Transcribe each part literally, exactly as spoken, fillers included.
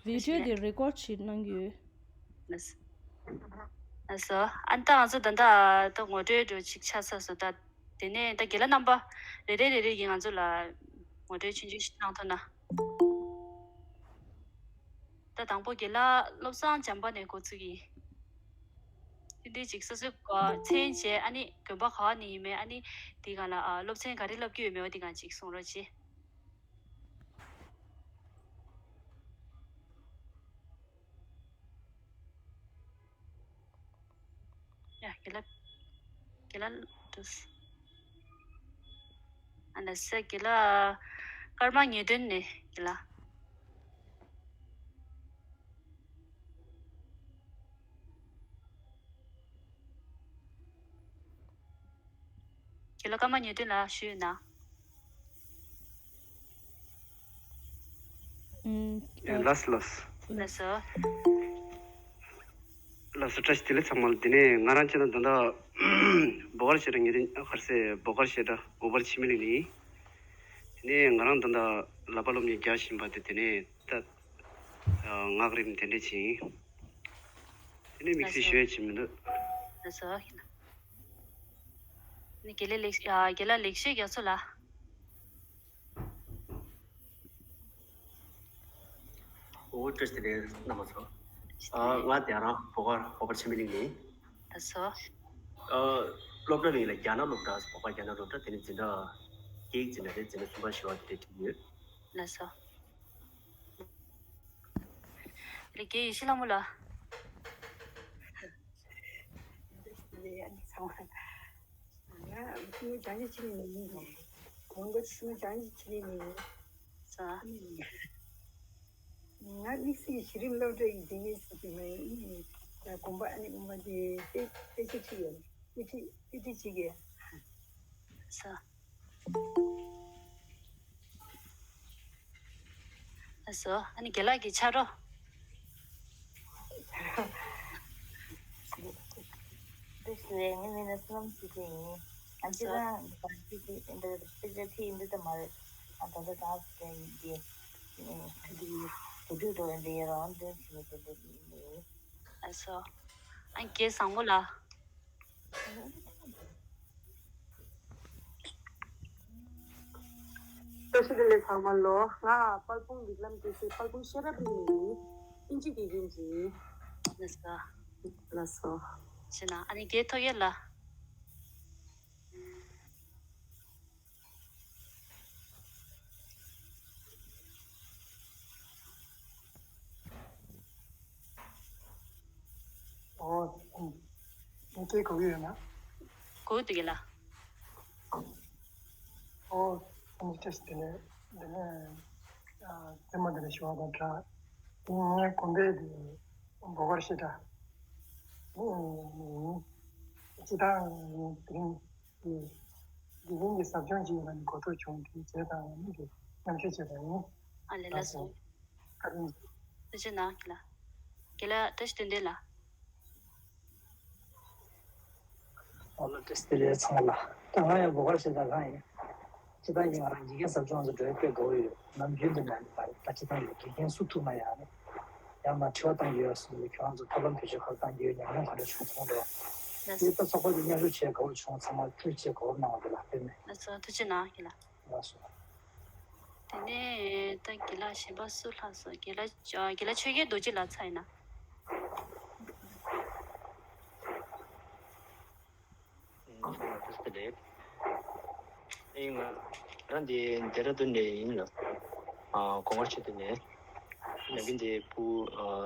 བི་ཌི་ཡོ་དེ་རེ་ཀོར་ཌི་བྱེད་གནང་གི་ཡོད། ལགས་སོ། ལགས་སོ། ཨ་ནི་ད་ང་ཚོ་ད་ལྟ་ད་ངོ་སྤྲོད་འདྲ་ཅིག་ཆགས་ཚར་སོང་། ད་དེ་ནས་ད་རྒན་ལགས་རྣམ་པ་རེ་རེ་རེ་རེ་གིས་ང་ཚོ་ལ་ངོ་སྤྲོད་ཆུང་ཆུང་ཞིག་གནང་ཐུབ་ན། ད་དང་པོ་རྒན་ལགས་བློ་བཟང་བྱམས་པ་ནས་འགོ་ཚུགས་ཀྱིས། དེ་འདྲའི་ཅིག་སོ་སོའི་མཚན་བྱས། ཨ་ནི་དགོན་པ་ག་བ་ནས་ཡིན་མིན། ཨ་ནི་དེའི་སྒང་ལ་ཨ་སློབ་ཚན་ག་རེ་བསླབ་ཀྱི་ཡོད་མེད་པ་དེའི་སྒང་ཅིག་གསུང་རོགས་གྱིས། ཡ། རྒན་ལགས། རྒན་ལགས་འགྲོ། ཨ་ལ་ས། རྒན་ལགས། ཀརྨ་ངེས་དོན་ནས་རྒན་ལགས། རྒན་ལགས། ཀརྨ་ངེས་དོན་ལགས་ཞུས་ཡོད་ན། ཨུམ། ཡ། ལགས་སོ། ལགས་སོ། ལགས་སོ། ལགས་སོ། བཀྲ་ཤིས་བདེ་ལེགས་ཚང་མ་ལ། དེ་ནས་ང་རང་ཅིག་ན་ད་ལྟ་བོ་གར་བཤད་གྲྭ་ངེས་དོན། ག་རེ་ཟེར། བོ་གར་བཤད་གྲྭ་ཨུ་བར་འཆི་མེད་གླིང་ནས་ཡིན། དེ་ནས་ང་རང་ད་ལྟ་བསླབ་པ་སློབ་གཉེར་རྒྱག་བཞིན་པ་དེ། དེ་ནས་ད་ངག་རིམ་དེ་འདྲ་ཅིག་ཡིན། དེ་ནས་དམིགས་བསལ་ཞུ་ཡ་ཅིག་མི་འདུག། ལགས་སོ། ནི་དགེ་ལེགས་ལེགས། ཨ། དགེ་ལགས་ལེགས་བཤད་རྒྱ་མཚོ་ལགས། ཨོ། བཀྲ་ཤིས་བདེ་ལེགས་རྣམ་པ་ཚོ། ཨ། ང་དེ་རང་བོ་གར། བོ་གར་འཆི་མེད་གླིང་ནས་ཡིན། ལགས་སོ། ཨ། སློབ་གྲྭ་ནི་ལ་རྒྱ་ནག་སློབ་གྲྭ། བོ་གར་རྒྱ་ནག་སློབ་གྲྭ། དེ་ནས་འཛིན་གྲྭ་བརྒྱད་འཛིན་གྲྭ་རེད། འཛིན་གྲྭ་གསུམ་པ་བཞི་པ་དེ་འདྲ་ཁྲིད་ཀྱི་ཡོད། ལགས་སོ། རེད། རྒན་ཡེ་ཤེས་ལྷ་མོ་ལགས། ང་ཚང་མ་ང་ཚང་མ་བྱང་ཆུབ་ཆེད་ལས་ནས་ཡིན། གོང་གི་ཚང་མ་བྱང་ཆུབ་ཆེད་ལས་ནས་ཡིན། ས། ང་དམིགས་བསལ་གྱི་གཞི་རིམ་སློབ་གྲྭ་ཡི་འཛིན་གྲྭའི་སྲིད་ཇུས་མ་ཡིན། ད་དགོན་པ། ཨ་ནི་དགོན་པ་དེ་དཔེ་དཔེ་ཆ་ཁྲིད་ཡོད། དབུ་ཁྲིད། དབུ་ཁྲིད་བྱེད་ཀྱི། ས། ལགས་སོ། ཨ་ནི་རྒན་ལགས་ཀྱི་ཆ་རོགས། དེ་སུ་རེད། ངའི་མིང་ལ་བསོད་ནམས་ཆོས་སྒྲོན་ཡིན། ང་ལགས་སོ། སྤྱིར་བཏང་དཔེ་ཆ་ཁྲིད་ཡིན་འདི་ད་མ་རེད། ང་ད་ལྟ་ད་ཡིན་གྱི། དེ་དུས་བུ་ཕྲུག་འགྲོ་འདི་རང་འདོན་བྱེད་མི་ཐུབ་པ་དེ་ཡིན། ལགས་སོ། ཨ། རྒན་བཟང་མོ་ལགས། བཀྲ་ཤིས་བདེ་ལེགས་ཚང་མ་ལོ། ང་དཔལ་སྤུངས་མིག་ལམ་སྐྱེ་སའི་དཔལ་སྤུངས་ཤེས་རབ་གླིང་ནས་ཡིན། ཨིན་ཇི་དགེ་རྒན་ཅིག་ཡིན། ལགས་སོ། ལགས་སོ། ཤེས་ན། ཨ་ནི་རྒན་ཐོ་ཡེ་ལགས། ཨོ། ངས་སྐད་གོ་གི་ཡོད་ན། གོ་གི་འདུག་གས་ལགས། ཨོ། ཨ་ནི་བཀྲ་ཤིས་བདེ་ལེགས། དེ་ནས་ཨ་རྩེད་མོ་དེ་ལ་ཞུ་བ་དང་སྦྲགས། དེ་ངའི་དགོན་པའི་དེ་བོ་གར་བཤད་གྲྭ་ནས་ཡིན། སྤྱིར་བཏང་དེ་རིང་དེ་དགེ་རྒན་གྱི་ཟབ་སྦྱོང་ཅིག་ཡོད་པ་ནས་གོ་རྟོགས་བྱུང་། དེ་བྱས་ཙང་མི་དེ་མཉམ་ཞུགས་བྱས་པ་ཡིན། ཨ་ལས། ལགས་སོ། བཀའ་དྲིན་ཆེ། ཐུགས་རྗེ་གནང་། རྒན་ལགས། རྒན་ལགས་བཀྲ་ཤིས་བདེ་ལེགས་ལགས། ཨོ་ལགས། བཀྲ་ཤིས་བདེ་ལེགས་ཚང་མ་ལ། ད་ང་ཡང་བོ་གར་བཤད་གྲྭ་རང་ཡིན། སྤྱིར་བཏང་གི་ང་རང་དགེ་རྒན་ཟབ་སྦྱོང་ཚོ་འགྲོ་ཡ་དཔེ་དགའ་བོ་ཡོད། ནམ་རྒྱུན་དུ་ནས་ད་སྤྱིར་བཏང་གི་དགེ་རྒན་སུ་ཐུག་ན་ཡང་ནི་ཡང་མ་དྲི་བ་བཏང་གི་ཡོད་གསུངས་ནས། ཁྱོད་རང་ཚོ་ཐབས་ལམ་བེད་སྤྱོད་ག་རེ་བཏང་གི་ཡོད། ཉམས་མྱོང་ག་འདྲ་བྱུང་སོང་འགྲོ། ལགས་སོ། དེ་ད་ཚོགས་པ་འདི་མཉམ་ཞུགས་བྱས་དགའ་བོ་བྱུང་། ཚང་མ་ཐུགས་རྗེ་ཆེ། གོ་བ་གནང་བ་དེ་ལ་དཔེ་མེད། ལགས་སོ། ཐུགས་རྗེ་གནང་། རྒན་ལགས། ལགས་སོ། དེ་ནས་ད་རྒན་ལགས་གཞན་པ་སུ་ལྷག་སོང་། རྒན་ལགས། ཨ། རྒན་ལགས་ཆོས་རྒྱལ་རྡོ་རྗེ་ལགས་ཚར་ཡིན་ན། ཨེ། ང་རང་འདི་ལྡེ་ར་ལྡུན་ནས་ཡིན་ལ། ཨ། གོང་བར་ཆེད་དུ་ནས་ནམ་རྒྱུན་འདི་ཕྲུ་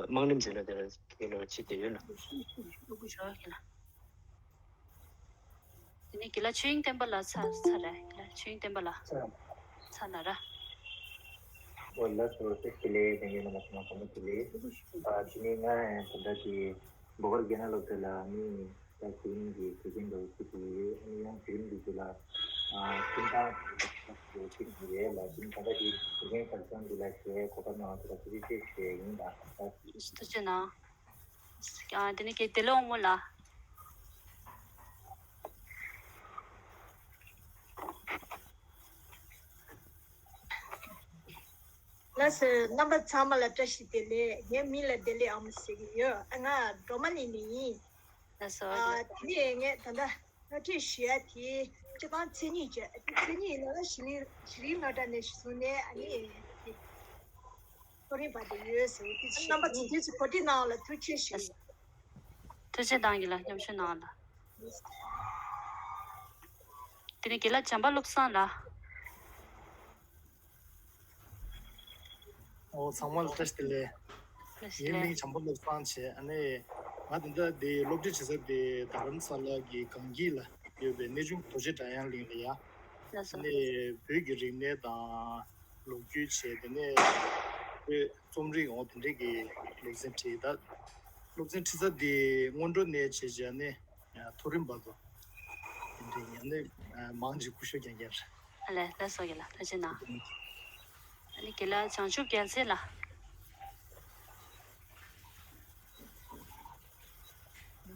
གུ། ཨ། དམངས་རིམ་འཛིན་གྲྭ་དེར་དེ་ལ་ཕྱིན་བསྡད་ཡོད་ལ། ཨུ་ཀུ་ཞོག་ཡིན་ལ། དེ་ནས་རྒན་ལགས་ཆོས་དབྱིངས་བསྟན་པ་ལགས་ཚར་ཚར་རེད། རྒན་ལགས་ཆོས་དབྱིངས་བསྟན་པ་ལགས། ཚར་ལ་ར། ཨོ་ལགས་སོ། བཀྲ་ཤིས་བདེ་ལེགས། ལྷན་རྒྱས་རྣམ་པ་ཚང་མ་དགོང་མོ་བདེ་ལེགས། ཨ། དེ་ནས་ང་ད་ལྟ་དེ་བོ་གར་རྒྱ་ནག་སློབ་གྲྭ་ལ་ནི་ད་དེ་རིང་གི་དགེ་རྒན་འདྲ་བོ་ཞིག་ཏུ་ཡོད། ཨ་ནི་ཡང་དེ་རིང་གི་དུས་ལ། ཨ། ཁྱིམ་ཚང་ཁྱིམ་ཚང་རེད་ལ། དེ་ནི་ད་ལྟ་དེ་དགེ་རྒན་གར་སོང་འདི་ལ་ཞེས་གོ་སྐབས་གནང་བ་དེ་ལ་ཐུགས་རྗེ་ཆེ་ཞུ་ཡས་ཡིན་ལ། ཐུགས་རྗེ་གནང་། ཨ། དེ་ནས་ཀྱེ་དེ་ལོ་ངོ་ལ། ལགས་སོ། རྣམ་པ་ཚང་མ་ལ་བཀྲ་ཤིས་བདེ་ལེགས། ངའི་མིང་ལ་བདེ་ལེགས་ཨ་མ་ཟེར་གྱི་ཡོད། ཨ། ང་སྒྲོལ་མ་གླིང་ནས་ཡིན། ལགས་སོ། ཨ། དེ་ནས་ངས་ད་ལྟ་སྣེ་ཁྲིད་ཞུ་ཡ་དེ་སྤྱིར་བཏང་མཚན་ཉིད་བརྗོད། མཚན་ཉིད་ཡིན་ན་གཞི་རིམ་གཞི་རིམ་སློབ་གྲྭ་ནས་བཟུང་ནས། ཨ་ནི་དེ་མཐོ་རིམ་བར་དུ་ཡོད་ཟེར་བ་དེ། རྣམ་པ་ཚོ་དེ་ཚོ་གོ་སྒྲིག་གནང་བ་ལ་ཐུགས་རྗེ་ཆེ་ཞུ། ཐུགས་རྗེ་གནང་། རྒན་ལགས་མཉམ་ཞུགས་གནང་ལ། དེ་ནས་རྒན་ལགས་བྱམས་པ་བློ་བཟང་ལགས། ཨོ། ཚང་མ་ལ་བཀྲ་ཤིས་བདེ་ལེགས། བཀྲ་ཤིས་བདེ་ལེགས། ངའི་མིང་བྱམས་པ་བློ་བཟང་བྱས། ཨ་ནི་ང་ད་ལྟ་འདི་སློབ་ཁྲིད་བྱེད་ས་དེ་རྡ་རམ་ས་ལ་གི་གངས་སྐྱིད་ལ་ཡོད་པའི་གནས་ཆུང་རྡོ་རྗེ་སྒྲ་དབྱངས་གླིང་ལ་ཡ། ལགས་སོ། ཨ་ནི་བོད་ཀྱི་རིག་གནས་དང་ལོ་རྒྱུས་བྱས། དེ་ནས་བོད་རྩོམ་རིག་འོ་དེ་འདྲས་ཀྱི་སློབ་ཚན་ཁྲིད། ད་སློབ་ཚན་ཁྲིད་ས་དེ་སྔོན་འགྲོ་ནས་བྱས་བྱས་ནས། ཡང་མཐོ་རིམ་བར་དུ་དེ་འདྲའི་ཡང་ནས་མང་ཅིག་སྐུ་ཞབས་རྒྱག་རྒྱུ་རེད། ཨ་ལས། ལགས་སོ། རྒན་ལགས་ཐུགས་རྗེ་གནང་། ཨ་ནི་རྒན་ལགས་བྱང་ཆུབ་རྒྱལ་མཚན་ལགས།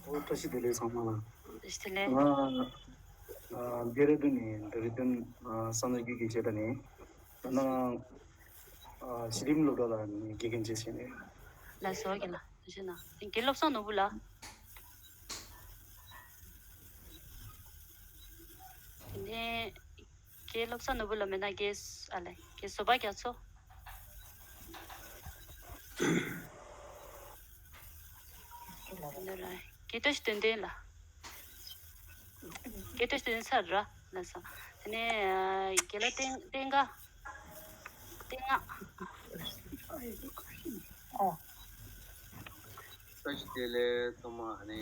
ཨོ། བཀྲ་ཤིས་བདེ་ལེགས་ཚང་མ་ལ། བཀྲ་ཤིས་བདེ་ལེགས། ང་ཨ་ལྡེ་ར་ལྡུན་ནས། ལྡེ་ར་ལྡུན་ཨ་གསང་སྔགས་རྒྱུད་ཀྱི་བྱེད་གྲྭ་ནས། ད་ནང་ཨ་གཞི་རིམ་སློབ་གྲྭ་ལ་ནི་དགེ་རྒན་བྱས་བྱས་ནས། ལགས་སོ། རྒན་ལགས་ཐུགས་རྗེ་གནང་། རྒན་བློ་བཟང་ནོར་བུ་ལགས། དེ་ནས་རྒན་བློ་བཟང་ནོར་བུ་ལགས་མེད་ན་རྒན། ཨ་ལས། རྒན་བཟོད་པ་རྒྱ་མཚོ། དེ་ནས་རྒན་བཀྲ་ཤིས་དོན་ལྡན་ལགས། རྒན་བཀྲ་ཤིས་དོན་ལྡན་ཚར་ར་ལགས་སོ། དེ་ནས་རྒན་ལགས་བསྟན་བསྟན་དགའ། བསྟན་སྔགས། ཨོ། བཀྲ་ཤིས་བདེ་ལེགས་ཚང་མ། ཨ་ནི་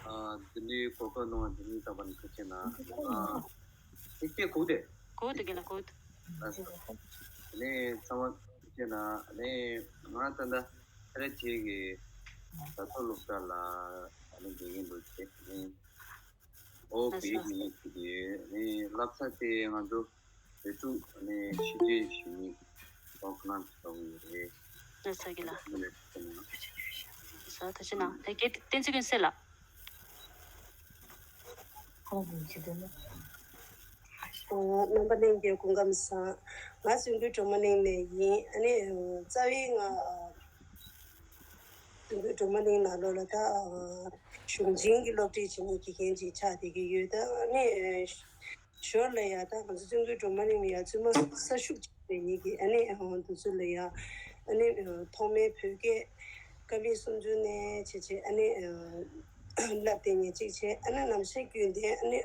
ཨ་འདི་འདྲའི་གོ་སྐབས་གནང་བ་འདི་ནི་རྟག་པར་ཐུགས་རྗེ་གནང་། ཨ་ཨེ་ཀྱེ་གུག་དེ། གུག་དེ་རྒན་ལགས་གུག་དེ། ཨ་ནི་ཚང་མ་ཐུགས་རྗེ་གནང་། ཨ་ནི་ང་ད་ལྟ་ཨ་རི་ཐིའི་གི་དྲ་ཐོག་སློབ་གྲྭ་ལ་ཨ་ནི་དགེ་རྒན་འདུག་བྱས། ཨ་ནི། ཨོ། ལགས་བོད་སོ། ཡིག་ནས་ཁྲིད་ཀྱི་ཡོད། ཨ་ནི་བསླབ་ཚན་དེ་ང་ཚོ་བོད་ཕྲུག་ཨ་ནི་ཕྱི་རྒྱལ་ཞུགས་མཁན་ཚོ་ཁོ་ན་ཚོ་ཡོད་རེད། ལགས་སོ་རྒན་ལགས། ལགས་སོ། ཐུགས་རྗེ་གནང་། ད་རྒན་བསྟན་འཛིན་ཀུན་གསལ་ལགས། ཨོ། རྣམ་པ་ལྷན་རྒྱས་སྐུ་ཁམས་བཟང་། ང་བཙུན་དགོན་སྒྲོལ་མ་གླིང་ནས་ཡིན། ཨ་ནི་རྩ་བའི་ང་བཙུན་དགོན་སྒྲོལ་མ་གླིང་ནང་ལོགས་ལ་ད་གཞུང་ཆེན་གྱི་སློབ་ཁྲིད་བྱེད་མཁན་དགེ་རྒན་ཅིག་ཆགས་བསྡད་ཀྱི་ཡོད། ད་ཨ་ནི་ཞོར་ལ་ཡ་ད་ང་ཚོ་བཙུན་དགོན་སྒྲོལ་མ་གླིང་ལ་ཡ་བཙུན་མ་གསར་ཞུགས་བྱས་པའི་ཉིན་གྱི་ཨ་ནི་འདི་ཚོ་ལ་ཡ་ཨ་ནི་ཐོག་མའི་བོད་སྐད་ཀ་མད་སུམ་ཅུ་ནས་བྱས་བྱས་ཨ་ནི་བསླབ་བསྡད་མཁན་ཅིག་བྱས། ཨ་ནི་ནམ་ཞག་རྒྱུན་ལྡན་ཨ་ནི་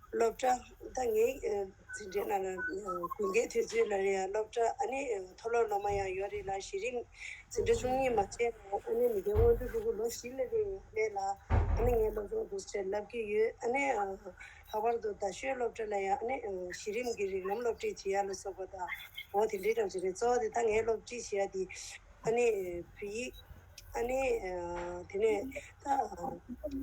སློབ་གྲྭ། ད་ངའི་འཛིན་གྲྭའི་ནང་ལ་དགུན་ཁའི་དུས་ཚོད་ལ་ཡ་སློབ་གྲྭ་ཨ་ནི་མཐོ་སློབ་སློབ་མ་ཡང་ཡོད་རེད་ལ། གཞི་རིམ་འཛིན་གྲྭ་བཅུ་གཉིས་མ་བྱས་ན་ཨ་ནི་མི་རྒན་སྔོན་འགྲོ་ཕྲུ་གུ་ལོ་བཞི་ལ་སླེབས་ཡོང་སླེབས་ལ། ཨ་ནི་ངས་སློབ་སྦྱོང་འདུག་སེ་བྱས་བསླབ་ཀྱི་ཡོད། ཨ་ནི་ལྷག་པར་དུ་རྡ་ཤོད་སློབ་གྲྭ་ལ་ཡང་ཨ་ནི་གཞི་རིམ་གྱི་རིགས་ལམ་སློབ་ཁྲིད་བྱེད་ཡ་ལ་སོགས་པ་དང་། འོ་དེ་འདྲའི་གྲངས་ཅིག་རེད། གཙོ་བོ་དེ་ད་ངས་སློབ་ཁྲིད་བྱེད་ཡ་དེ་ཨ་ནི་བོད་ཡིག་ཨ་ནི་དེ་ནས་ད་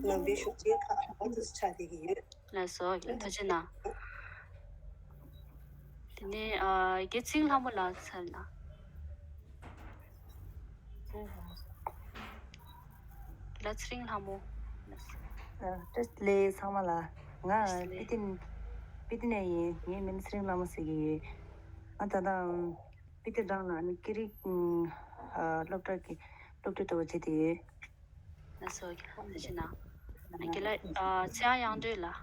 ནང་པའི་གཞུང་ཆེན་ཁག་འོ་དེ་ཚོ་ཆགས་བསྡད་ཀྱི་ཡོད། ལགས་སོ། ཐུགས་རྗེ་གནང་། དེ་ནས་ཨ་རྒན་ཚེ་རིང་ལྷ་མོ་ལགས་ཚར་ན། ལགས་ཚེ་རིང་ལྷ་མོ། ཨ། བཀྲ་ཤིས་བདེ་ལེགས་ཚང་མ་ལ། ང་བཀྲ་ཤིས་བདེ་ལེགས། པི་ཏི་པི་ཏི་ནས་ཡིན། ངའི་མིང་ཚེ་རིང་ལྷ་མོ་ཟེར་གྱི་ཡོད། ང་ད་ལྟ་པི་ཏི་རང་ལ་ནི་སྐད་རིགས་ཨ་སློབ་གྲྭ་གི་སློབ་ཁྲིད་འདྲ་བོ་བྱེད་དེ་ཡོད། ལགས་སོ། ཐུགས་རྗེ་གནང་། རྒན་ལགས་ཨ་ཚེ་དབང་དབྱངས་སྒྲོན་ལགས།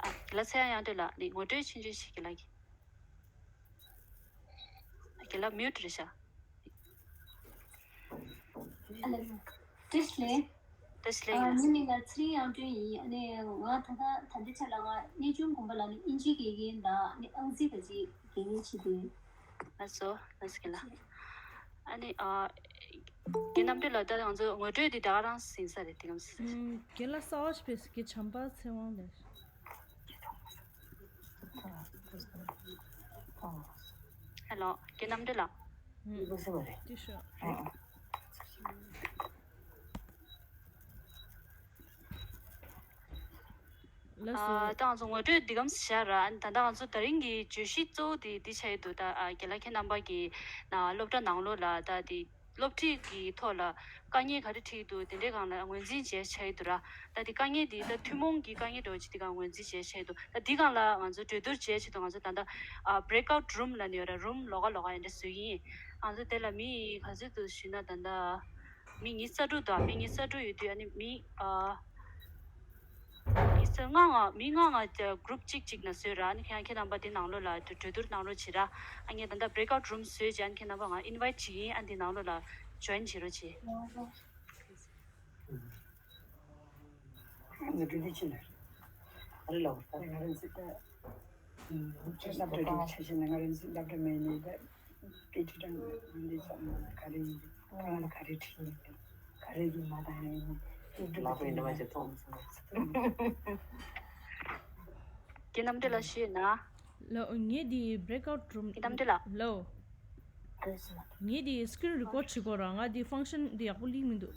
ཨ་རྒན་ལགས་ཚེ་དབང་དབྱངས་སྒྲོན་ལགས་ནི་ངོ་སྤྲོད་ཆུང་ཆུང་ཞིག་རྒན་ལགས་ཀྱིས། རྒན་ལགས་མིའུ་ཊི་རེད་ཤག་ཨ་ལ། བཀྲ་ཤིས་བདེ་ལེགས། བཀྲ་ཤིས་བདེ་ལེགས། ཨ་ངའི་མིང་ལ་ཚེ་རིང་དབྱངས་སྒྲོན་ཡིན། ཨ་ནི་ང་ད་ལྟ་ད་ལྟའི་ཆ་ལ་ང་གནས་ཆུང་དགོན་པ་ལ་ནི་དབྱིན་ཇིའི་དགེ་རྒན་དང་ནི་ཨང་རྩིས་ད་ཅིག་དགེ་རྒན་བྱེད་དུ་ཡོད། ལགས་སོ། ལགས་སོ་རྒན་ལགས། ཨ་ནི་ཨ་རྒན་རྣམ་གྲོལ་ལགས། ད་ང་ཚོ་ངོ་སྤྲོད་འདི་ད་ག་རང་ཟིན་ས་རེད། དེ་གམ་ཟིན་ས་རེད། ཨུམ། རྒན་ལགས་གསར་པ་ཞིག་ཕེབས་སོང་། རྒན་བྱམས་པ་ཚེ་དབང་ལགས། ཧེ་ལོ། རྒན་རྣམ་གྲོལ་ལགས། ཨུམ། ཏི་ཤོ། ལགས་སོ། ཨ་ད་ང་ཚོ་ངོ་སྤྲོད་འདི་གམ་བྱས་ར། ད་ལྟ་ང་ཚོ་དེ་རིང་གི་བརྗོད་གཞི་གཙོ་བོ་དེ་འདི་ཆགས་ཡོད་འདུག་ད་ཨ་རྒན་ལགས་ཁྱེད་རྣམ་པ་གི་ན་སློབ་གྲྭ་ནང་ལོགས་ལ་ད་དེ་ སློབ་ཁྲིད་ཀྱི་ཐོག་ལ་དཀའ་ངལ་ག་རེ་འཕྲད་ཀྱི་འདུག་དེ་འདྲའི་སྒང་ལ་ངོས་འཛིན་བྱས་བྱས་ཡོད་འདུག་ར། ད་དེ་དཀའ་ངལ་དེ་ད་ཐུན་མོང་གི་དཀའ་ངལ་འདྲ་བོ་ཅིག་དེ་སྒང་ངོས་འཛིན་བྱས་བྱས་ཡོད་འདུག་ད་དེ་སྒང་ལ་ང་ཚོ་གྲོས་བསྡུར་བྱས་བྱས་འདུག་ང་ཚོ་ད་ལྟ་ཨ་breakout room ལབ་ནས་ཡོད་ར། རུམ་ལོགས་ཀ་ལོགས་ཀ་ཡ་འདྲ་བཟོས་ཀྱི་ཡིན། ང་ཚོ་དེ་ལ་མི་ག་ཚོད་འདུག་ཞུས་ན་ད་ལྟ་མི་ཉི་ཤུ་རྩ་དྲུག་འདུག་མི་ཉི་ཤུ་རྩ་དྲུག་ཡོད་དུས་ཨ་ནི་མི་ཨ། མི་སེར་ལྔ་ལྔ་མི་ལྔ་ལྔ་དེ་group གཅིག་གཅིག་ནང་བཟོས་ར། ཨ་ནི་ཁྱེད་ཁྱེད་རྣམ་པ་དེ་ནང་ལོགས་ལ་གྲོས་བསྡུར་གནང་རོགས་བྱེད་ར། ཨ་ངས་ད་ལྟ་breakout room བཟོས་བྱས་ཨ་ནི་ཁྱེད་རྣམ་པ་ང་invite བྱེད་ཀྱི་ཡིན། ཨ་འདི་ནང་ལོགས་ལ་join བྱེད་རོགས་བྱེད། ང་ཚོ་གྲོས་བསྡུར་ཕྱིན་ནས་ཨ་རི་ལ་བར་ང་རང་ཚོ་ད་སློབ་གྲྭའི་སློབ་གྲྭ་རེད་ཆ་བཞག་ན་ང་རང་ཚོ་སློབ་གྲྭ་མེད་ནས་ད། སྐད་ཁྲིད་དང་འདི་ཚོ་ག་རེ་ཡིན། ཁོ་རང་ལ་ག་རེ་ཁྲིད་ཡིན། ག་རེ་གི་མ་དང་ཡིན། ལག་པའི་འདྲ་མ་བྱེད་ཐོག་མི་སོང་། ཁྱེད་རྣམ་འདྲི་ལ་ཤེས་ན། ལོ། ངས་འདི་breakout room ཁྱེད་རྣམ་འདྲི་ལ། ལོ། ངས་འདི་screen record བྱེད་དགོས་ར། ང་འདི་function འདི་ཡག་པོ་ལིང་མི་འདུག་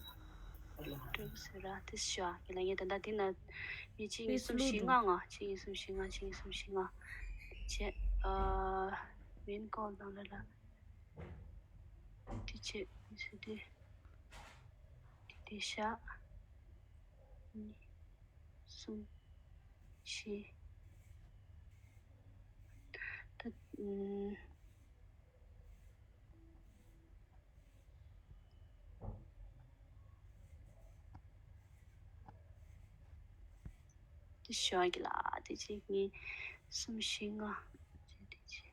འགྲིག་ཟེར་ར་དེ་ཤ་ཡ་ལ་ངས་ད་ལྟ་འདི་ན་མི་གཅིག་གཉིས་གསུམ་བཞི་ལྔ་ལྔ་གཅིག་གཉིས་གསུམ་བཞི་ལྔ་གཅིག་གཉིས་གསུམ་བཞི་ལྔ་བྱས། ཨ། main call ནང་ལ་ལ། དེ་བྱས་དེ་བྱས་དེ། དེ་དེ་ཤ། གཉིས། གསུམ། བཞི། ད། ཨུམ། དེ་ཞོག་གི་ལ་དེ་གཅིག་གཉིས། གསུམ་བཞི་ལྔ། དེ་གཅིག་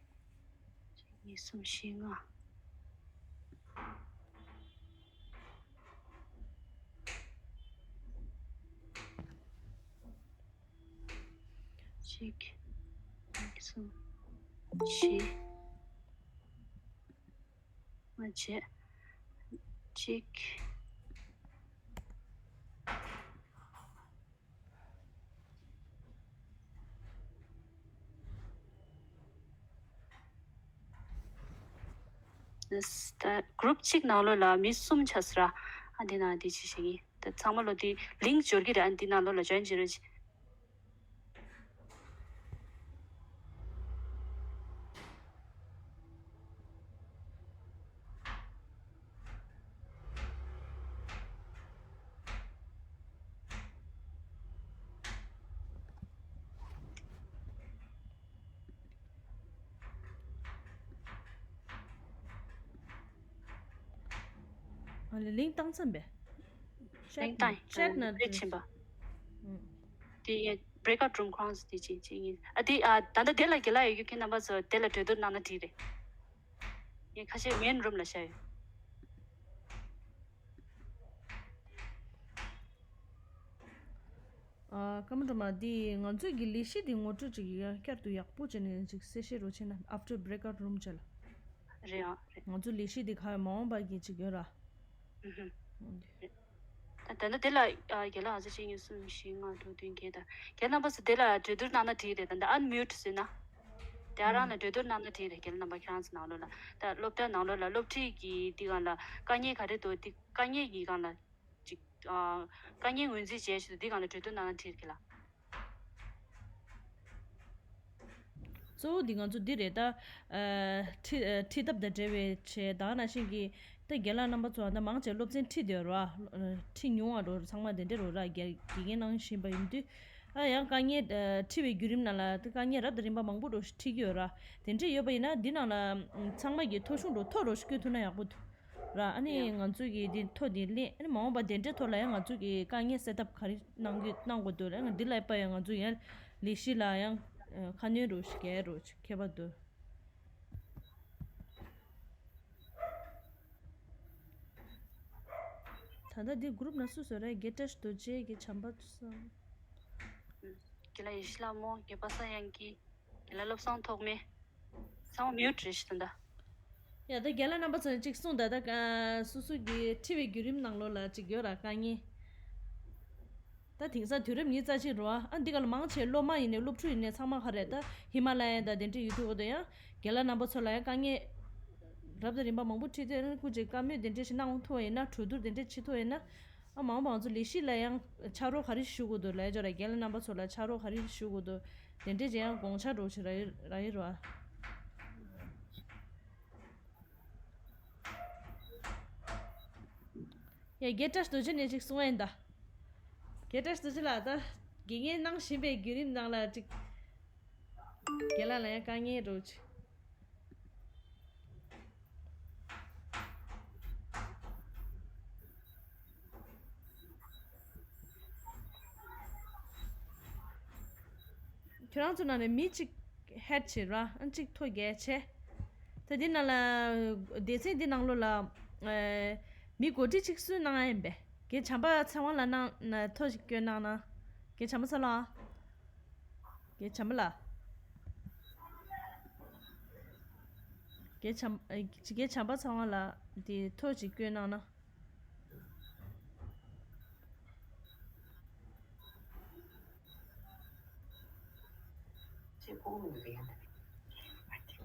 གཉིས། གསུམ་བཞི་ལྔ། གཅིག་གསུམ། བཞི། མ་བྱེད། གཅིག་ད་group གཅིག་ནང་ལོགས་ལ་མི་གསུམ་ཆགས་སོང་ར། ཨ་འདི་ནང་འདི་ཅི་ཞིག་ཡིན། ད་ཚང་མ་ལོ་འདི་link འབྱོར་གྱི་རེད། ཨ་འདི་ནང་ལོགས་ལ་join བྱེད་རོགས་གྱིས། ཨ་ལེ་link བཏང་ཚར་བས། link བཏང་chat ནང་རེད་ཕྱིན་པ། དེ་ཡ་breakout room ཁོངས་དེ་ཅི་ཅི་ཡིན། ཨ་དེ་ཨ་ད་ལྟ་དེ་ལ་དགེ་ལགས་ཡོད་རྒྱུ་ཁྱེད་རྣམ་པ་ཚོ་དེ་ལ་གྲོས་བསྡུར་གནང་ན་འགྲིག་རེད། ངས་ཁ་ཤས་main room ལ་བཞག་ཡོད། ཨ་ཀརྨ་སྒྲོལ་མ། འདི་ང་ཚོས་ཀྱི་ལས་གཞི་འདི་ངོ་སྤྲོད་ཅིག་ཡ་བསྐྱར་དུ་ཡག་པོ་བྱས་ནས་ཅིག་གསལ་བཤད་རོགས་བྱས་ན། after breakout room བྱས་ལ། རེད་ཨ་རེད། ང་ཚོ་ལས་གཞི་འདི་ག་མ་འོངས་པ་གི་ཅིག་ཡོད་ར། ཨུ་ཧུ། ད་ད་ལྟ་དེ་ལ་ཨ་རྒན་ལགས་ང་ཚོ་གཅིག་གཉིས་གསུམ་བཞི་ལྔ་དྲུག་བདུན་བརྒྱད་དང་རྒན་རྣམ་པ་ཚོ་དེ་ལ་གྲོས་བསྡུར་གནང་ན་འགྲིག་རེད། ད་ལྟ་unmute བཟོས་ན། དེ་ཨ་རང་ལ་གྲོས་བསྡུར་གནང་ན་འགྲིག་རེད། རྒན་རྣམ་པ་ཁྱེད་རང་ཚོ་ནང་ལོགས་ལ། ད་སློབ་གྲྭ་ནང་ལོགས་ལ་སློབ་ཁྲིད་ཀྱི་འདི་སྒང་ལ་དཀའ་ངལ་ག་རེ་འདུག་འདི་དཀའ་ངལ་གྱི་སྒང་ལ་ཅིག་ཨ་དཀའ་ངལ་ངོས་འཛིན་བྱས་བྱས་འདི་སྒང་ལ་གྲོས་བསྡུར་གནང་ན་འགྲིག་རེད་ལ། གཙོ་བོ་འདི་ང་ཚོ་འདི་རེད་ད། ཨ་ཁྲིད་ཨ་ཁྲིད་ཐབས་དང་འབྲེལ་བའི་ཆེད་ད་ནང་བཞིན་གྱི་ད་རྒན་ལགས་རྣམ་པ་ཚོ་ད་མང་ཆེ་སློབ་ཚན་ཁྲིད་བསྡད་ཡོད་རེད་བ། ཁྲིད་མྱོང་བ་འགྲོ་ཚང་མ་དེ་འདྲ་རེད་ར། དགེ་དགེ་རྒན་གནང་བཞིན་པ་ཡིན་དུས། ཨ་ཡང་དཀའ་ངལ་ཨ་ཁྲིད་པའི་བརྒྱུད་རིམ་ནང་ལ་ད་དཀའ་ངལ་རབ་དང་རིམ་པ་མང་པོ་འགྲོ་ཁྲིད་ཀྱི་ཡོད་ར། དེ་འདྲ་ཡོད་པ་ཡིན་ན་འདི་ནང་ལ་ཚང་མ་གི་ཐོ་གཞུང་འགྲོ་ཐོ་རོ་ཞིག་བསྐྱོན་ཐུབ་ན་ཡག་པོ་འདུག་ར། ཨ་ནི་ཡང་ང་ཚོ་གི་འདི་ཐོ་འདི་ལེན། ཨ་ནི་མ་འོངས་པ་དེ་འདྲའི་ཐོག་ལ་ཡང་ང་ཚོ་གི་དཀའ་ངལ་སེལ་ཐབས་ག་རེ་གནང་གི་གནང་དགོས་འདུག་ལ། ཡང་འདི་ལ་ཡ་ང་ཚོ་ཡང་ལས་གཞི་ལ་ཡང་ཁ་སྣོན་རོགས་ཞིག་རྒྱག་རོགས་ཞིག་ཁྱད་པར་འདུག་ད་ལྟ་འདི་group ནང་སུ་སུ་རེད། དགེ་བཀྲ་ཤིས་རྡོ་རྗེ་གི་བྱམས་པ་བསམ། དགེ་ལགས་ཡེ་ཤེས་ལྷ་མོ། དགེ་བ་ས་དབྱངས་སྐྱིད། དགེ་ལགས་བློ་བཟང་ཐོགས་མེད། ཚང་མ་mute རེད་ཤི་ད་ལྟ། ཡ་ད་རྒན་ལགས་རྣམ་པ་ཚོ་གཅིག་གསུངས་ད། ད་ག་སོ་སོ་གི་ཁྲིད་པའི་བརྒྱུད་རིམ་ནང་ལོགས་ལ་གཅིག་ཡོད་ར་དཀའ་ངལ། ད་དེང་སང་དུས་རབས་ཉི་ཤུ་རྩ་གཅིག་རེད་བ། ཨ་འདི་ག་ལ་མང་ཆེ་སློབ་མ་ཡིན་ནའི་སློབ་ཕྲུག་ཡིན་ནའི་ཚང་མ་ག་རེ་ད་ཧི་མ་ལ་ཡ་དང་དེ་འདྲའི་ཡོད་དུས་འོ་ད་ཡང་རྒན་ལགས་རྣམ་པ་ཚོ་ལ་ཡང་དཀའ་ངལ་རབ་དང་རིམ་པ་མང་པོ་འཕྲད་དུས་ཨ་ནི་སྐུ་མཁྱེན་བཀའ་མོལ་དེ་འདྲས་ཞིག་གནང་ཐུབ་པ་ཡིན་ན། གྲོས་བསྡུར་དེ་འདྲས་བྱེད་ཐུབ་པ་ཡིན་ན། ཨ་མ་འོངས་པ་ང་ཚོ་ལས་གཞི་ལ་ཡང་ཕྱག་རོགས་ག་རེ་ཞུ་དགོས་འདུག་ལབ་ཡ་ཅོ་ར། རྒན་ལགས་རྣམ་པ་ཚོ་ལ་ཕྱག་རོགས་ག་རེ་ཞུ་དགོས་འདུག་དེ་འདྲས་ཅིག་ཡང་དགོངས་འཆར་རོགས་ཞིག་རག་ཡོད་ར་ཡོད་ར། ཨེ་རྒན་བཀྲ་ཤིས་རྡོ་རྗེ་ནས་ཅིག་གསུང་ཡིན་ད། རྒན་བཀྲ་ཤིས་རྡོ་རྗེ་ལགས་ད། དགེ་རྒན་གནང་བཞིན་པའི་བརྒྱུད་རིམ་ནང་ལ་ཅིག་རྒན་ལགས་ལ་ཡང་དཀའ་ངལ་འགྲོ་ཅིག་ཁྱོད་རང་ཚོ་ནང་ནས་མི་གཅིག་ཧེཌ་བྱེད་ར། ཨ་གཅིག་ཐོ་རྒྱལ་ཆེ། ད་འདི་ནང་ལ་སྡེ་ཚན་འདི་ནང་ལོ་ལ་ཨེ་མི་གོ་སྒྲིག་གཅིག་སུ་གནང་ཡ་ཡིན་པས། རྒན་བྱམས་པ་ཚེ་དབང་ལ་གནང་ན་ཐོ་ཞིག་སྐྱོན་གནང་ན། རྒན་བྱམས་པ་ཚེ་ལགས། རྒན་བྱམས་པ་ལགས། རྒན་བྱམས་ཨེ་རྒན་བྱམས་པ་ཚེ་དབང་ལ་འདི་ཐོ་ཞིག་སྐྱོན་གནང་ན།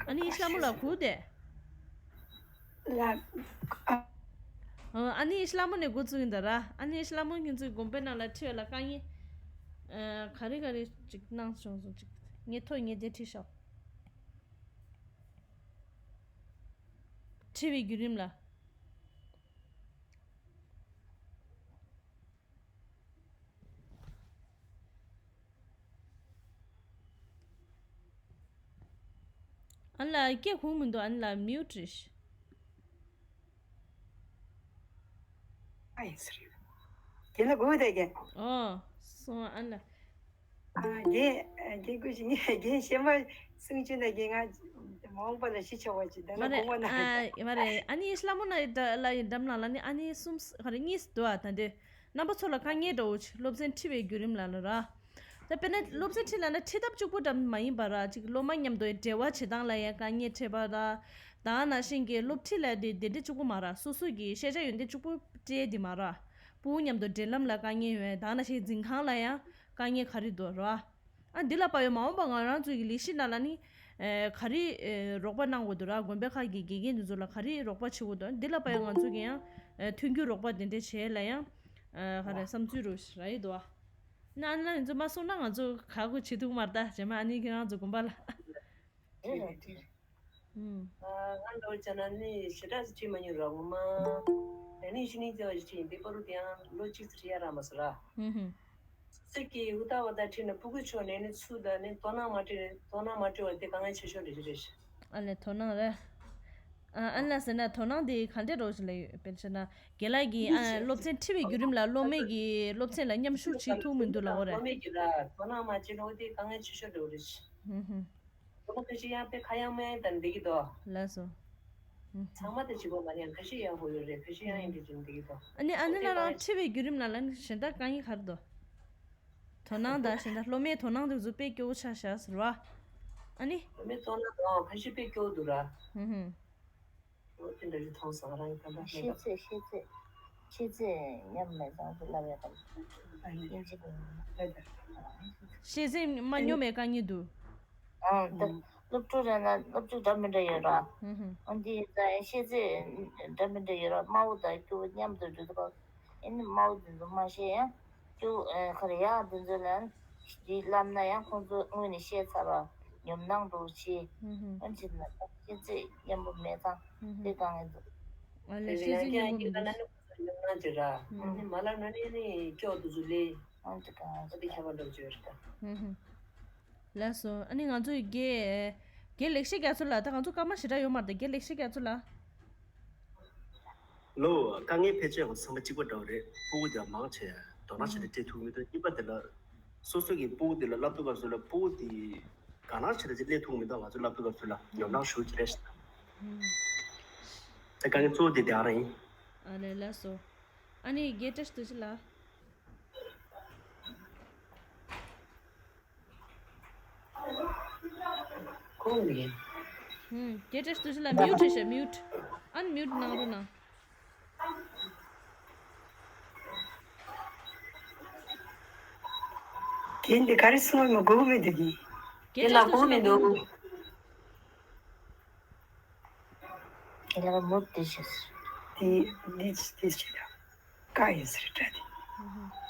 ཨ་ནི་ཤ་མོ་ལ་གུ་དེ། ལ། ཨ་ཨ་ནི་ཤ་མོ་ནས་འགོ་བཙུགས་ཡིན་ད་ར། ཨ་ནི་ཤ་མོ་ཁྱེད་ཚོའི་དགོན་པའི་ནང་ལ་ཁྲིད་ཡ་ལ་དཀའ་ངལ་ཨ་ག་རེ་ག་རེ་ཅིག་གནང་བྱུང་སོང་། ཅིག་ངས་ཐོ་ངས་དེ་ཁྲིད་ཤོག་ཁྲིད་པའི་བརྒྱུད་རིམ་ལ། ཨ་ལ་སྐད་ཁུངས་མི་འདུག་ཨ་ལ་མིའུ་ཊི་རེད། ཨ་ཡིན་ཟེར། རྒན་ལགས་གོ་བ་དེ་རྒན། ཨོ། སོང་ཨ་ལ། ཨ་རྒན། རྒན་སྐུ་ཞིག་ངས་རྒན་ཤེས་མ་སུང་ཆུ་ན་རྒན་ང་མ་འོངས་པ་ལ་གཞི་ཆེ་བ་ཅིག་ད་ལ་མ་རེད། དགོངས་པ་ན། ཨ་མ་རེད། ཨ་ནི་ཤ་མོ་ན་ལ་ཡི་འགྲམ་ནང་ལ་ནི་ཨ་ནི་གསུམ་ག་རེ་གཉིས་འདུག་ཨ་ད་འདི། རྣམ་པ་ཚོ་ལ་དཀའ་ངལ་འདྲ་བོ་ཅིག་སློབ་ཚན་ཁྲིད་པའི་བརྒྱུད་རིམ་ལ་ལ་ར། ད་དཔེར་ན་སློབ་ཚན་ཁྲིད་ལབ་ན་ཁྲིད་ཐབས་གཅིག་པུ་འདྲ་མ་ཡིན་པ་ར། ཅིག་སློབ་མ་མཉམ་དུ་འབྲེལ་བ་བྱེད་སྟངས་ལ་ཡང་དཀའ་ངལ་འཕྲད་པ་ར། ད་ནང་བཞིན་གྱི་སློབ་ཁྲིད་ལ་དེ་དེ་འདྲ་གཅིག་པུ་མ་ར། སོ་སོ་གི་ཤེས་བྱ་ཡོན་ཏན་གཅིག་པུ་སྤྲད་དེ་མ་ར། ཕྲུ་གུ་མཉམ་དུ་འབྲེལ་ལམ་ལ་དཀའ་ངལ་ཡོད། ད་ནང་བཞིན་འཛིན་ཁང་ལ་ཡང་དཀའ་ངལ་ག་རེ་འདུག་ར། ཨ་འདི་ལ་དཔག་ཡོད་མ་འོངས་པ་ང་རང་ཚོའི་གི་ལས་གཞི་ནང་ལ་ནི་ཨེ་ག་རེ་ཨེ་རོགས་པ་གནང་དགོས་འདུག་ར། དགོན་པའི་ཁག་གི་དགེ་རྒན་དེ་ཚོ་ལ་ག་རེ་རོགས་པ་བྱེད་དགོས་འདུག་འདི་ལ་དཔག་ཡོད་ང་ཚོ་གི་ཡང་ཨེ་མཐུན་འགྱུར་རོགས་པ་དེ་འདྲ་བྱེད་ལ་ཡང་ཨེ་ག་རེ་བསམ་ཚུལ་རུ་ར་ཡི་འདུག་ཨ་ནི་ཨ་ནི་ལ་ཡིན་ཚོ་མ་གསུངས་ན་ང་ཚོ་ག་གོ་བྱེད་ཐུབ་མ་རེད། ད་རྗེས་མ་ཨ་ནི་ཁྱེད་རང་ཚོ་དགོན་པ་ལ། རེད་རེད་རེད། ཨང་། ང་འདྲ་བོ་བྱས་ན་ནི་ཞེ་དྲག་ཅིག་ཁྲིད་མ་མྱོང་ར། ངོ་མ་ཨ་ནི་ཤི་ནི་ཙེ་བ་ཞིག་ཁྲིད་ཡིན། དེ་པ་རུ་དེ་ཡང་ལོ་གཅིག་ཙམ་ཁྲིད་ཡ་རག་མ་སོང་ར། ཧུམ་ཧུམ། སུ་ཞིག་གིས་ཧུར་ཐག་པ་ད་ཁྲིད་ན་ཕྲུ་གུ་ཚོ་ནས་ནི་ཚུར་ད་ནི་དོ་སྣང་མ་སྤྲད། དོ་སྣང་མ་སྤྲད་པ་དེ་དཀའ་ངལ་ཆེ་ཤོས་རེད་རེད། ཨ་ལས་དོ་སྣང་རེད། ཨ་ཨ་ལ་ཟེར་ན་དོ་སྣང་དེ་ག་འདྲས་རོགས་ཞིག་ལ་ཡོད། དཔེར་བྱས་ན་རྒན་ལགས་ཀྱིས་ཨ་སློབ་ཚན་ཁྲིད་པའི་བརྒྱུད་རིམ་ལ་སློབ་མའི་གི་སློབ་ཚན་ལ་མཉམ་ཞུགས་བྱེད་ཐུབ་མི་འདུག་ལབ་པ་རེད། སློབ་མའི་གི་ལ་དོ་སྣང་མ་བྱེད་ནོ་དེ་དཀའ་ངལ་ཆེ་ཤོས་རེད་རེད། ཧུམ་ཧུམ། སློབ་མ་ཁ་ཤས་ཡང་དཔེ་ཁ་ཡང་མ་ཡང་དང་བསྡད་ཀྱི་འདུག་ལགས་སོ། ཚང་མ་དེ་བྱེད་དགོས་མ་རེད། ཁ་ཤས་ཡང་དགོས་ཡོད་རེད། ཁ་ཤས་ཡང་ཡིན་གྱི་འདུག་འདུག་གི་འདུག་ཨ་ནི་ཨ་ནི་ལ་རང་ཁྲིད་པའི་བརྒྱུད་རིམ་ལ་ལ་ནི་གཞན་དག་དཀའ་ངལ་ག་རེ་འདུག་དོ་སྣང་དང་གཞན་དག་སློབ་མའི་དོ་སྣང་དེ་ཚོ་དཔེ་སྐྱོ་བོ་ཆགས་ཤག་ཟེར་བ། ཨ་ནི། སློབ་མའི་དོ་སྣང་དང་ཁ་ཤས་དཔེ་སྐྱོ་བོ་འདུག་ར། ཧུམ་ཧུམ། འོ་དེ་འདྲ་ཞིག་མཐོང་སོང་། ང་རང་གི་ཁ་པར་ཤེས་ཚད་ཤེས་ཚད་ཤེས་ཚད་མཉམ་མེད་ཙང་དུ་ལབ་ཡ་དང་། ཨ་ནི། དབྱིན་ཇི་གི་ལབ་ཡ་དང་། ཤེས་ཚད་མ་སྙོམས་པའི་དཀའ་ངལ་འདུག་ཨང་། ད་སློབ་ཕྲུག་རེ་ན་སློབ་ཕྲུག་འདྲ་མི་འདྲ་ཡོད་ར། ཧུམ་ཧུམ། ཨང་། འདི་ཡིན་ཙང་ཤེས་ཚད་འདྲ་མི་འདྲ་ཡོད་ར། དམའ་བོ་དང་སྐྱོ་བོ་མཉམ་དུ་འགྲོ་འདུག་ག་ཨེ་ནི་དམའ་བོ་འདི་ཚོ་མ་ཤེས་ཡང་སྐྱོ་བོ་ཨེ་ག་རེ་ཡག་འདི་ཚོ་ལ་འདི་བསླབ་ན་ཡང་ཁོང་ཚོ་སྔོན་ནས་ཤེས་ཚར་བ་ཉོབ་སྣང་འགྲོ་ཆེ། ཧུམ་ཧུམ། ཨང་། ཅི་ན་ཤེས་ཚད་མཉམ་པོ་མེད་ཙང་ཧུམ་ཧུམ། དེ་དཀའ་ངལ་འདུག་ཨ་ལས་ཤེས་ཚད་མཉམ་པོ་མི་འདུག་ཉོབ་སྣང་ཅིག་ར། ཨ་ནི་མ་ལབ་ན་ནི་ནི་སྐྱོ་དུ་ཚུ་ལེ། ཨང་། ཅི་གང་ཨ་དེ་ཁྱད་པར་འགྲོ་བཅོས་རེད་ད། ཧུམ་ཧུམ། ལགས་སོ། ཨ་ནི་ང་ཚོ་དགེ་དགེ་ལེགས་བཤད་རྒྱ་མཚོ་ལགས། ད་ང་ཚོ་སྐར་མ་ཞེ་དྲག་ཡོད་མ་རེད་ད། དགེ་ལེགས་བཤད་རྒྱ་མཚོ་ལགས། ལོ། དཀའ་ངལ་ཕལ་ཆེར་ང་ཚོ་ཚང་མ་གཅིག་པ་འདྲ་བོ་རེད། ཕྲུ་གུ་དེ་མང་ཆེ་དོ་སྣང་བྱེད་དེ་སྤྲད་ཐུབ་མི་འདུག་གཉིས་པ་དེ་ལ་སོ་སོ་གི་ཕྲུ་གུ་དེ་ལ་བསླབ་དུས་སྐབས་སུ་ལ་ཕྲུ་གུ་དེ་དགའ་སྣང་བྱེད་དེ་སླེབས་ཐུབ་མི་འདུག་ང་ཚོ་བསླབ་དུས་སྐབས་སུ་ལ་ཉོབ་སྣང་ཞེ་པོ་ཅིག་རེད་ཤག་ད་དཀའ་ངལ་གཙོ་བོ་དེ་དེ་ཨ་ར་ཡིན། ཨ་ལས། ལགས་སོ། ཨ་ནི་དགེ་བཀྲ་ཤིས་རྡོ་རྗེ་ལགས། ཁོང་ནི། ཧུམ། དགེ་བཀྲ་ཤིས་རྡོ་རྗེ་ལགས་མིའུ་ཊི་བྱས། མིའུ་ཊི། ཨན་མིའུ་ཊི་གནང་རོགས་གནང་། རྒན་དེ་ག་རེ་གསུངས་མ་གོ་མི་འདུག་གི། དགེ་བཀྲ་ཤིས་རྡོ་རྗེ་ལགས་མིའུ་ཊི། དེ་ལ་མུ་དེ་ཤེས། དེ་དེ་དེ་ཤེས་ད། ཀ་ཡིན་ཟེར་དྲ་དེ།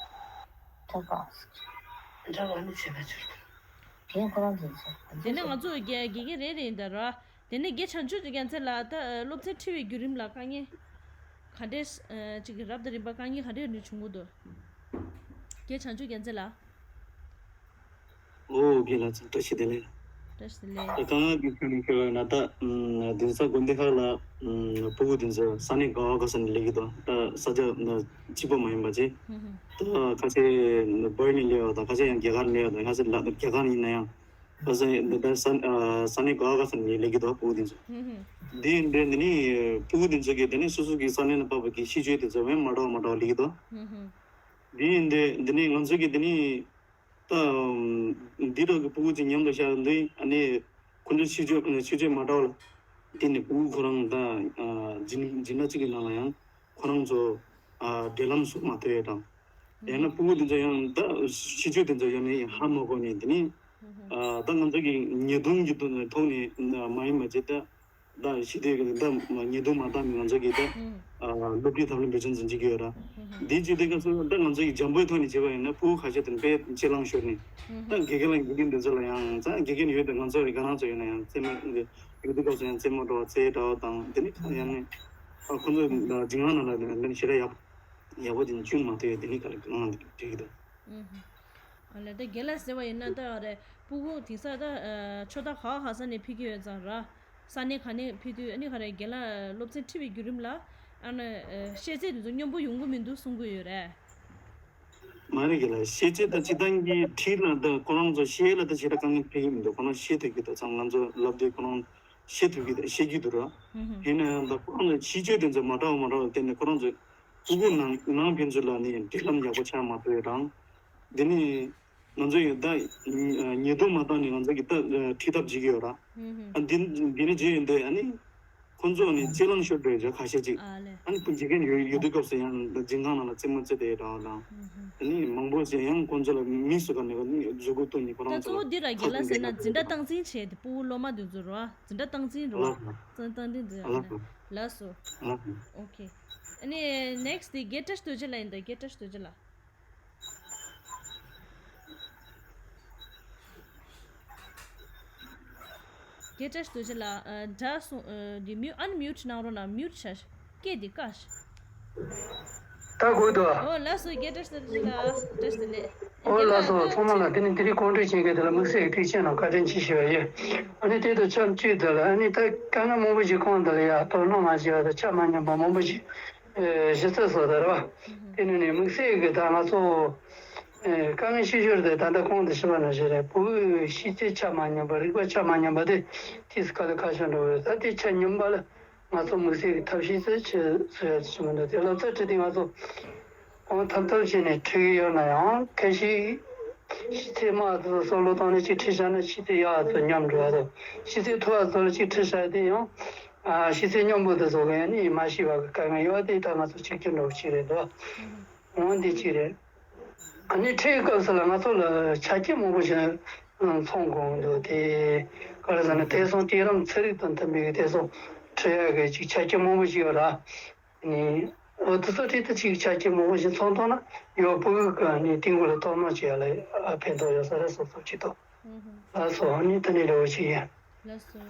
ད་ག་ཟེར། འདྲ་བ་ནི་བྱེད་ན་ཆོག་གི། རྒན་ཁོ་རང་དེ་ཚོ། དེ་ནས་ང་ཚོ་དགེ་དགེ་རྒན་རེ་རེ་ཡིན་ད་ར། དེ་ནས་དགེ་བྱང་ཆུབ་ཀྱི་རྒྱལ་མཚན་ལགས། ད་སློབ་ཚན་ཁྲིད་པའི་བརྒྱུད་རིམ་ལ་དཀའ་ངལ། ག་འདྲས་ཨ་ཅིག་གི་རབ་དང་རིམ་པ་དཀའ་ངལ་ག་འདྲས་རེ་བྱུང་གི་འདུག་རྒན་བྱང་ཆུབ་རྒྱལ་མཚན་ལགས། ཨོ་རྒན་ལགས་བཀྲ་ཤིས་བདེ་ལེགས། བཀྲ་ཤིས་བདེ་ལེགས། ད་དཀའ་ངལ་གྱི་ཁྱོན་ནས་ཁྱོད་ལ་ན་ད་ཨམ་དེང་སང་དགོན་སྡེ་ཁག་ལ་ཨམ་སྤུ་གུ་དེ་ཚོ་ས་གནས་ག་བ་ག་ས་ནས་སླེབས་ཀྱི་འདུག་ད་ས་ཆ་གཅིག་པ་མ་ཡིན་པ་ཅིག་ཧུམ་ཧུམ། ད་ཁ་ཤས་བོད་ནས་སླེབས་པ་དང་ཁ་ཤས་ཡང་རྒྱ་གར་ནས་སླེབས་པ་དང་ཁ་ཤས་ལ་རྒྱ་གར་ཡིན་ན་ཡང་ཁ་ཤས་ད་ས་ཨ་ས་གནས་ག་བ་ག་ས་ནས་སླེབས་ཀྱི་འདུག་སྤུ་གུ་དེ་ཚོ། ཧུམ་ཧུམ། འདི་ཡིན་དུས་འདི་ནི་སྤུ་གུ་དེ་ཚོ་གིས་དེ་ནི་སོ་སོ་གི་ས་གནས་ལ་བབས་པ་གི་གཤིས་སྤྱོད་དེ་ཚོ་ཡང་མ་འདྲ་བ་མ་འདྲ་བ་སླེབས་ཀྱི་འདུག་ཧུམ་ཧུམ། འདི་ཡིན་དུས་འདི་ནི་ང་ཚོ་གི་འདི་ནི། ད་འདི་འདྲ་གི་སྤུ་གུ་ཅིག་མཉམ་དུ་བཞག་འདི་ཨ་ནི་ཁོ་ཚོའི་ཤེས་སྤྱོད་ཤེས་སྤྱོད་མ་འདྲ་བ་ལ་བརྟེན་ནས་སྤུ་གུ་ཁོ་རང་ད་སྦྱིན་སྦྱིན་བདག་ཅིག་གི་ནང་ལ་ཡང་ཁོ་རང་ཚོ་འབྲེལ་ལམ་བཟོ་མ་ཐུབ་ཡས་དང་། ཡང་ན་སྤུ་གུ་འདི་ཚོ་ཡང་ད་ཤེས་སྤྱོད་དེ་ཚོ་ཡང་ནི་ཧ་མ་གོ་ནས་འདི་ནི་ད་ང་ཚོ་གི་ཉེས་རྡུང་གི་ཐོག་ནས་མ་ཡིན་པ་བྱས་ད། ད་ཞི་བདེ་གི་ད་ཉེས་རྡུང་མ་བཏང་ནས་ང་ཚོ་གི་ད་སློབ་ཁྲིད་ཐབས་ལམ་འབད་བརྩོན་འཛིན་གྱི་ཡོད་ར། འདི་བྱེད་དུས་སྐབས་སུ་ད་ང་ཚོ་གི་འཇམ་པོའི་ཐོག་ནས་བྱས་པ་ཡིན་ན་ཕྲུ་གུ་ཁ་ཤས་དེ་དཔེ་གཅེས་ལང་ཤོར་ནས་ད་དགེ་རྒན་ལ་དགེ་རྒན་འདི་ཚོ་ལ་ཡང་ད་དགེ་རྒན་ཡོད་དེ་ང་ཚོ་རེ་ག་རང་ཚོ་ཡོད་ན་ཡང་རྩེད་མོ་ཡོད་དུས་སྐབས་སུ་ཡང་རྩེད་མོ་འགྲོ་བ་རྩེད་འདྲ་བ་དང་དེ་ནི་ཡང་ནི་ཁོ་ཚོ་འཇིགས་སྣང་ནང་ལ་ཞེ་དྲག་ཡག་ཡག་པོ་དེ་ནི་བྱུང་མ་ཐུབ་ཡོད་དེ་ནི་ག་རེ་གང་འགྲིག་གི་འདུག་ཨ་ལས་ད་རྒན་ལགས་ཟེར་བ་ཡིན་ན་ད་རེད་སྤུ་གུ་དེང་སང་ད་ཆོས་ད་ག་ག་ས་ནས་ཕེབས་ཀྱི་ཡོད་ཙང་ར། ས་གནས་ག་ནས་ཕེབས་དུས་ཨ་ནི་ག་རེ་རྒན་ལགས་སློབ་ཚན་ཁྲིད་པའི་བརྒྱུད་རིམ་ལ་ཨ་ནི་ཤེས་ཚད་དེ་ཚོ་སྙོམས་པོ་ཡོང་གི་མི་འདུག་གསུང་གི་ཡོད་རེད། མ་རེད་རྒན་ལགས་ཤེས་ཚད་ད་སྤྱིར་བཏང་གི་ཁྲིད་ལ་ད་ཁོ་རང་ཚོ་ཤེས་ལ་ད་ཞེ་དྲག་དཀའ་ངལ་འཕྲད་ཀྱི་མི་འདུག་ཁོ་རང་ཤེས་ཐུབ་ཀྱི་འདུག་ཙང་ང་ཚོ་ལབ་དུས་ཁོ་རང་ཤེས་ཐུབ་ཀྱི་འདུག་ཤེས་ཀྱི་འདུག་ར། ཡིན་ན་ཡང་ད་ཁོ་རང་ཚོ་ཤེས་སྤྱོད་དེ་ཚོ་མ་འདྲ་བ་མ་འདྲ་བ་བརྟེན་ནས་ཁོ་རང་ཚོ་སྤུ་གུ་ནང་ནང་ཕན་ཚུན་ལ་ནི་འབྲེལ་ལམ་ཡག་པོ་ཆགས་མ་ཐུབ་པའི་རང་། འདི་ནི་ང་ཚོ་ཡི་ད་ཉེས་རྡུང་མ་བཏང་ནས་ང་ཚོ་གི་ད་ཁྲིད་ཐབས་བྱེད་ཀྱི་ཡོད་ར། ཨ་འདི་འདི་ནི་བྱེད་ཡོད་འདི་ཨ་ནི་ཁོ་ཚོ་ནི་གཅེས་ལང་ཤོར་འགྲོ་ཡོད་ཁ་ཤས་ཅིག་ཨ་ལས། ཨ་ནི་ཕུ་འཇིག་རྟེན་ཡོད་ཡོད་དུས་སྐབས་སུ་ཡང་འཛིན་ཁང་ནང་ལ་རྩེད་མོ་རྩེ་བསྡད་ཡོད་འདྲ་བ་དང་། ཨ་ནི་མང་པོ་ཞིག་ཡང་ཁོ་ཚོ་ལ་མིག་སུ་ག་ནས་ག་ནས་མཛུབ་གུ་གཏུགས་ནས་ཁོ་ད་རང་གཙོ་བོ་ཚོ་འདི་ར་རྒན་ལགས་ཟེར་ན་འཛིན་གྲྭ་སྟངས་འཛིན་བྱས་ཏེ་སྤུ་གུ་སློབ་མ་འདི་ཚོ་ར་འཛིན་གྲྭ་སྟངས་འཛིན་ར་བ་ལགས་སོ། སྟངས་འཛིན་འཛིན་ལགས་སོ། ལགས་སོ། ལགས་སོ། ཨོ་ཁེ། ཨ་ནི་ནེག་སི་ཊི་དེ་རྒན་བཀྲ་ཤིས་རྡོ་རྗེ་ལགས་ཡིན་ད་རྒན་བཀྲ་ཤིས་རྡོ་རྗེ་ལགས། རྒན་བཀྲ་ཤིས་རྡོ་རྗེ་ལགས། ཨ་སྒྲ་གསུང་ཨ་འདི་མིའུ་ཨན་མིའུ་ཊི་གནང་རོགས་གནང་། མིའུ་ཊི་བྱ་སྐད་འདི་བཀག་ཤིག་ད་དགོས་འདུག་ཨ། ཨོ་ལགས་སོ་རྒན་བཀྲ་ཤིས་རྡོ་རྗེ་ལགས། བཀྲ་ཤིས་བདེ་ལེགས། ཨོ་རྒན་ལགས་སོ། ལགས་ཚང་མ་ལ་དེ་ནི་འདི་རིགས་གོ་སྒྲིག་བྱེད་མཁན་དེ་ལ་དམིགས་བསལ་གྱི་ཐུགས་རྗེ་ཆེ་གནང་། བཀའ་དྲིན་ཆེ་ཞུ་བ་ཡིན། ཨ་ནི་དེ་དང་ཆབས་ཅིག་དེ་ལ་ཨ་ནི་ད་དཀའ་ངལ་མང་པོ་ཞིག་ཁོང་དེ་ལ་ཡ་དོ་སྣང་མ་བྱས་པ་དང་ཆ་མ་མཉམ་པ་མང་པོ་ཞིག་ཨེ་གཞི་རྩ་བཟོ་ལྟ་རེད་བ། དེ་ནི་ནི་དམིགས་བསལ་གྱི་ད་ང་ཚོ་ཨེ་དཀའ་ངལ་ཆེ་ཤོས་དེ་ད་ལྟ་གོང་དུ་ཞུས་པ་ནང་བཞིན་རེད། བོད་ཤེས་ཚད་ཆ་མ་མཉམ་པ་རིག་པ་ཆ་མ་མཉམ་པ་དེ་ཏིས་དཀའ་ལས་ཁག་ཤོས་འགྲོ་བས། ད་དེ་ཆ་མཉམ་པ་ལ་ང་ཚོ་དམིགས་བསལ་གྱི་ཐབས་ཤེས་ཚོད་ཆེ་བཟོ་ཡ་ཆེ་མི་འདུག་དེ་སློབ་ཚན་ཁྲིད་དུས་ང་ཚོ་གང་ཐབས་ཐབས་བྱས་ནས་ཁྲིད་ཀྱི་ཡོད་ན་ཡང་ཁ་ཤས་ཤེས་ཚད་དམའ་ཚོ་སློབ་སྟོང་ནས་ཅིག་ཁྲིད་བཞག་ན་ཤེས་ཚད་ཡག་ཚོ་ཉམས་འགྲོ་བ་དང་ཤེས་ཚད་མཐོ་བ་ཚོ་ལ་ཅིག་ཁྲིད་བཞག་དེ་ཡང་ཨ་ཤེས་ཚད་སྙོམས་པོ་དེ་ཚོ་གི་ནི་མ་ཤེས་པ་གི་དཀའ་ངལ་ཡོད་དེ་ད་ང་ཚོ་གཅིག་གྱུར་འགྲོ་གི་ཅིག་རེད་འདུག་འོང་འདི་གཅིག་རེད། ཨ་ནི་ཁྲིད་སྐབས་སུ་ལ་ང་ཚོ་ལ་ཆ་རྐྱེན་མང་པོ་ཞིག་ཚང་དགོས་འདུག་དེ་ག་རེ་ཟེར་ན་དེང་སང་དུས་རིམ་ཚན་རིག་དང་མཐུན་པའི་དེང་སང་ཁྲིད་ཡག་གི་ཅིག་ཆ་རྐྱེན་མང་པོ་ཞིག་ཡོད་ར། ནི་འོ་དེ་ཚོ་ཁྲིད་དུ་ཅིག་ཆ་རྐྱེན་མང་པོ་ཞིག་ཚང་ཐུབ་ན་ཡང་ཕྲུ་གུ་གི་ནི་དེང་གི་ལ་དོ་སྣང་བྱེད་ཡག་ལ་ཕན་ཐོགས་ཡོད་ས་རེད་བསམ་བསམ་ཅིག་འདུག་ལགས་སོ། ཨ་ནི་ད་ནི་རེ་བ་ཞིག་ཡིན། ལགས་སོ།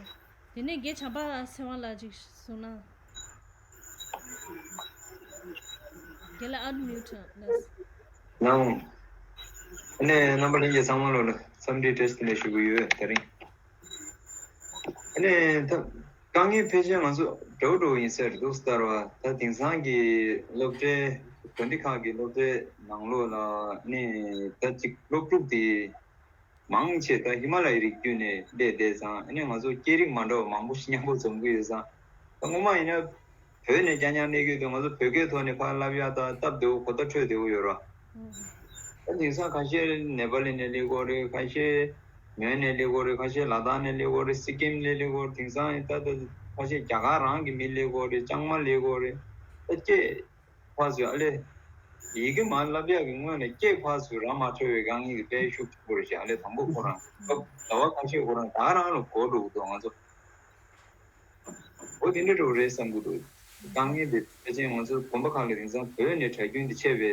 དེ་ནས་རྒན་བྱམས་པ་ཚེ་དབང་ལགས་ཅིག་གསུངས་ན། རྒན་ལགས་ཨན་མིའུ་ཊི་ལགས། ལགས། ཨ་ནི་རྣམ་པ་ལྷན་རྒྱས་ཚང་མ་ལོ་ལ་འཚམས་འདྲི་བཀྲ་ཤིས་བདེ་ལེགས་ཞུ་གི་ཡོད་དེ་རིང་། ཨ་ནི་ད་དཀའ་ངལ་ཕལ་ཆེར་ང་ཚོ་འདྲ་བོ་འདྲ་བོ་ཡིན་ས་རེད་འདུག་ལྟར་བ། ད་དེང་སང་གི་སློབ་གྲྭའི་དགོན་སྡེ་ཁག་གི་སློབ་གྲྭའི་ནང་ལོགས་ལ་ཨ་ནི་ད་ཅིག་སློབ་ཕྲུག་དེ། མང་ཆེ་ད་ཧི་མ་ལ་ཡའི་རི་རྒྱུད་ནས་སླེབས་བསྡད་ཙང་ཨ་ནི་ང་ཚོ་སྐད་རིགས་མ་འདྲ་བ་མང་པོ་ཞིག་མཉམ་པོ་འཛོམས་ཀྱི་ཡོད་ཙང་། ད་སྔོན་མ་ཡིན་ན་བོད་ནས་རྐྱང་རྐྱང་སླེབས་ཀྱི་ཡོད་དུས་ང་ཚོ་བོད་སྐད་ཐོག་ནས་ཕར་ལབ་ཡག་ད་སྟབས་བདེ་བོ་གོ་བརྡ་འཕྲོད་བདེ་བོ་ཡོད་ར། ད་དེང་སང་ཁ་ཤས་ནེ་པ་ལི་ནས་སླེབས་ཀྱི་ཡོད་རེད། ཁ་ཤས་མོན་ནས་སླེབས་ཀྱི་ཡོད་རེད། ཁ་ཤས་ལ་དྭགས་ནས་སླེབས་ཀྱི་ཡོད་རེད། སི་ཀིམ་ནས་སླེབས་ཀྱི་ཡོད་རེད། དེང་སང་ད་ད་ཁ་ཤས་རྒྱ་གར་རང་གི་མི་སླེབས་ཀྱི་ཡོད་རེད། ལྕང་མ་སླེབས་ཀྱི་ཡོད་རེད། ད་སྐད་ཕར་ཚུར་ཨ་ལས། ཡི་གེ་མར་བསླབ་ཡག་གི་སྔོན་ནས་སྐད་ཕར་ཚུར་རང་མ་འཕྲོད་པའི་དཀའ་ངལ་གྱི་དཔེ་ཤུགས་ཆེན་པོ་རེད་ཤག་ཨ་ལས་དང་པོ་ཁོ་རང་སྐབས་ཟླ་བ་ཁ་ཤས་ཁོ་རང་ད་རང་ལ་གོ་འགྲོ་གི་འདུག་ང་ཚོ་འོ་དེ་འདྲ་འགྲོ་གི་རེད་བསམ་གྱི་འདུག་དཀའ་ངལ་དེ་ཕལ་ཆེར་ང་ཚོ་དགོན་པ་ཁག་ལ་དེང་སང་བོད་ནས་གྲྭ་རྒྱུན་དེ་ཆད་པའི་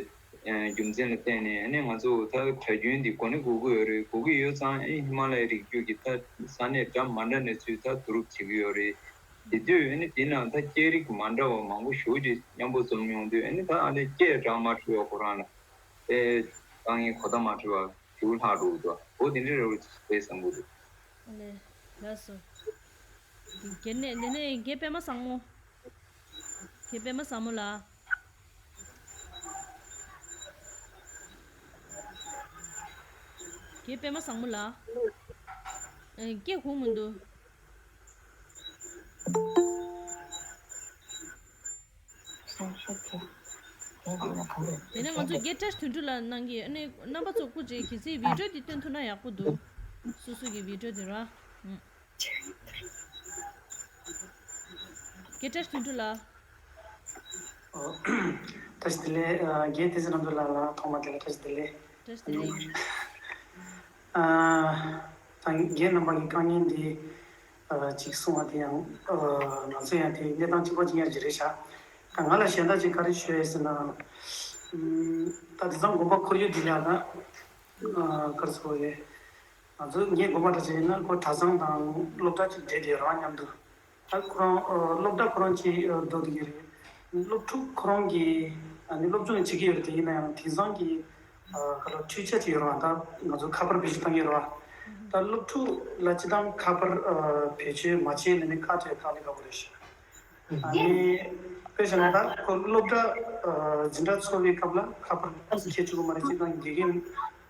རྒྱུ་མཚན་ལ་བརྟེན་ནས་ཨ་ནི་ང་ཚོ་ད་གྲྭ་རྒྱུན་དེ་གོ་གནས་དགོས་ཀྱི་ཡོད་རེད། དགོས་ཀྱི་ཡོད་ཙང་ཨ་ནི་ཧི་མ་ལ་ཡའི་རི་རྒྱུད་ཀྱི་ད་ས་གནས་འདྲ་མ་འདྲ་ནས་ཚུར་ད་བསྡུ་རུབ་བྱེད་ཀྱི་ཡོད་རེད། དེ་དུས་ཨ་ནི་དེ་ནང་ད་སྐད་རིགས་མ་འདྲ་བ་མང་པོ་ཞེ་ཅིག་མཉམ་པོ་འཛོམས་མྱོང་དུས། ཨ་ནི་ད་ཨ་ནི་སྐད་གྲགས་མ་འཁྲུལ་བ་ཁོ་རང་ལ་ཨེ་དཀའ་ངལ་གོ་བརྡ་མ་འཁྲུལ་བ་ཞེ་པོ་ལྷག་འགྲོ་གི་འདུག་འོ་དེ་འདྲ་རེད་བ་རེད་བསམ་གྱི་འདུག་ཨ་ལས། ལགས་སོ། དགེ་ནས་དེ་ནས་དགེ་པད་མ་བཟང་མོ། དགེ་པད་མ་བཟང་མོ་ལགས། དགེ་པད་མ་བཟང་མོ་ལགས། ཨེ། སྐད་གོ་མི་འདུག་དེ་ནས་ང་ཚོ་དགེ་བཀྲ་དོན་གྲུབ་ལགས་གནང་གི། ཨ་ནི་རྣམ་པ་ཚོ་སྐུ་མཁྱེན། གལ་སྲིད་བི་ཌིའོ་འདི་སྟོན་ཐུབ་ན་ཡག་པོ་འདུག་སོ་སོ་གི་བི་ཌིའོ་དེ་ར། ཨུམ། དགེ་བཀྲ་དོན་གྲུབ་ལགས། ཨོ། བཀྲ་ཤིས་བདེ་ལེགས། ཨ། རྒན་བསྟན་འཛིན་རྣམ་གྲོལ་ལགས་ལ་ཐོག་མ་དེ་ལ་བཀྲ་ཤིས་བདེ་ལེགས། བཀྲ་ཤིས་བདེ་ལེགས། ཨ། ད་རྒན་རྣམ་པ་གི་དཀའ་ངལ་འདི་ཨ་ཅིག་གསུངས་པ་དེ་ཡང་ཨ་ང་ཚོ་ཡང་དེ་གནས་སྟངས་གཅིག་པ་གཅིག་རྐྱང་ཅིག་རེད་ཤག་ད་ང་ལ་གཞན་དག་ཅིག་ག་རེ་ཞུ་ཡས་ཟེར་ན། ཨམ། ད་དེང་སང་དགོན་པ་ཁོར་ཡུག་འདི་ལ་ད་ཨ་ག་རེ་ཟེར་དགོས་རེད། ང་ཚོ་ངའི་དགོན་པ་འདྲ་ཅིག་ཡིན་ན་ཁོ་གྲྭ་ཚང་དང་སློབ་གྲྭ་ཅིག་འབྲེལ་བསྡད་ཡོད་རེད་པ། མཉམ་དུ། ད་ཁོ་རང་ཨ་སློབ་གྲྭ་ཁོ་རང་གཅིག་ཨ་སྡོད་ཀྱི་རེད། སློབ་ཕྲུག་ཁོ་རང་གི་ཨ་ནི་སློབ་སྦྱོང་བྱེད་ཀྱི་ཡོད་རེད། དེ་ཡིན་ན་ཡང་དེང་སང་གི་ཨ་ག་ལ་འཕྲུལ་ཆས་ཅིག་ཡོད་རེད་པ། ད་ང་ཚོ་ཁ་པར་བེད་སྤྱོད་བཏང་གི་ཡོད་རེད་པ། ད་སློབ་ཕྲུག་ལ་སྤྱིར་བཏང་ཁ་པར་ཨ་བེད་སྤྱོད་མ་བྱས་ནས་ནི་ཁ་བྲལ་དཀའ་ལས་ཁག་པོ་རེད་ཤག་ཨ་ནི་དཔེ་བཞག་ན་ད་ཁོ་སློབ་གྲྭ་ཨ་འཛིན་གྲྭ་འཚོགས་པའི་སྐབས་ལ་ཁ་པར་འཁྱེར་བཅུག་གི་མ་རེད། སྤྱིར་བཏང་དགེ་རྒན་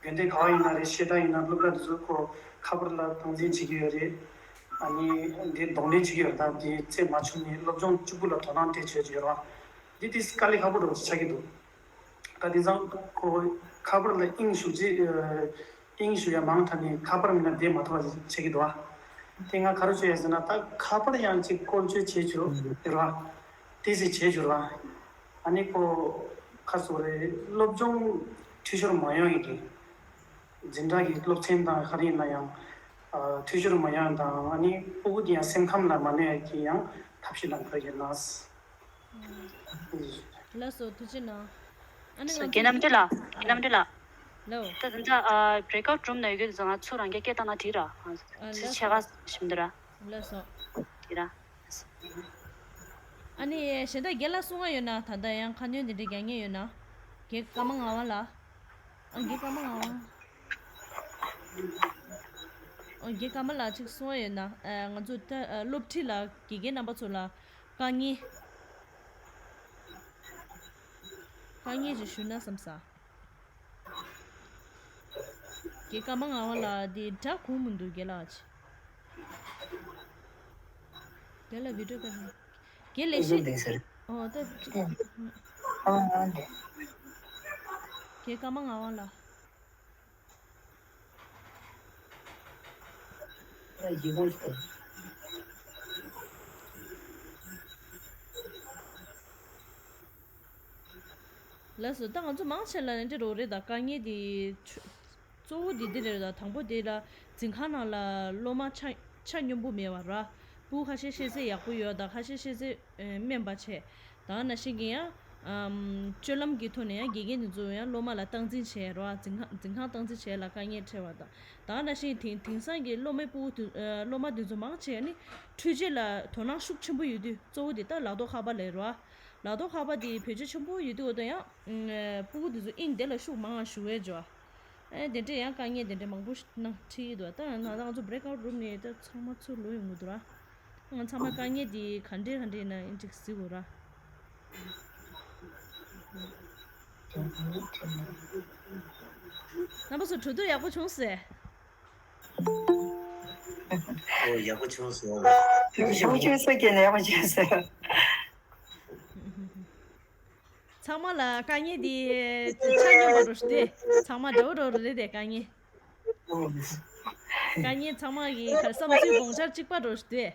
དགོན་སྡེ་ག་པར་ཡིན་ན་རེད། བཤད་གྲྭ་ཡིན་ན་སློབ་གྲྭ་དེ་ཚོ་ཁོ་ཁ་པར་ལ་སྟངས་འཛིན་བྱེད་ཀྱི་ཡོད་རེད། ཨ་ནི་འདི་གདོང་ལེན་བྱེད་ཀྱི་ཡོད་རེད། ད་འདི་རྩེ་མ་ཆུང་ནས་སློབ་སྦྱོང་གཅིག་པུ་ལ་དོ་སྣང་སྤྲད་བྱས་ཀྱི་ཡོད་རེད་པ། འདི་དེ་དཀའ་ལས་ཁག་པོ་འདྲ་པོ་ཆགས་ཀྱི་འདུག་ད་དེང་སང་ཁོ་ཁ་པར་ལ་དབྱིངས་ཞུགས་རྗེས་ཨ་དབྱིངས་ཞུགས་ཡ་མང་དྲགས་ནས་ཁ་པར་མེད་ན་བསྡད་མ་ཐུབ་པ་བྱེད་ཀྱི་འདུག་པ། དེ་ང་ག་རེ་བྱས་ཡ་ཟེར་ན། ད་ཁ་པར་ཡང་ཅིག་བཀོལ་སྤྱོད་བྱེད་རྒྱུ་ཡོད་རེད་པ། དེ་ཟིག་བྱེད་རྒྱུ་རེད་པ། ཨ་ནི་ཁོ་ག་རེ་ཟེར་དགོས་རེད། སློབ་སྦྱོང་འཐུས་ཤོར་མ་ཡོང་ཡ་གི། འཛིན་གྲྭ་གི་སློབ་ཚན་དང་ག་རེ་ཡིན་ན་ཡང་ཨ་འཐུས་ཤོར་མ་ཡོང་ཡ་དང་། ཨ་ནི་ཕྲུ་གུ་དེ་ཡང་སེམས་ཁམས་ལ་མ་གནོད་ཡ་གི་ཡང་ཐབས་ཤེས་གནང་གི་ཡོད་ན། ལགས་སོ། ཐུགས་རྗེ་གནང་། ཨ་ནི་ང་ཚོ་རྒན་རྣམ་གྲོལ་ལགས། རྒན་རྣམ་གྲོལ་ལགས། ལགས། ད་ད་ལྟ་ཨ་breakout room ནང་ཡོད་ཀྱི་འདུག་ང་ཚུར་རང་རྒྱལ་སྐད་བཏང་ན་འགྲིག་ར། ཨ་ཚིག་ཕྱེད་ཀ་ཞིམ་འདུག་ར། ལགས་སོ། འགྲིག་ར། ཨ་ནི་གཞན་དག་རྒན་ལགས་གསུང་ང་ཡོད་ན། ད་ལྟ་ཡང་ཁ་སྣོན་དེ་འདྲ་རྒྱག་མཁན་ཡོད་ན། རྒན་ཀརྨ་ངག་དབང་ལགས། ཨ། རྒན་ཀརྨ་ངག་དབང་། ཨ། རྒན་ཀརྨ་ལགས་ཅིག་གསུང་ང་ཡོད་ན། ཨ། ང་ཚོ་ད་ཨ་སློབ་ཁྲིད་ལ་དགེ་རྒན་རྣམ་པ་ཚོ་ལ་དཀའ་ངལ། དཀའ་ངལ་ཅིག་ཞུ་ན་བསམ་ས། རྒན་ཀརྨ་ངག་དབང་ལགས་འདི་སྒྲ་གོ་མི་འདུག་རྒན་ལགས། རྒན་ལགས་བི་ཌིའོ་ག་རེ། རྒན་ལགས་ཤི། འོ་ད། རྒན་ཀརྨ་ངག་དབང་ལགས། ལགས་སོ། ད་ང་ཚོ་མང་ཆེ་ལ་འདི་འདྲ་རེད། ད་དཀའ་ངལ་དེ་གཙོ་བོ་དེ་འདི་རེད། ད་དང་པོ་དེ་ལ་འཛིན་ཁང་ནང་ལ་སློབ་མ་ཆ་ཆ་སྙོམས་པོ་མེད་པ་ར། ཕྲུ་གུ་ཁ་ཤས་ཤེས་ཚད་ཡག་པོ་ཡོད། ད་ཁ་ཤས་ཤེས་ཚད་ཨེ་དམན་པ་བྱས། ད་ནང་བཞིན་གྱི་ཡང་ཨམ་སྤྱོད་ལམ་གྱི་ཐོག་ནས་ཡང་དགེ་རྒན་དེ་ཚོ་ཡང་སློབ་མ་ལ་སྟངས་འཛིན་བྱས་ར། འཛིན་ཁང་འཛིན་ཁང་སྟངས་འཛིན་བྱས་ལ་དཀའ་ངལ་འཕྲད་པ་དང་། ད་ནང་བཞིན་དེང་དེང་སང་གི་སློབ་མའི་ཕྲུ་གུ་དེ་ཨ་སློབ་མ་དེ་ཚོ་མང་ཆེ་ནི་འཕྲུལ་ཆས་ལ་དོ་སྣང་ཤུགས་ཆེན་པོ་ཡོད་དུས། གཙོ་བོ་དེ་ད་ལག་ཐོག་ཁ་པར་ལས་ར། ལག་ཐོག་ཁ་པར་དེ་བེད་སྤྱོད་ཆེན་པོ་ཡོད་དུས། འོ་ད་ཡང་ཨ་ཕྲུ་གུ་དེ་ཚོ་དབྱིངས་དེ་ལ་ཤུགས་མང་བ་ཞུ་བས་འཇོག་ཨེ་དེ་འདྲས་ཡང་དཀའ་ངལ་དེ་འདྲས་མང་པོ་ཞིག་ནང་འཁྲིད་ཀྱི་འདུག་ད་ང་ད་ང་ཚོ་breakout room ནས་ད་ཚང་མ་ཚུར་ལོག་ཡོང་གི་འདུག་ར། ང་ཚང་མ་དཀའ་ངལ་འདི་ག་འདྲས་ག་འདྲས་ཡིན་ན་ཡིན་ཅིག་གཟིགས་དགོས་ར། རྣམ་པ་ཚོ་གྲོས་བསྡུར་ཡག་པོ་བྱུང་ཟེར། ཨོ་ཡག་པོ་བྱུང་སོང་། ཡག་པོ་བྱུང་སོང་། ཁྱེད་ནས་ཡག་པོ་བྱུང་སོང་། ཚང་མ་ལ་དཀའ་ངལ་འདི་ཆ་སྙོམས་པ་འགྲོ་ཞུ་དེ། ཚང་མ་འདྲ་བོ་འགྲོ་རེད་དེ་དཀའ་ངལ། དཀའ་ངལ་ཚང་མ་གི་ག་བསམ་ཚུལ་དགོངས་འཆར་གཅིག་པ་འགྲོ་ཞུ་དེ།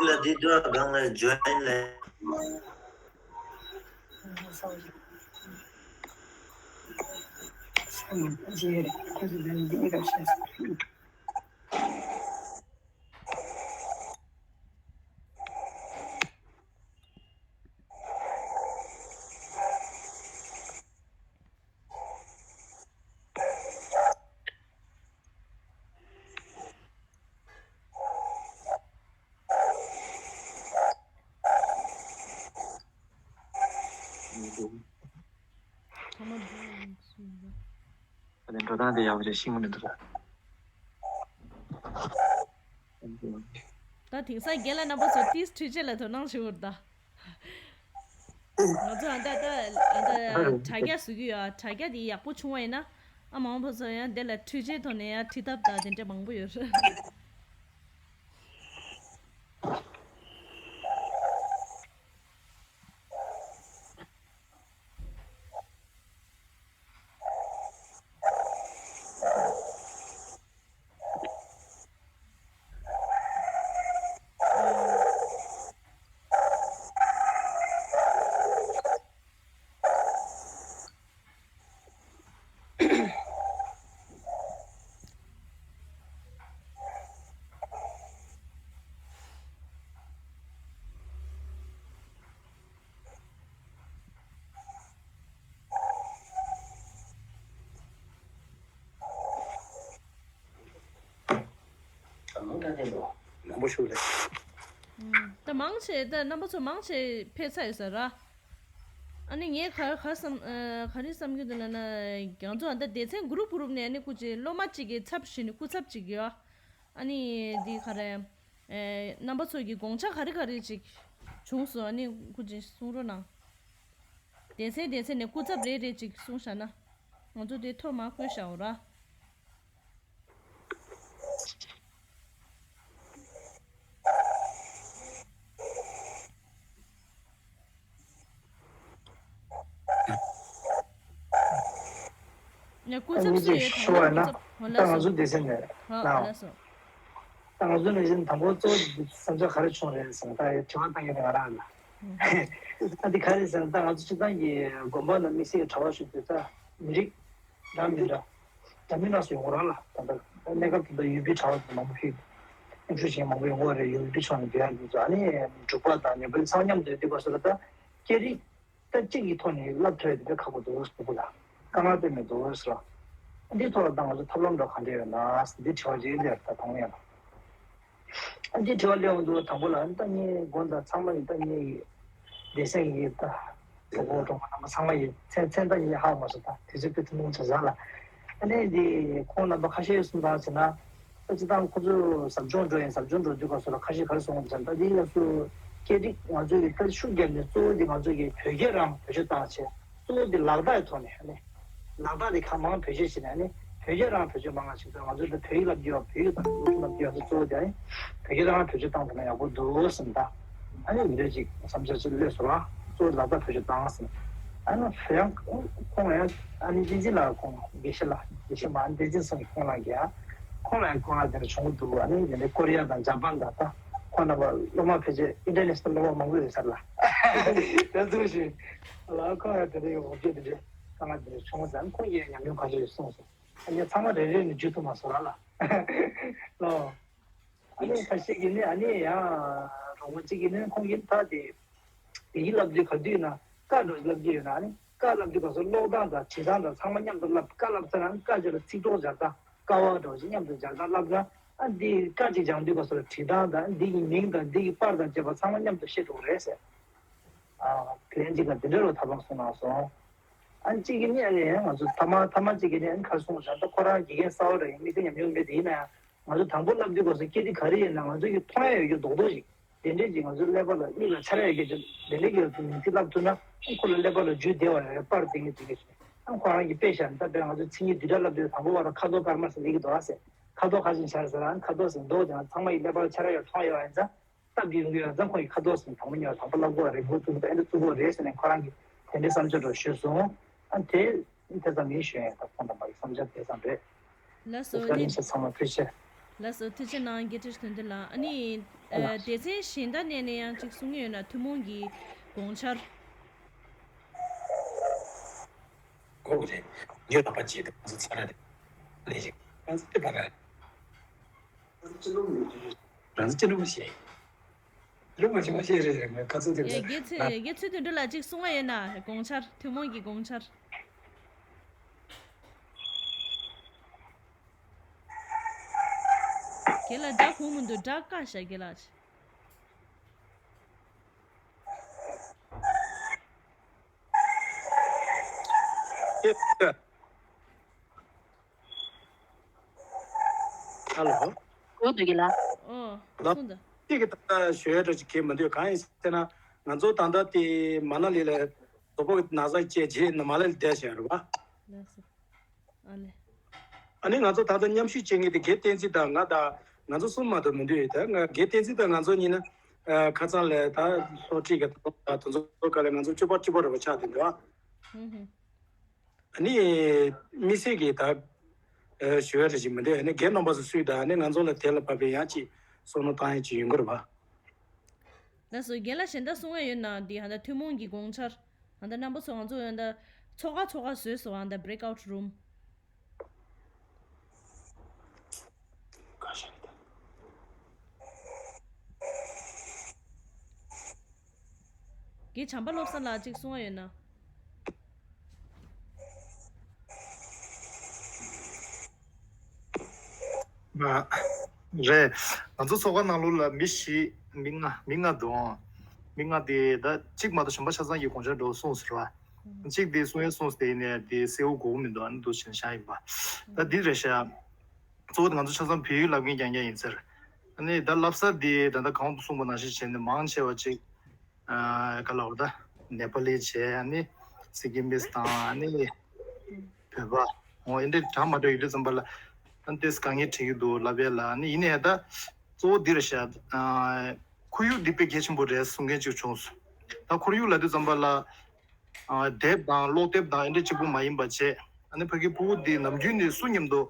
ལ་དེ་དུས་སྒང་ལ་ཇོ་ཨིན་ལ། ཨ་མ་ཁོ་ཚོ་ཡོད་རེད། ཁོ་ཚོ་ད་ནི་འདི་གཉིས་ཀ་བཤད་སོང་། ཐ་མ་འདི་སུ་ཡིན་པ། ཨ་ནི་འགྲོ་སྟངས་དེ་ཡག་པོ་བྱས་ཤེས་མི་འདུག་ད། ད་དེང་སང་རྒན་ལགས་རྣམ་པ་ཚོ་ཏིས་འཕྲུལ་ཆས་ལ་དོ་སྣང་ཞུ་བར་གདའ། ང་ཚོ་ཨ་ད་ད་ཨ་ད་དྲ་རྒྱ་བཟོ་གི་ཡོད། དྲ་རྒྱ་དེ་ཡག་པོ་བྱུང་བ་ཡིན་ན། ཨ་མ་འོངས་པ་ཚོ་ཡང་དེ་ལ་འཕྲུལ་ཆས་ཐོག་ནས་ཡང་ཁྲིད་ཐབས་དང་དེ་འདྲ་མང་པོ་ཡོད་རེད། མང་པོ་ཞུ་ལེ། ད་མང་ཆེ་ད་རྣམ་པ་ཚོ་མང་ཆེ་ཕེབས་ཚར་ཡོད་ས་ར། ཨ་ནི་ངས་ག་ག་བསམ་ག་རེ་བསམ་གྱི་འདུག་ལབ་ན། རྒྱ་མཚོ་ཨ་ད་སྡེ་ཚན་གུ་རུབ་གུ་རུབ་ནས་ཨ་ནི་སྐུ་མཁྱེན་སློབ་མ་གཅིག་གི་ཚབ་བྱས་ནས་སྐུ་ཚབ་གཅིག་ཡོད། ཨ་ནི་འདི་ག་རེ། ཨེ་རྣམ་པ་ཚོ་གི་དགོངས་འཆར་ག་རེ་ག་རེ་ཅིག་བྱུང་སོང་། ཨ་ནི་སྐུ་མཁྱེན་གསུང་རོགས་གནང་། སྡེ་ཚན་སྡེ་ཚན་ནས་སྐུ་ཚབ་རེ་རེ་ཅིག་གསུངས་བཞག་ན། ང་ཚོ་དེ་ཐོག་མར་བཀོད་བཞག་འོ་ར། ཡ་སྐུ་ཚབ་སུ་ཡོད། ད་ཡ་སྐུ་ཚབ་འོ་ལགས་སོ། ད་ང་ཚོ་སྡེ་ཚན་ནས་ཨ་ལགས་སོ། ད་ང་ཚོ་ནས་བཞིན་དང་པོ་གཙོ་བོ་བསམ་འཆར་ག་རེ་བྱུང་རེད་ཟེར་ན། ད་དྲི་བ་བཏང་གི་རེད་ང་རང་ལ། ད་འདི་ག་རེ་ཟེར་ན། ད་ང་ཚོ་སྤྱིར་བཏང་གི་དགོན་པ་ནང་དམིགས་བསལ་གྱི་གྲྭ་པ་ཞུ་དུས་ད་མི་རིགས་འདྲ་མི་འདྲ་འདྲ་མི་སྣ་ཚོ་ཡོང་རང་ལ། ད་ལྟ་གནས་སྐབས་དེ་འདྲ་ཡུལ་སྤྱིའི་གྲྭ་པ་དེ་མང་པོ་ཞིག་ཨེམ་ཆོས་བྱེད་མཁན་མང་པོ་ཡོང་གི་རེད། ཡུལ་སྤྱིའི་ཕྱོགས་ནས་འབྱོར་ཡག་དེ་ཚོ། ཨ་ནི་འབྲུག་པ་དང་ཉམས་པ་ཚང་མཉམ་དུ་ཡོད་དུས་སྐབས་སུ་ལ་ད་སྐད་རིགས་ད་གཅིག་གི་ཐོག་ནས་བསླབ་ཐུབ་ཡ་དེ་འདྲ་ཁག་པོ་འདུག་ཟེར་གི་ལ། དཀའ་ངལ་དཔེ་མི་འདུག་ཟེར་བ། འདིའི་ཐོག་ལ་ད་ང་ཚོ་ཐབས་ལམ་འདྲ་ག་འདྲ་ཡོད་ན་ཟེར། འདི་དྲི་བ་ཅིག་ལས་ད་མཐོང་ཡོད་ལ། ཨ་འདི་དྲི་བ་སླེབས་འོང་དུས་དང་པོ་ལ་ཨ་ནི་ད་ངའི་མགོ་ད་ཚང་མ་ཡིན། ད་ངའི་སྡེ་ཚན་གྱི་ད་གྲོགས་པོ་གྲོགས་མོ་རྣམ་པ་ཚང་མ་ཡིན། མཚན་མཚན་ད་ངས་ཧ་མ་སོང་། ད་དུས་ཚོད་དཔེ་ཐུང་ཐུང་བྱས་ཙང་ལ། ཨ་ནི་འདི་ཁོང་རྣམ་པ་ཁ་ཤས་གསུངས་སྟངས་བྱས་ན། ད་སྤྱིར་བཏང་ཁོ་ཚོ་ཟབ་སྦྱོང་འགྲོ་ཡིན། ཟབ་སྦྱོང་འགྲོ་དུས་སྐབས་སུ་ལ་ཁ་ཤས་ག་རེ་གསུངས་པ་བྱས་ན། ད་འདི་སྐབས་སུ་སྐད་རིགས་ང་ཚོའི་གི་ད་ཤུགས་བརྒྱབ་ནས་གཙོ་བོ་འདི་ང་ཚོའི་གི་བོད་སྐད་རང་བེད་སྤྱོད་བཏང་བྱས། གཙོ་བོ་འདི་ལག་བརྡ་ཡི་ཐོག་ནས་ཨ་ནི། ལག་བརྡ་འདི་གང་མང་བེད་སྤྱོད་བྱས་ནས་ཨ་ནི་བོད་སྐད་རང་བེད་སྤྱོད་མང་ང་བྱེད་དུས། ང་ཚོ་འདི་བོད་ཡིག་བསླབ་རྒྱུ་ཡོད། བོད་ཡིག་དང་སློབ་ཕྲུག་བསླབ་རྒྱུ་ཡོད་ཚོ་གཙོ་བོ་དེ་ཨ་ནི་བོད་སྐད་རང་བེད་སྤྱོད་བཏང་ཐུབ་ན་ཡག་པོ་འདུག་བསམ། ད་ཨ་ནི་འདི་འདྲ་ཅིག་བསམ་འཆར་ཅིག་སླེབས་སོང་ལ། གཙོ་བོ་ལག་བརྡ་བེད་སྤྱོད་བཏང་ཟེར། ཨ་ནི་ཡང་ཁོང་ཡང་ཨ་ནི་བསྟན་འཛིན་ལགས་ཁོང་དགེ་བཤེས་ལགས། དགེ་བཤེས་མ་བསྟན་འཛིན་ཚང་གི་ཁོང་ལགས་ཀྱིས་ཡང་ཁོང་ལ་ཡང་སྐུ་ངལ་དེ་འདྲ་བྱུང་གི་འདུག་ཨ་ནི་དེ་འདྲ་ཀོ་རི་ཡ་དང་ཇ་པན་དང་ད་ཁོང་རྣམ་པ་སློབ་མ་ཕལ་ཆེར་ཨིན་ཊར་ནེ་ཤ་ནལ་སློབ་མ་མང་པོ་ཡོད་ས་རེད་ལ། དེ་ཚོ་ཞིག་ལ་ཁོང་ཡང་དེ་འདྲ་ཡོད་འོ་བརྒྱུད་དེ་འདྲ་དཀའ་ངལ་དེ་འདྲ་བྱུང་ཙང་ཁོང་གིས་ཡང་ཉམས་མྱོང་ཁ་ཤས་ཤིག་གསུངས་སོང་། ཨ་ནི་ཚང་མ་རེ་རེ་ནས་བརྗོད་ཐུབ་མ་སོང་ར་ལ། ཨོ། ཨ་ནི་ཁ་ཤས་ཀྱིས་ནི་ཨ་ནི་ཡང་རོགས་པ་གཅིག་གིས་ནི་ཁོང་གིས་ད་དེ་བོད་ཡིག་བསླབ་དུས་ག་དུས་ན་ཀ་འགྲོ་བསླབ་ཀྱི་ཡོད་ན། ཨ་ནི་ཀ་བསླབ་དུས་ག་སོ་ཀློག་སྟངས་དང་བྲིས་སྟངས་དང་ཚང་མ་མཉམ་དུ་བསླབ། ཀ་བསླབ་ཚར་ན་ཀ་རྗེས་ལ་ཚིག་གྲོགས་སྦྱར་སྟངས་ཀ་བ་འགྲོ་ཞིག་མཉམ་དུ་སྦྱར་སྟངས་བསླབ་ན། ཨ་འདི་ཀ་གཅིག་སྦྱང་དུས་ག་སོ་བྲིས་སྟངས་དང་འདི་གི་མིང་དང་འདི་གི་པར་དང་བཅས་པ་ཚང་མ་མཉམ་དུ་ཤེས་འགྲོ་གི་རེད་ཟེར། ཨ་བན་གཅིག་ལ་འདི་འདྲ་རུ་ཐབས་ལམ་གསུངས་གནང་སོང་། ཨ་གཅིག་གིས་ནི་ཨ་ནི་ང་ཚོ་ཐ་མ་ཐ་མ་གཅིག་གིས་ནི་ཨ་ནི་ཁ་གསུངས་བཞག་ད་ཁོ་རང་དགེ་རྒན་གསར་པ་རེད། དམིགས་བསལ་ཉམས་མྱོང་མེད་དེ། ཡིན་ན་ཡང་ང་ཚོ་དང་པོ་བསླབ་དུས་སྐབས་སུ་སྐད་དེ་ག་རེ་ཡིན་ན་ང་ཚོ་གི་མཐོང་ཡ་ཡོད་རྒྱུ་རྡོག་རྡོག་ཞིག་དེ་འདྲས་ཀྱིས་ང་ཚོའི་ཀླད་པ་ལ་མིག་ལ་འཆར་ཡ་ཡོད་རྒྱུ་དེ་འདྲས་ཀྱི་མིང་ཚིག་བསླབ་ཐུབ་ན། ཨ་ཁོ་ལ་ཀླད་པ་ལ་རྒྱུས་བདེ་བ་རེད། པར་བསྟན་གྱི་འདུག་གི། ཨ་ཁོ་རང་གིས་དཔེ་བཞག་ན་ད་དཔེར་ང་ཚོ་མཚན་ཉིད་བསྡུས་གྲྭ་བསླབ་དུས་དང་པོ་བར་ཁ་དོག་དཀར་དམར་ཟེར་ལེགས་ཀྱི་འདུག་ཨ་ཟེར། ཁ་དོག་ཁ་ཅིག་འཆར་ཟེར་ན་ཁ་དོག་ཟེར་མདོག་ཀྱང་ཚང་མ་ཡི་ཀླད་པ་ལ་འཆར་ཡ་ཡོད་མཐོང་ཡ་ཡོད་ཨ་ཡིན་ཙང་། སྟབས་ཀྱིས་ཡོང་གི་ཡོད་ཙང་ཁོང་གིས་ཁ་དོག་ཟིན་དང་པོ་ཉོ་དང་པོ་བསླབ་དགོས་རེད། འགོ་བཙུགས་པ་ཨེ་འདྲ་བཙུགས་དགོས་རེད་ཟེར་ནས་ཁོ་རང་གིས་དེ་འདྲའི་བསམ་ཚུལ་འདྲ་ཞུས་སོང་། ཨ་དེ་དེ་ཙམ་ཡིན་ཞུ་ཡ་ཡིན། ད་ཁོང་རྣམ་པ་གི་བསམ་འཆར་དེ་ཙམ་རེད། ལགས་སོ། ཨ་ནི་ཚང་མ་ཐུགས་རྗེ་ཆེ། ལགས་སོ། ཐུགས་རྗེ་གནང་། དགེ་ཕྲུག་དོན་ལྡན་ལགས། ཨ་ནི་ཨ་ལགས། སྡེ་ཚན་གཞན་དག་ནས་ནས་ཡང་གཅིག་གསུང་གི་ཡོད་ན་ཐུན་མོང་གི་དགོངས་འཆར། ཨོ་ཁེ། ཉོ་ལག་པ་བྱས་ཏེ་ང་ཚོ་ཚར་རེད། ལས་ཞིག་ང་ཚོ་དེ་བར་རང་ཚོ་ཅི་ལུགས་མི་ཤེས། ལུགས་མ་ཤེས་མ་ཤེས་རེད་རེད། ང་ཁ་ཚོ་དེ་ཡ་དགེ་ཚུལ་དགེ་ཚུལ་དོན་གྲུབ་ལགས་གཅིག་གསུང་བ་ཡོད་ན། དགོངས་འཆར། ཐུན་མོང་གི་དགོངས་འཆར། རྒན་ལགས་སྒྲ་གོ་མི་འདུག་སྒྲ་བཀག་ཤག་རྒན་ལགས། ཧ་ལོ། གོ་འདུག་གི་ལ། ཨོ། ལ། གསུངས་དང་། གཅིག་གི་ད་ལྟ་ཞུ་ཡ་འདྲ་ཅིག་གི་མི་འདུག་གང་ཡིན་ཟེར་ན། ང་ཚོ་ད་ལྟ་དེ་མ་ན་ལི་ལ་གཟུགས་པོ་གི་ན་ཚ་སྐྱེས་རྗེས་ནས་མ་ལ་ལི་བསྡད་བཞག་རེད་བ། ལགས་སོ། ཨ་ལེ། ཨ་ནི་ང་ཚོ་ད་ལྟ་མཉམ་ཞུགས་བྱེད་མཁན་དེ་དགེ་བསྟན་འཛིན་དང་ང་དང་ང་ཚོ་གསུམ་མ་གཏོགས་མི་འདུག་ད་ང་དགེ་བསྟན་འཛིན་དང་ང་ཚོ་གཉིས་ནི་ཁ་སང་ལས་ད་སོ་ཁྲིད་ཀྱི་ད་དེ་ཚོ་ག་ལས་ང་ཚོ་བཅུ་པ་བཅུ་པ་རེད་བ། ཆགས་དེ་འདུག་ཨ། ཧུམ་ཧུམ། ཨ་ནི་དམིགས་བསལ་གྱི་ད་ཞུ་ཡ་རེ་ཞིག་མི་འདུག་ཨ་ནི་རྒན་རྣམ་པ་ཚོ་སུས་ད་ཨ་ནི་ང་ཚོ་ལ་དེ་ལ་བབས་པའི་ཡང་ཅིག་བསམ་བློ་བཏང་ཡ་ཅིག་ཡོང་གི་རེད་བ། ལགས་སོ། རྒན་ལགས་གཞན་དག་གསུང་བ་ཡོད་ན། འདི་ཧ་ད་ཐུན་མོང་གི་དགོངས་འཆར། ཧ་ད་རྣམ་པ་ཚོ་ང་ཚོ་ཧ་ད་ཚོགས་ཁག་ཚོགས་ཁག་བཟོས་སོང་། ཧ་ད་breakout room། རྒན་བྱམས་པ་བློ་བཟང་ལགས་གཅིག་གསུང་བ་ཡོད་ན། རེད། ང་ཚོ་ཚོགས་ཁང་ནང་ལོགས་ལ་མི་བཞི་མི་ལྔ་མི་ལྔ་འདུག་མི་ལྔ་དེ་ད་གཅིག་མ་གཏོགས་གཞན་པ་ཆ་ཚང་གི་དགོངས་འཆར་འདྲ་བོ་གསུངས་ཟེར་བ། གཅིག་དེ་གསུང་ཡས་གསུངས་ཟེར་ནས་དེ་གསལ་བོ་གོ་གི་མི་འདུག་ཨ་ནི་འདུག་བྱས་ནས་བཞག་ཡིན་པ། ད་འདི་རེད་ཤག་གཙོ་བོ་དེ་ང་ཚོ་ཆ་ཚང་བོད་ཡིག་བསླབ་མཁན་རྐྱང་རྐྱང་ཡིན་ཟེར། ཨ་ནི་ད་བསླབ་ས་དེ་ད་ལྟ་གོང་དུ་གསུངས་པ་ནང་བཞིན་བྱས་ནས་མང་ཆེ་བ་ཅིག་ཨ་ག་ལབ་དགོས་ད། ནེ་པ་ལི་བྱས། ཨ་ནི་སི་ཀི་མིས་དང་། ཨ་ནི་བོད་པ། འོ་ཨེ་འདྲས་འདྲ་མ་འདྲ་ཡོད་དུས་ཙམ་པ་ལ་ཨ་ནི་ཏོག་ཙམ་དཀའ་ངལ་འཕྲད་ཀྱི་འདུག་ལབ་ཡས་ལ། ཨ་ནི་ཡིན་ནའི་ད་གཙོ་བོ་འདི་རེད་ཤག་ཨ་ཁོར་ཡུག་འདི་དཔེ་གལ་ཆེན་པོ་རེད་གསུང་མཁན་ཅིག་བྱུང་སོང་། ད་ཁོར་ཡུག་ལབ་དུས་ཙམ་པ་ལ། ཨ་དེབ་དང་ཀློག་དེབ་དང་ཨེ་འདྲ་གཅིག་པུ་མ་ཡིན་པ་བྱས། ཨ་ནི་ཕ་གི་ཕྲུ་གུ་འདི་ནམ་རྒྱུན་ནས་སུ་མཉམ་དུ་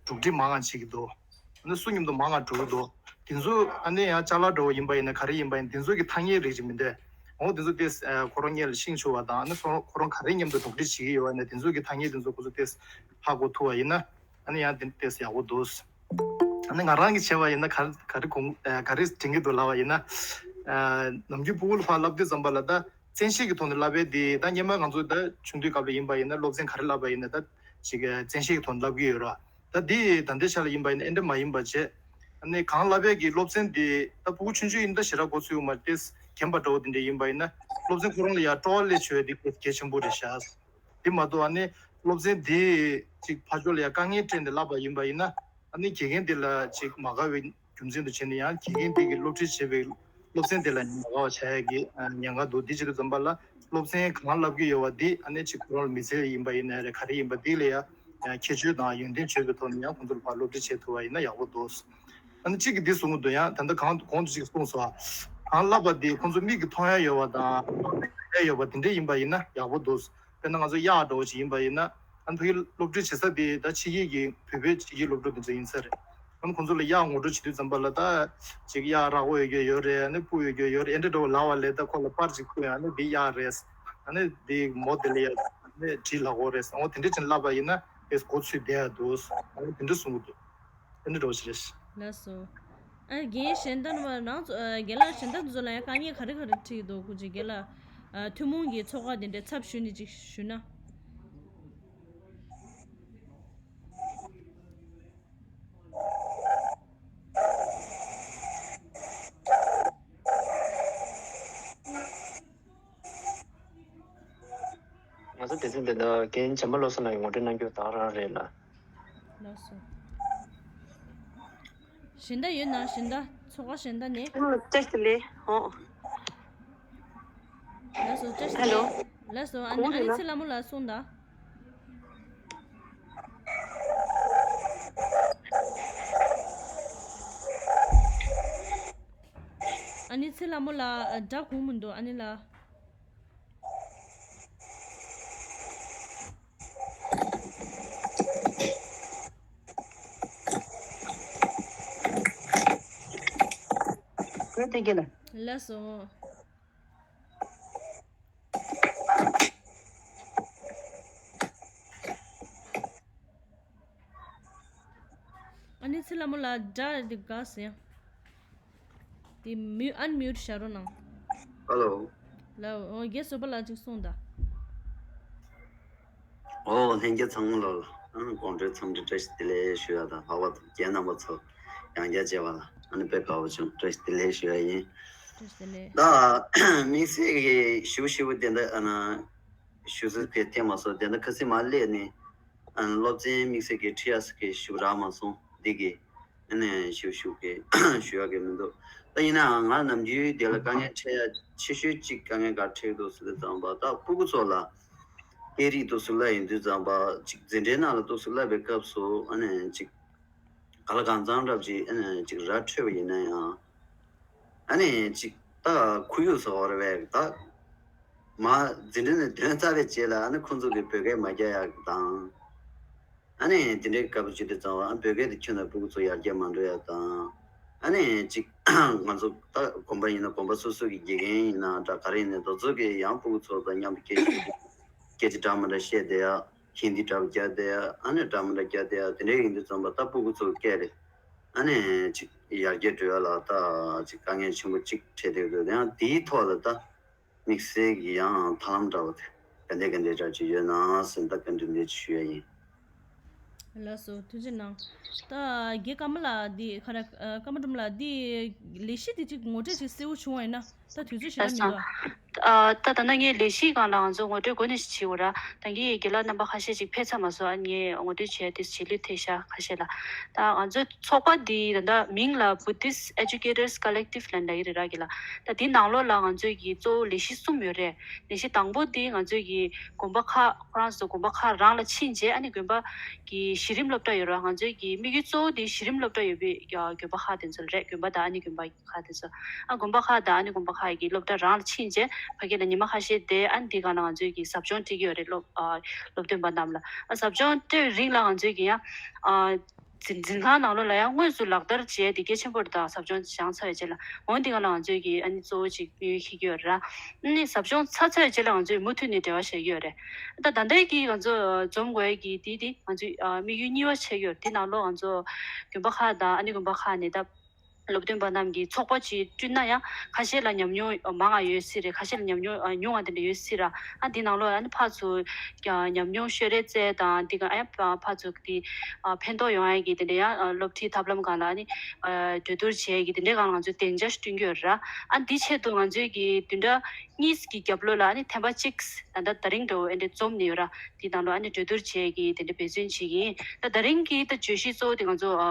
འགྲོགས་འདྲིས་མང་ང་བྱེད་ཀྱི་འདུག་ཨ་ནི་སུ་མཉམ་དུ་མང་ང་འགྲོགས་ཀྱི་འདུག་དེ་ཚོ་ཨ་ནི་ཡང་ཅ་ལག་འདྲ་བོ་ཡིན་པ་ཡིན་ན་ག་རེ་ཡིན་པ་ཡིན་དེ་ཚོ་གི་ཐ་སྙད་རིགས་ཅིག་མི་འདུག་འོ་དེ་ཚོ་ཏོག་ཙམ་ཁོ་རང་སྔོན་ལ་ཤེས་ཆོག་པ་དང་། ཨ་ནི་ཁོ་རང་ཁོ་རང་ག་རེ་མཉམ་དུ་འགྲོགས་འདྲིས་བྱེད་ཀྱི་ཡོད་པ་ཡིན་ན་དེ་ཚོ་གི་ཐ་སྙད་དེ་ཚོ་ཁོ་ཚོ་ཏོག་ཙམ་ཧ་གོ་ཐུབ་པ་ཡིན་ན། ཨ་ནི་ཡང་དེ་ཏོག་ཙམ་ཡག་པོ་འདུག་ཨ་ནི་ང་རང་གིས་བྱས་པ་ཡིན་ན་ག་ག་རེ་གོང་ཨ་ག་རེ་དྲན་གྱི་འདུག་ལབ་པ་ཡིན་ན། ཨ་ནམ་རྒྱུན་ཕྲུ་གུ་ལ་ཕར་བསླབ་དུས་ཙམ་པ་ལ་ད་བཙན་ཤེད་ཀྱི་ཐོག་ནས་བསླབ་པའི་དེ་ད་སྔོན་མ་ང་ཚོ་ད་ཆུང་དུས་སྐབས་ལ་ཡིན་པ་ཡིན་ན་སློབ་ཚན་ག་རེ་བསླབ་པ་ཡིན་ན་ད་ཅིག་བཙན་ཤེད་ཀྱི་ཐོག་ནས་བསླབ་ཀྱི་ཡོད་རེད། ད་དེ་ད་ལྟའི་ཆ་ལ་ཡིན་པ་ཡིན་ན་ཨེ་འདྲ་མ་ཡིན་པ་བྱས། ཨ་ནི་གང་བསླབ་པའི་གི་སློབ་ཚན་དེ་ད་ཕྲུ་གུ་ཆུང་ཆུང་ཡིན་ད་ཞེ་དྲག་གོ་ཚོད་ཡོད་མ་རེད། ཏོག་ཙམ་རྒན་པ་འདྲ་བོ་དེ་འདྲ་ཡིན་པ་ཡིན་ན་སློབ་ཚན་ཁོ་རང་ལ་ཡང་སྤྲོ་བ་སླེབས་ཆོག་ཡ་དེ་གལ་ཆེན་པོ་རེད་ཤག་དེ་མ་གཏོགས་ཨ་ནི་སློབ་ཚན་དེ་ཅིག་ཕར་ཕྱོགས་ལ་ཡང་དཀའ་ངལ་སྤྲད་ནས་བསླབ་པ་ཡིན་པ་ཡིན་ན། ཨ་ནི་དགེ་རྒན་དེ་ལ་ཅིག་མ་དགའ་བའི་རྒྱུ་མཚན་དུ་བྱས་ནས་ཡང་དགེ་རྒན་དེ་གིས་སློབ་ཁྲིད་བྱེད་པའི་སློབ་ཚན་དེ་ལ་མ་དགའ་བ་ཆགས་ཡ་གི་ཉེན་ཁ་འདུག་དེ་བྱེད་དུས་ཙམ་པ་ལ་སློབ་ཚན་གང་བསླབ་ཀྱི་ཡོད་པ་དེ་ཨ་ནི་ཅིག་ཁོ་རང་ལ་མི་ཚེ་ཡིན་པ་ཡིན་ན་རེད། ག་རེ་ཡིན་པ་དེ་ལ་ཡང་ཁྱད་ཆོས་དང་ཡོན་ཏན་བརྗོད་པའི་ཐོག་ནས་ཡང་ཁོང་ཚོ་ལ་ཕར་སློབ་ཁྲིད་བྱེད་ཐུབ་པ་ཡིན་ན་ཡག་པོ་འདུག་ཨ་ནི་གཅིག་གིས་འདི་གསུང་གི་འདུག་ཡང་ད་ལྟ་གང་གོང་དུ་ཅིག་གསུངས་སོང་། གང་བསླབ་པ་འདི་ཁོང་ཚོ་མིག་གིས་མཐོང་ཡ་ཡོད་པ་དང་ཡ་ཡོད་པ་དེ་འདྲ་ཡིན་པ་ཡིན་ན་ཡག་པོ་འདུག་དཔེར་ན་ང་ཚོ་གཡག་འདྲ་བོ་ཞིག་ཡིན་པ་ཡིན་ན། ཨ་ནི་ཕ་གི་སློབ་ཁྲིད་བྱེད་ས་དེ་ད་ཕྱི་རྒྱལ་གྱི་བོད་པའི་ཕྱི་རྒྱལ་སློབ་ཕྲུག་དེ་ཚོ་ཡིན་ས་རེད། ཨ་ནི་ཁོང་ཚོ་ལ་གཡག་ངོ་སྤྲོད་བྱེད་དུས་ཙམ་པ་ལ་ད་ཅིག་གཡག་ར་བ་ཡོད་རྒྱུ་ཡོད་རེད། ཨ་ནི་སྤུ་ཡོད་རྒྱུ་ཡོད་རེད། ཨེ་འདྲ་འདྲ་བོ་ལབ་པ་ལས་ད་ཁོ་ལ་པར་ཅིག་ཕུལ་ཡ། ཨ་ནི་འདི་གཡག་རེད། ཨ་ནི་འདི་མོ་དེ་ལ་ཡ་ཨ་ནི་གྲི་ལག་འོག་རེད། འོ་དེ་འདྲ་བྱས་ནས་ལབ་པ་ཡིན་ན་དེ་གོ་ཚོད་བསྡད་ཡ་འདུག་ཨ་ནི་དེ་འདྲ་གསུང་གི་འདུག་དེ་འདྲ་འདྲ་བོ་ཞིག་རེད། ལགས་སོ། ཨ་རྒན་གཞན་དག་ནི་མ་རང་ཚོ་ཨ་རྒན་ལགས་གཞན་དག་ཚོ་ལ་ཡང་དཀའ་ངལ་ག་རེ་ག་རེ་འཕྲད་ཀྱི་འདུག་ཁུ་ཅི་རྒན་ལགས་ཨ་ཐུན་མོང་གི་ཚོགས་ཁག་དེ་འདྲའི་ཚབ་ཞུས་ནས་ཅིག་ཞུས་ན། ང་ཚོ་སྡེ་ཚན་འདི་ནི་རྒན་བྱམས་པ་བློ་བཟང་ལགས་ཀྱིས་ངོ་སྤྲོད་གནང་རྒྱུ་དེ་ག་རང་རེད་ལ། ལགས་སོ། གཞན་དག་ཡོད་ན་གཞན་དག་ཚོགས་པ་གཞན་དག་ནས། ཨ་ལགས་སོ། བཀྲ་ཤིས་བདེ་ལེགས། ལགས་སོ། བཀྲ་ཤིས་བདེ་ལེགས། ལགས་སོ། ཨ་ནི་ཨ་ནི་ཚེ་ལྷ་མོ་ལགས་གསུངས་དང་། ཨ་ནི་ཚེ་ལྷ་མོ་ལགས་སྒྲ་གོ་མི་འདུག་ཨ་ནི་ལགས། ལགས་སོ། ཨ་ནི་ཚེ་ལྷ་མོ་ལགས་ལགས་སོ། ཨ་ནི་ཚེ་ལྷ་མོ་ལགས་སྒྲ་དེ་འགག་ཟེར། དེ་མིའུ་ཨན་མིའུ་ཊི་བྱ་རོགས་གནང་། ཧ་ལོ། ལགས་འོ་རྒན་བཟོད་པ་ལགས་ཅིག་གསུངས་དང་། ཨོ་ལྷན་རྒྱས་ཚང་མ་ལ་ཨང་དགོང་དྲོའི་འཚམས་འདྲི་བཀྲ་ཤིས་བདེ་ལེགས་ཞུ་ཡ་དང་ལྷག་པར་དུ་རྒན་རྣམ་པ་ཚོ་ཡང་བསྐྱར་མཇལ་བ་ལ་ཨ་ནི་དཔེ་དགའ་བོ་བྱུང་བཀྲ་ཤིས་བདེ་ལེགས་ཞུ་ཡ་ཡིན། བཀྲ་ཤིས་བདེ་ལེགས། ད་དམིགས་བསལ་གྱི་ཞུ་ཞུ་བོ་དེ་འདྲ་ཨ་ན་ཞུ་ཚོད་ཕེ་ཐེ་མ་སོང་དེ་འདྲ་ཁ་སིམ་མ་སླེབས་ནས། ཨ་ནི་སློབ་ཚན་དམིགས་བསལ་གྱི་ཁྲིད་ཡ་ཟེར་གྱི་ཞུ་རག་མ་སོང་འདི་གི་ཨ་ནི་ཞུ་ཞུ་གི་ཞུ་ཡ་གི་མི་འདུག་ད་ཡིན་ནའང་ང་ནམ་རྒྱུན་དེ་ལ་དཀའ་ངལ་འཕྲད་ཡ་ཆེ་ཤོས་གཅིག་དཀའ་ངལ་ག་འཕྲད་འདུག་ཟེར་དུས་ཙམ་པ་ད་སྤུ་གུ་ཚོ་ལ་སྐད་རིགས་འདུག་སེ་བསླབ་ཡིན་དུས་ཙམ་པ་གཅིག་འཛིན་གྲྭའི་ནང་ལ་འདུག་སེ་བསླབ་པའི་སྐབས་སུ་ཨ་ནི་གཅིག་ག་ལ་གང་འཚམ་འདྲ་ཅིག་ཨ་ནི་ཅིག་ར་འཕྲོད་པ་ཡིན་ན་ཡང་། ཨ་ནི་ཅིག་ད་ཁོར་ཡུག་ཟེར་བ་རེད་པས་ད། མ་འཛིན་གྲྭ་ནས་ཐོན་ཚར་བའི་རྗེས་ལ་ཨ་ནི་ཁོང་ཚོ་གིས་བོད་སྐད་མ་རྒྱག་ཡག་དང་། ཨ་ནི་དེ་འདྲའི་སྐབས་ཅིག་དུས་ཙམ་པ་ཨ་བོད་སྐད་དེ་ཁྱོན་ནས་སྤུ་གུ་ཚོ་ཡར་རྒྱས་མ་འགྲོ་ཡག་དང་། ཨ་ནི་ཅིག་ང་ཚོ་ད་དགོན་པ་ཡིན་ན་དགོན་པ་སོ་སོ་གི་དགེ་རྒན་ཡིན་ན་འདྲ་ག་རེ་ཡིན་ན་དེ་ཚོ་གིས་ཡང་སྤུ་གུ་ཚོ་དང་མཉམ་དུ་སྐད་ཆ་སྐད་ཆ་འདྲ་མི་འདྲ་བཤད་བསྡད་ཡ། ཧིན་དི་འདྲ་པོ་རྒྱག་བསྡད་ཡ། ཨ་ནི་འདྲ་མི་འདྲ་རྒྱག་བསྡད་ཡ་དེ་འདྲ་ཡིན་དུས་ཙམ་པ་ད་སྤུ་གུ་ཚོ་སྐད་རེད། ཨ་ནི་ཅིག་ཡར་རྒྱས་འགྲོ་ཡ་ལ་ད་ཅིག་དཀའ་ངལ་ཆེན་པོ་ཅིག་འཕྲད་བསྡད་འདུག་ཡང་དེའི་ཐོག་ལ་ད་དམིགས་བསལ་གྱི་ཡང་ཐབས་ལམ་འདྲ་པོ་དེ་ག་འདྲ་ག་འདྲ་འདྲ་ཅིག་ཡོད་ན་ཟེར་ད་བཀའ་འདྲི་འདྲ་ཅིག་ཞུ་ཡ་ཡིན། ལགས་སོ་ཐུགས་རྗེ་གནང་། ད་རྒན་ཀརྨ་ལགས་འདི་ག་རེ་ཀརྨ་སྒྲོལ་མ་ལགས་འདི་ལས་གཞི་འདི་ཅིག་ངོ་སྤྲོད་ཅིག་གསལ་བོ་བྱུང་བ་ཡིན་ན། ད་དུས་ཚོད་ཞེ་དྲག་མི་འདུག་ཨ། ད་ད་ལྟ་ངས་ལས་གཞིའི་སྒང་ལ་ང་ཚོ་ངོ་སྤྲོད་འགོ་ནས་བྱེད་དགོས་ར། ད་ངས་རྒན་ལགས་རྣམ་པ་ཁ་ཤས་ཅིག་ཕེབས་ཚར་མ་སོང་ཨ། ངས་ངོ་སྤྲོད་བྱས་ཏེ་བྱེད་ལུགས་ཐེ་ཤ་ཁ་ཤས་ལ། ད་ང་ཚོའི་ཚོགས་པ་འདི་ད་ལྟ་མིང་ལ་Buddhist Educators Collective ལབ་ནས་ཡོད་རེད་ར་རྒན་ལགས། ད་འདི་ནང་ལོགས་ལ་ང་ཚོའི་གི་གཙོ་བོ་ལས་གཞི་གསུམ་ཡོད་རེད། ལས་གཞི་དང་པོ་འདི་ང་ཚོའི་གི་དགོན་པ་ཁག་ཁོ་རང་ཚོ་དགོན་པ་ཁག་རང་ལ་ཕྱིན་རྗེས་ཨ་ནི་དགོན་པ་གི་གཞི་རིམ་སློབ་གྲྭ་ཡོད་ར། ང་ཚོའི་གི་དམིགས་ཡུལ་གཙོ་བོ་འདི་གཞི་རིམ་སློབ་གྲྭ་ཡོད་པའི་དགོན་པ་ཁག་དེ་ཚོ་རེད། དགོན་པ་དང་ཨ་ནི་དགོན་པ། ཁག་དེ་ཚོ། ཨ་དགོན་པ་ཁག་དང་ཨ་ནི་དགོན་པ་ཁག་གི་སློབ་གྲྭ་རང་ལ་ཕྱིན་རྗེས་ཕ་གི་ལ་ཉི་མ་ཁ་ཤས་བསྡད་ཨ་ནི་འདི་སྒང་ལ་ང་ཚོའི་གི་ཟབ་སྦྱོང་སྤྲད་ཀྱི་ཡོད་རེད། སློབ་ཨ་སློབ་སྟོན་པ་རྣམས་ལ་ཨ་ཟབ་སྦྱོང་སྤྲད་པའི་རིང་ལ་ང་ཚོའི་གི་ཡང་ཨ་འཛིན་འཛིན་ཁང་ནང་ལོགས་ལ་ཡང་དངོས་སུ་ལག་བསྟར་བྱས་ཏེ་གལ་ཆེན་པོ་རེད། ད་ཟབ་སྦྱོང་སྦྱངས་ཚར་བའི་རྗེས་ལ་འོ་འདི་སྒང་ལ་ང་ཚོའི་གི་ཨ་ནི་གཙོ་བོ་ཅིག་དམིགས་ཡུལ་འཁྱེར་གྱི་ཡོད་རེད། ཨ་ནི་ཟབ་སྦྱོང་ཚར་ཚར་བའི་རྗེས་ལ་ང་ཚོས་མུ་མཐུད་ནས་འབྲེལ་བ་བྱེད་ཀྱི་ཡོད་རེད། ད་ད་ལྟའི་གི་ང་ཚོ་འཛོམས་དགོས་ཡ་གི་དེ་དེ་ང་ཚོའི་ཨ་དམིགས་ཡུལ་གཉིས་པ་བྱེད་ཀྱི་ཡོད་རེད། དེ་ནང་ལོགས་ང་ཚོ་དགོན་པ་ཁག་དང་ཨ་ནི་དགོན་པ་ཁག་ནས་ད། སློབ་སྟོན་པ་རྣམས་ཀྱིས་ཚོགས་པ་ཅིག་བསྐྲུན་ན་ཡང་ཁ་ཤས་ལ་ཉམས་མྱོང་མང་བ་ཡོད་སྲིད་རེད། ཁ་ཤས་ལ་ཉམས་མྱོང་ཉུང་བ་དེ་འདྲ་ཡོད་སྲིད་ར། ཨ་འདི་ནང་ལོགས་ཨ་ནི་ཕར་ཚུར་ཉམས་མྱོང་ཤོད་རེས་རྩལ་དང་འདི་ག་ཨ་ཕར་ཚུར་དེ་ཕན་ཐོགས་ཡོང་ཡ་གི་དེ་འདྲ་ཡང་སློབ་ཁྲིད་ཐབས་ལམ་སྒང་ལ་ཨ་ནི་གྲོས་བསྡུར་བྱེད་ཡ་གི་དེ་འདྲའི་སྒང་ལ་ང་ཚོས་སྡིངས་ཆ་ཞིག་བསྐྲུན་གྱི་ཡོད་ར། ཨ་འདི་ཆེད་དུ་ང་ཚོས་ཀྱི་བདུན་ཕྲག་གཉིས་ཀྱི་རྒྱབ་ལོགས་ལ་ཨ་ནི་ཐེངས་པ་གཅིག་ད་ལྟ་ད་རིང་འདྲ་བོ་ཨེ་འདྲ་འཛོམས་ནས་ཡོད་ར། དེ་ནང་ལོགས་ཨ་ནི་གྲོས་བསྡུར་བྱེད་ཀྱི་དེ་འདྲ་འབད་བརྩོན་བྱེད་ཀྱི་ཡིན། ད་ད་རིང་གི་ད་བརྗོད་གཞི་གཙོ་བོ་དེ་ང་ཚོ་ཨ་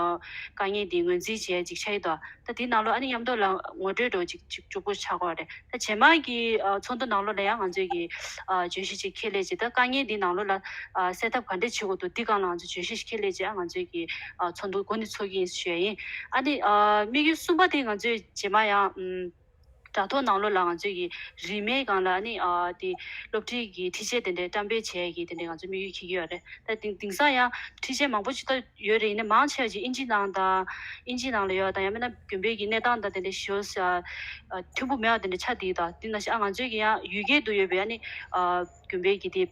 དཀའ་ངལ་འདི་ངོས་འཛིན་བྱེད་ཅིག་ཆགས་ཡོད་དོ། ད་དེ་ནང་ལོགས་ཨ་ནི་མཉམ་དུ་ལ་ངོ་སྤྲོད་འདྲ་བོ་ཅིག་ཅིག་མགྱོགས་པོ་ཆགས་ཀྱི་ཡོད་རེད། ད་རྗེས་མ་གི་ཨ་ཚོགས་འདུ་ནང་ལོགས་ལ་ཡང་ང་ཚོས་ཀྱི་ཨ་བརྗོད་གཞི་ཅིག་ཁས་ལེན་ཅིག་ད་དཀའ་ངལ་འདི་ནང་ལོགས་ལ་ཨ་སེལ་ཐབས་ག་འདྲས་བྱེད་དགོས་འདུག་འདི་སྒང་ལ་ང་ཚོས་བརྗོད་གཞི་ཞིག་ཁས་ལེན་ཅིག་ཨ་ང་ཚོས་ཀྱི་ཨ་ཚོགས་འདུ་འགོ་ནས་ཚོགས་ཀྱི་ཡིན་ཞུ་ཡ་ཡིན། ཨ་ནི་ཨ་དམིགས་ཡུལ་གསུམ་པ་དེ་ང་ཚོས་རྗེས་མ་ཡང་ཨམ། དྲ་ཐོག་ནང་ལོགས་ལ་ང་ཚོས་ཀྱི་རིན་མེད་སྒང་ལ་ནི་ཨ་དེ་སློབ་ཁྲིད་ཀྱི་འཕྲུལ་ཆས་དེ་འདྲའི་བཀྲམ་སྤེལ་བྱེད་ཡས་ཀྱི་དེ་འདྲའི་ང་ཚོས་དམིགས་ཡུལ་འཁྱེར་གྱི་ཡོད་རེད། ད་དེང་དེང་སང་ཡང་འཕྲུལ་ཆས་མང་པོ་ཅིག་ད་ཡོད་རེད། ཡིན་ནའི་མང་ཆེ་བ་ཅིག་ཨིན་ཇི་ནང་དང་ཨིན་ཇི་ནང་ལ་ཡོད་དང་ཡང་མིན་ན་དགོན་པའི་གི་གནས་སྟངས་དང་དེ་འདྲའི་ཞེ་པོ་ཨ་མཐུན་པོ་མེད་པ་དེ་འདྲ་ཆགས་བསྡད་ཡོད། ད་དེ་ནང་བཞིན་ཨ་ང་ཚོས་ཀྱི་ཡང་ཡུལ་སྐད་དུ་ཡོད་པའི་ཨ་ནི་ཨ་དགོན་པའི་གི་དེ།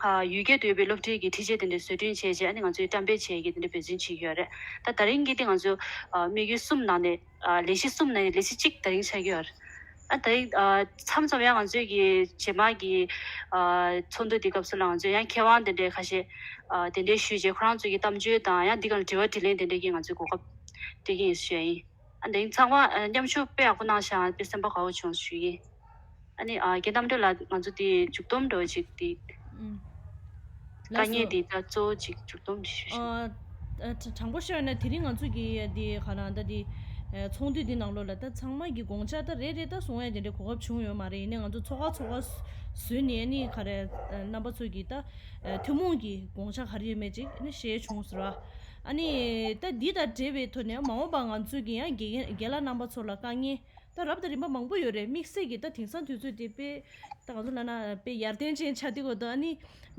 ཨ་ཡུལ་སྐད་དུ་ཡོད་པའི་སློབ་ཁྲིད་ཀྱི་འཕྲུལ་ཆས་དེ་འདྲ་བཟོ་སྐྲུན་བྱས་རྗེས་ཨ་ནི་ང་ཚོས་བཀྲམ་སྤེལ་བྱེད་ཀྱི་དེ་འདྲ་འབད་བརྩོན་བྱེད་ཀྱི་ཡོད་རེད། ད་ད་རིང་གི་དེ་ང་ཚོ་ཨ་དམིགས་ཡུལ་གསུམ་ནང་ནས་ཨ་ལས་གཞི་གསུམ་ནང་ནས་ལས་གཞི་གཅིག་ད་རིང་ཆགས་ཀྱི་ཡོད་རེད། ཨ་ད་རིང་ཨ་མཚམས་མཚམས་ཡང་ང་ཚོས་ཀྱི་རྗེས་མ་གི་ཨ་ཚོགས་འདུ་དེ་སྐབས་སུ་ལ་ང་ཚོས་ཡང་མཁས་དབང་དེ་འདྲའི་ཁ་ཤས་ཨ་གདན་འདྲེན་ཞུས་རྗེས་ཁོ་རང་ཚོ་གི་གཏམ་བརྗོད་དང་ཡང་འདི་ག་ལ་དྲི་བ་དྲིས་ལན་དེ་འདྲའི་གི་ང་ཚོས་གོ་སྐབས་སྤྲད་ཀྱི་ཡིན་ཞུ་ཡ་ཡིན། ཨ་འདི་ཚང་མ་ཨ་མཉམ་ཞུགས་དཔེ་ཡག་པོ་གནང་ཤག་དཔེ་སེམས་པ་དགའ་བོ་བྱུང་ཞུ་ཡིན། ཨ་ནི་ཨ་རྒན་རྣམ་གྲོལ་ལགས་ང་ཚོ་དེ་མཇུག་སྡོམ་འདྲ་བོ་ཅིག་དེ་ཨུམ། དཀའ་ངལ་དེ་ད་གཙོ་བོ་ཅིག་མཇུག་སྡོམ་ཞུ་ཞུ། ཨ་ཨ་དྲ་དྲང་པོ་བཤད་ན་དེ་རིང་ང་ཚོ་གི་དེ་ག་རང་ད་དེ་ཨ་ཚོགས་འདུ་འདི་ནང་ལོགས་ལ་ད་ཚང་མ་གི་དགོངས་འཆར་ད་རེ་རེ་ད་གསུང་ཡ་དེ་འདྲའི་གོ་སྐབས་བྱུང་ཡོད་མ་རེད། ཡིན་ནའི་ང་ཚོ་ཚོགས་ཁག་ཚོགས་ཁག་བཟོས་ནས་ཨ་ནི་ག་རེ་ཨ་རྣམ་པ་ཚོ་གི་ད་ཨ་ཐུན་མོང་གི་དགོངས་འཆར་ག་རེ་ཡོད་མེད་ཅིག་ཨ་ནི་བཤད་བྱུང་ཟེར་བ། ཨ་ནི་ད་འདི་དང་འབྲེལ་བའི་ཐོག་ནས་མ་འོངས་པ་ང་ཚོ་གི་ཡང་དགེ་རྒན་རྒན་ལགས་རྣམ་པ་ཚོ་ལ་དཀའ་ངལ་ད་རབ་དང་རིམ་པ་མང་པོ་ཡོད་རེད། དམིགས་བསལ་གྱི་ད་དེང་སང་དུས་ཚོད་དེ་དཔེ་ད་ང་ཚོ་ལབ་ན་དཔེ་ཡར་ཐོན་ཅན་ཆགས་བསྡད་ཡོད་དོ། ཨ་ནི་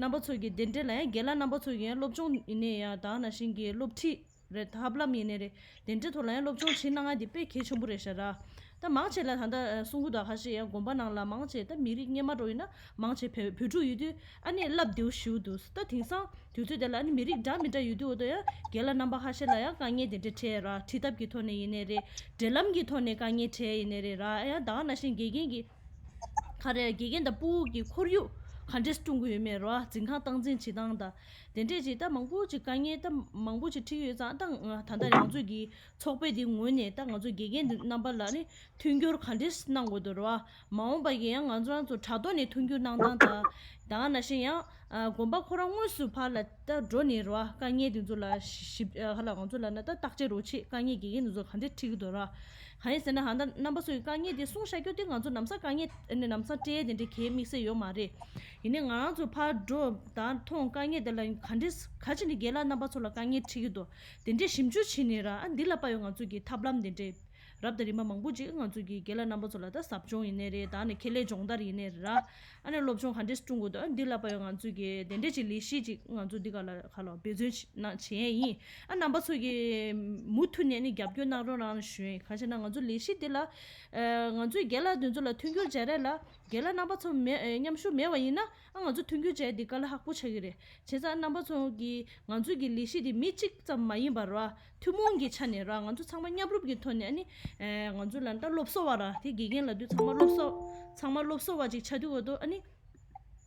རྣམ་པ་ཚོ་གི་དེ་འདྲ་ལ་ཡང་རྒན་ལགས་རྣམ་པ་ཚོ་གི་ཡང་སློབ་སྦྱོང་ཡིན་ནའི་ཡང་ད་ག་ནང་བཞིན་གྱི་སློབ་ཁྲིད་རེད། ཐབས་ལམ་ཡིན་ནའི་རེད། དེ་འདྲའི་ཐོག་ལ་ཡང་སློབ་སྦྱོང་བྱེད་གནང་ཡ་དེ་དཔེ་གལ་ཆེན་པོ་རེད་ཤག་ར། ད་མང་ཆེ་ལ་ད་ལྟ་གསུང་གི་འདུག་ཁ་ཤས་ཡང་དགོན་པ་ནང་ལ་མང་ཆེ་ད་མི་རིགས་སྔོན་མ་འགྲོ་ཡིན་ན་མང་ཆེ་བོད་བོད་ཕྲུག་ཡོད་དུས་ཨ་ནི་བསླབ་བདེའུ་ཞུ་འདུག་ད་དེང་སང་དུས་ཚོད་དེ་ལ་ཨ་ནི་མི་རིགས་འདྲ་མི་འདྲ་ཡོད་དུས་འོ་དོ་ཡང་རྒན་ལགས་རྣམ་པ་ཁ་ཤས་ལ་ཡང་དཀའ་ངལ་དེ་འདྲ་འཕྲད་ར། ཁྲིད་ཐབས་ཀྱི་ཐོག་ནས་ཡིན་ནའི་རེད། འབྲེལ་ལམ་གྱི་ཐོག་ནས་དཀའ་ངལ་འཕྲད་ཡིན་ནའི་རེད་ར། ཡང་ད་ག་ནང་བཞིན་དགེ་རྒན་གྱི་ག་རེ་དགེ་རྒན་དང་ཕྲུ་གུ་གི་ཁོར་ཡུག་ག་འདྲས་བསྐྲུན་གྱི་ཡོད་མེད་ར། འཛིན་ཁང་སྟངས་འཛིན་བྱེད་སྟངས་དང་དེ་འདྲས་ཅིག་ད་མང་པོ་ཅིག་དཀའ་ངལ་ད་མང་པོ་ཅིག་འཕྲད་ཀྱི་ཡོད་ཙང་ད་ད་ལྟ་ང་ཚོ་གི་ཚོགས་པའི་དེ་ངོས་ནས་ད་ང་ཚོ་དགེ་རྒན་རྣམ་པ་ལ་ནི་མཐུན་འགྱུར་ག་འདྲས་གནང་དགོས་འདུག་ར། མ་འོངས་པ་གི་ཡང་ང་ཚོ་རང་ཚོ་དྲ་ཐོག་ནས་མཐུན་འགྱུར་གནང་སྟངས་དང་ད་ག་ནང་བཞིན་ཡང་དགོན་པ་ཁོ་རང་དངོས་སུ་ཕར་ལ་ད་འགྲོ་ནས་ར་དཀའ་ངལ་དེ་ཚོ་ལ་ཞིབ་ཧ་ལ་ང་ཚོ་ལ་ན་ད་བརྟག་དཔྱད་རོགས་བྱེད། དཀའ་ངལ་དགེ་རྒན་དེ་ཚོ་ག་འདྲས་འཕྲད་ཀྱི་འདུག་ར། གང་ཡིན་ཟེར་ན་ཧ་ད་རྣམ་པ་ཚོ་ཡི་དཀའ་ངལ་དེ་གསུངས་བཞག་རྒྱུ་དེ་ང་ཚོ་ལམ་སང་དཀའ་ངལ་ཨ་ནི་ལམ་སང་སྤྲད་དེ་འདྲ་གས་དམིགས་བསལ་ཡོད་མ་རེད། ཡིན་ནའི་ང་རང་ཚོ་ཕར་འགྲོ་དང་མཐོང་དཀའ་ངལ་དེ་ལ་ག་འདྲས་ག་ཅི་ནས་རྒན་ལགས་རྣམ་པ་ཚོ་ལ་དཀའ་ངལ་འཕྲད་ཀྱི་འདུག་དེ་འདྲས་ཞིབ་འཇུག་བྱས་ནས་ར་ཨ་འདི་ལ་དཔག་ཡོད་ང་ཚོ་གི་ཐབས་ལམ་དེ་འདྲས་རབ་དང་རིམ་པ་མང་པོ་ཅིག་ང་ཚོ་གི་རྒན་ལགས་རྣམ་པ་ཚོ་ལ་ད་ཟབ་སྦྱོང་ཡིན་ནའི་རེད། ད་ནི་ཁེ་ལས་སྦྱོང་བརྡར་ཡིན་ནའི་རེད་ར། ཨ་ནི་སློབ་སྦྱོང་ག་འདྲས་བསྐྲུན་དགོས་འདུག་ཨ་འདི་ལ་དཔག་ཡོད་ང་ཚོ་གི་དེ་འདྲས་ཅིག་ལས་གཞི་ཅིག་ང་ཚོ་འདི་ག་ལ་ག་ལ་འབད་བརྩོན་ཞིག་གནང་བྱེད་ཡས་ཡིན། ཨ་རྣམ་པ་ཚོ་གིས་མུ་མཐུད་ནས་ནི་རྒྱབ་སྐྱོར་གནང་རོགས་གནང་ཞུ་ཡིན། གང་ཞེ་ན་ང་ཚོ་ལས་གཞི་འདི་ལ་ཨ་ང་ཚོའི་རྒན་ལགས་དེ་ཚོ་ལ་མཐུན་འགྱུར་བྱ་རེས་ལ་རྒན་ལགས་རྣམ་པ་ཚོ་མེད་ཨ་མཉམ་ཞུགས་མེད་པ་ཡིན་ན་ཨ་ང་ཚོ་མཐུན་འགྱུར་བྱ་ཡས་འདི་དཀའ་ལས་ཁག་པོ་ཆགས་ཀྱི་རེད། བྱས་ཙང་རྣམ་པ་ཚོ་གིས་ང་ཚོའི་གི་ལས་གཞི་འདི་མི་གཅིག་ཙམ་མ་ཡིན་པར་ར་ཐུན་མོང་གི་ཆ་ནས་ར་ང་ཚོ་ཚང་མ་མཉམ་རུབ་ཀྱི་ཐོག་ནས་ཨ་ནི་ཨ་ང་ཚོ་ལ་ད་སློབ་གསོ་བ་ར་དེ་དགེ་རྒན་ལབ་དུས་ཚང་མ་སློབ་གསོ་ཚང་མ་སློབ་གསོ་བ་ཅིག་ཆགས་དུས་འོ་དོ་ཨ་ནི།